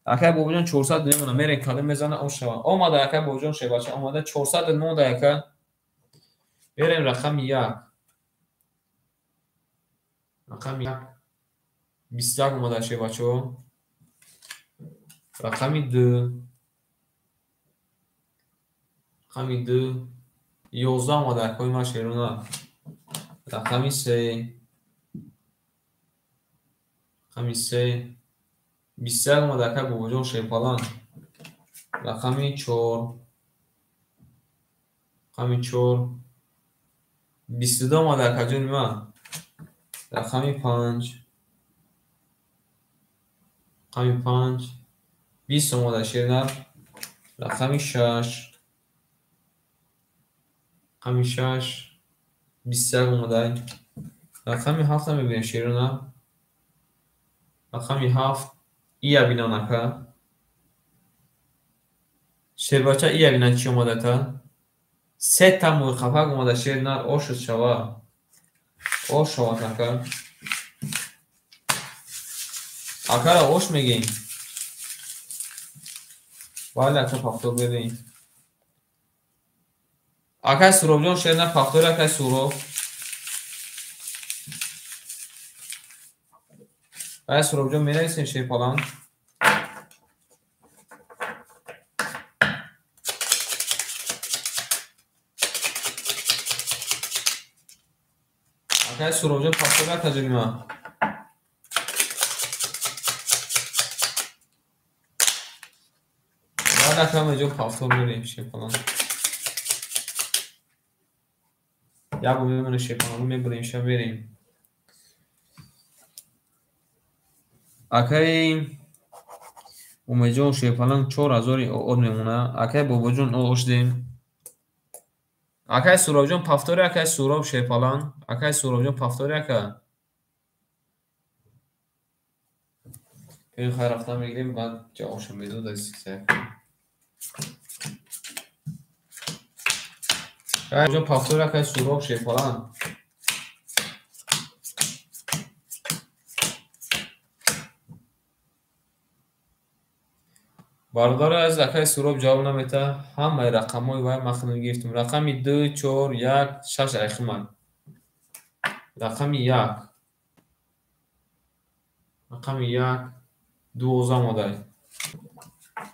A: Акай Бобоҷон 400 мемонад, мерем кадом мезана ош шава. Омада акай Бобоҷон шербача, омада 400 монда ака. Берем рақами 1. Рақами 1. 21 омада шербачо. Рақами 2. Рақами 2. 11 омада акои ман Шерона. Рақами 3. Рақами 3. 21 омада акай Бобоҷон Шерпаланг. Рақами 4. Рақами 4. 22 омада акаҷони ман. Рақами 5. Рақами 5. 20 омада Шернар. Рақами 6. Рақами 6. 21 омада. Рақами 7 мебинем Шерона. Рақами 7. Ия бинан ака. Шербача ия бинан чӣ омада та? Се та мӯйқапак омада Шернар, ошуд шава. Ош шавад ака. Акара ош мегем. Бале ака пафтор берем. Акай Суробҷон Шернар пафтори акай Суроб. Акай Суробҷон менависем Шерпаланг. Акай Суробҷон пафтори акаҷони ман. Баъд акай Умедҷон повтор мерем шерпаланг. Як бор мемонем шерпалангу мебурем ша мерем. Акай Умедҷон шерпаланг 4000 од мемона. Акай Бобоҷон ошдем. Акай Суробҷон повтори, акай Суроб шерпаланг. Акай Суробҷон повтори ака. Бин хайр рафтан мегирем, баъд ҷавобшо медод аз. Акай повтори, акай Суроб шерпаланг. Бародари азиз, акай Суроб ҷавоб наметаҳад. Ҳамаи рақамҳои вай ман худам гирифтам. Рақами 2, 4, 1, 6 айхимай. Рақами 1. Рақами 1 12 омадай.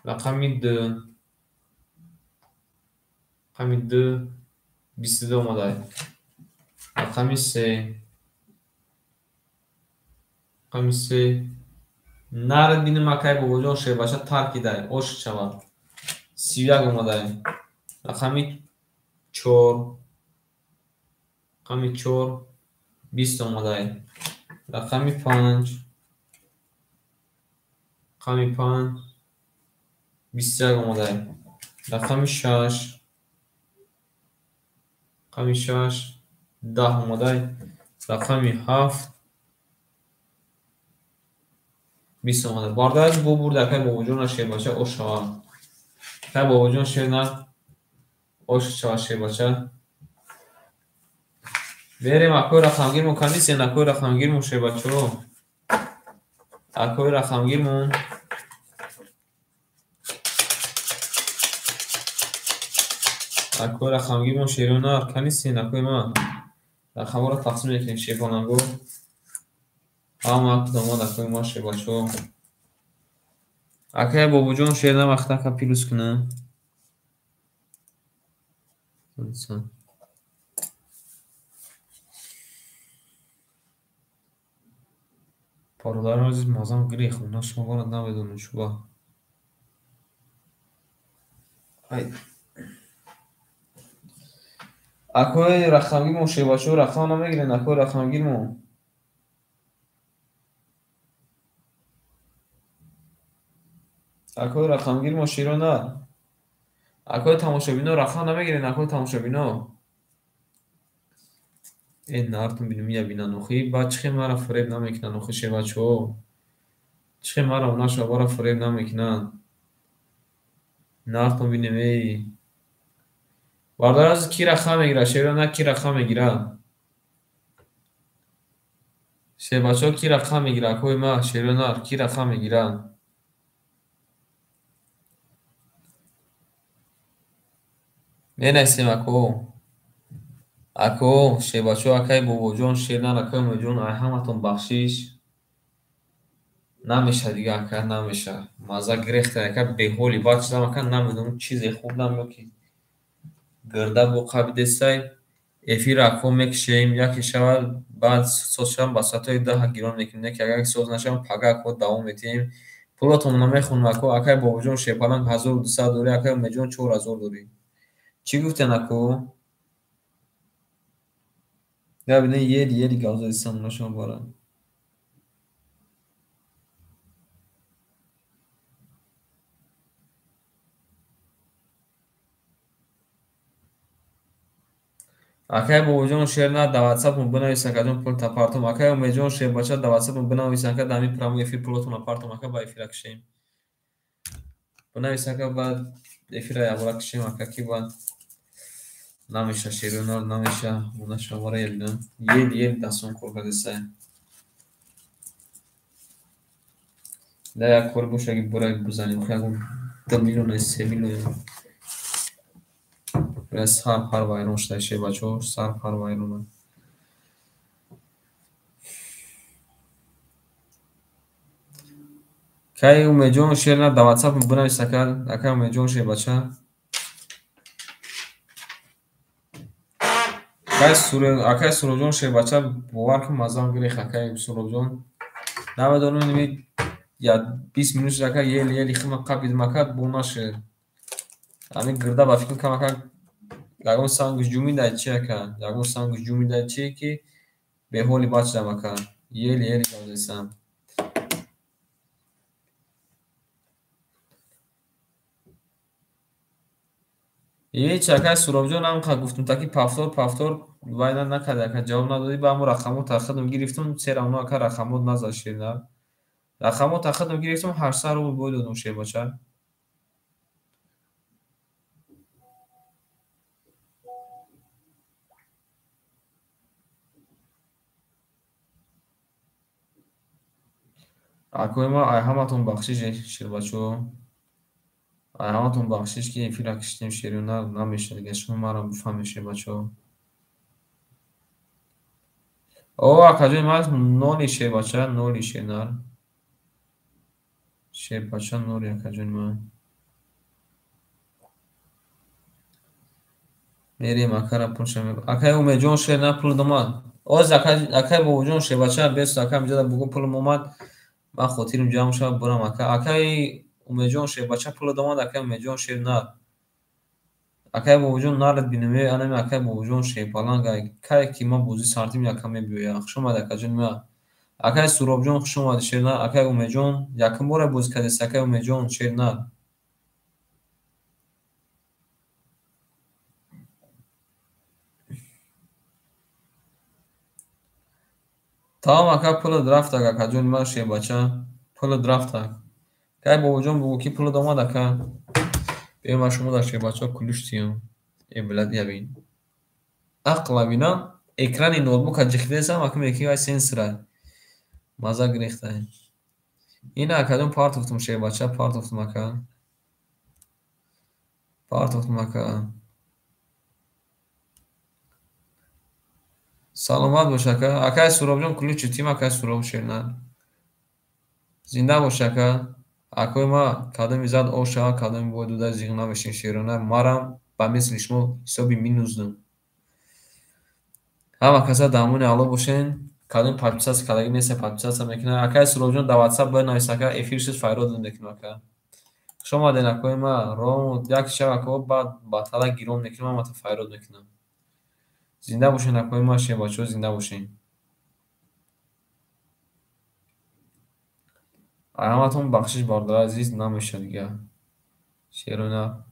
A: Рақами 2. Рақами 2 22 омадай. Рақами 3. Рақами 3 нарад бинем акай Бобоҷон шербача таркидай, ош шавад. 31 омадай. Рақами 4. Рақами 4 20 омадай. Рақами 5. Рақами 5 21 омадай. Рақами 6. Рақами 6 10 омадай. Рақами 7 20 омадай. Бародари азиз, бо бурд акай Бобоҷон шербача ош шавад. Акай Бобоҷон шер на ош шавад шербача. Берем акои рақамгирмон канисен, акои рақамгирмон шербачаҳо. Акои рақамгирмон. Акои рақамгирмон шерона канисен, акои ман. Рақамҳоро тақсим мекунем шерпаланго. Ҳама кудомад акои ма шербачаҳо. Акай Бобоҷон шер на вақт ака плюс кунам. Бародари азиз, мазам гирехт, на шумо барад намедонам чуба. Акои рақамгирмон шербачаҳо рақам намегирен, акои рақамгирмон. Акои рақамгирмон шерона. Акои тамошобино рақам намегирен, акои тамошобино. Э нартун бинум я бинан охи, баъд чӣ хел мара фиреб намекунанд охи шербачаҳо. Чӣ хел мара онашо бара фиреб намекунанд. Нартун бинем эй. Бародари азиз, ки рақам мегирад? Шерона ки рақам мегирад? Шербачаҳо ки рақам мегирад? Акои ма шерона ки рақам мегирад? Менависем ако. Ако шербачаҳо, акай Бобоҷон, шернар, акай Умедҷон, ай ҳаматон бахшиш. Намеша дига ака, намеша. Маза гирехта ака беҳоли. Баъд чизам ака намедонам чизе хӯрдам ё ки гирда бо қабидесай. Эфир ако мекушем, яке шавад, баъд соз шавам ба соатҳои 10 гирон мекунем. Яке агар соз нашавам, пага ако давом метиҳем. Пулотонро мехонам ако. Акай Бобоҷон шерпаланг 1200 дорӣ, акай Умедҷон 4000 дорӣ. Чӣ гуфтен ако? Я бинем ели ели гап задистам нашон бара. Акай Бобоҷон шер на дар ватсапмон бинавис акаҷон пул тапартом. Акай Умедҷон шербача дар ватсапмон бинавис ака дар ҳамин прямой эфир пулотонро партом ака ба эфира кушем. Бинавис ака баъд эфира якбора кушем ака ки баъд намеша шерона намеша онаша бара елидам. Ели ели дастон кор кардесай. Да як кор боша ки бура бизанем ягон 2 миллион 3 миллион. Сар пар вайрон шуда шербачаҳо, сар пар вайрона. Кай Умедҷон шер на дар ватсап бинавис ака, акай Умедҷон шербача. Акай Суробҷон шербача бовар кун мазам гирехт акай Суробҷон. Намедонам ин я 20 минут шуд ака ели ели хима қапидим ака бо нашуд. Ҳамин гирда ба фикр камакак ягон сангш ҷумидай чи ака? Ягон сангш ҷумидай чи ки беҳоли бад шудам ака. Еле-еле гап зесам. Ҳеч акай Суробҷон ҳамқа гуфтум таки повтор повтор вай накарди ака, ҷавоб надодӣ, ба ҳамон рақамота худам гирифтум, се равно ака рақамот назад шернар. Рақамота худам гирифтум, 800 рубл бой додум шербача. Акои ма ай ҳаматон бахшиш шербачаҳо. Ай ҳаматон бахшиш ки эфира киштем шерёна намешавад дигар, шумо маро бифаҳмед шербачаҳо. О, акаҷони ман ноли шербача, ноли шернар. Шербача ноли акаҷони ман. Мерем акара пулша. Акай Умедҷон шернар пул домад. Оз акай Бобоҷон шербача бес ака миҷада бугу пулам омад. Ман хотирим ҷамъ шавад бурам ака. Акай Умедҷон шербача пул домад, акай Умедҷон шернар. Акай Бобоҷон нарад бинаме, анами акай Бобоҷон шерпаланг кай ки ман бозӣ сартим яка мебиёя. Хуш омадӣ акаҷони ман. Акай Суробҷон хуш омадӣ шернар. Акай Умедҷон якум бора бозӣ кардест акай Умедҷон шернар. Тамом ака пулат рафтак акаҷони ман шербача. Пулат рафтак. Кай Бобоҷон бугӯ ки пулат омад ака. Биё ман шумо дар шербачаҳо кулиш тиём. Э блядь ябин. Ақла бинам экрани ноутбука ҷихидесам ака меки вай сенсорай. Маза гирехтай. Ина акаҷон партофтум шербача, партофтум ака. Партофтум ака. Саломат бош ака. Акай Суробҷон кулиш тим акай Суроб шернар. Зинда бош ака. Акои ма кадоми зад об шава, кадоми бой дуда зиғ намешин шерона. Марам ба мисли шумо ҳисоби минус дум. Ҳама каса дар амони Аллоҳ бошен. Кадоми подписаться кардагӣ неста, подписаться мекунад. Акай Суробҷон дар WhatsApp бояд навис ака, эфир шуд файрод мекунам ака. Хуш омадед акои ма. Ром як шаб ако баъд ба тала гиром мекунам, ҳамата файрод мекунам. Зинда бошен акои ма, шербачаҳо зинда бошен. Ҳаматон бахшиш бародари азиз, намешавад дигар. Шерона.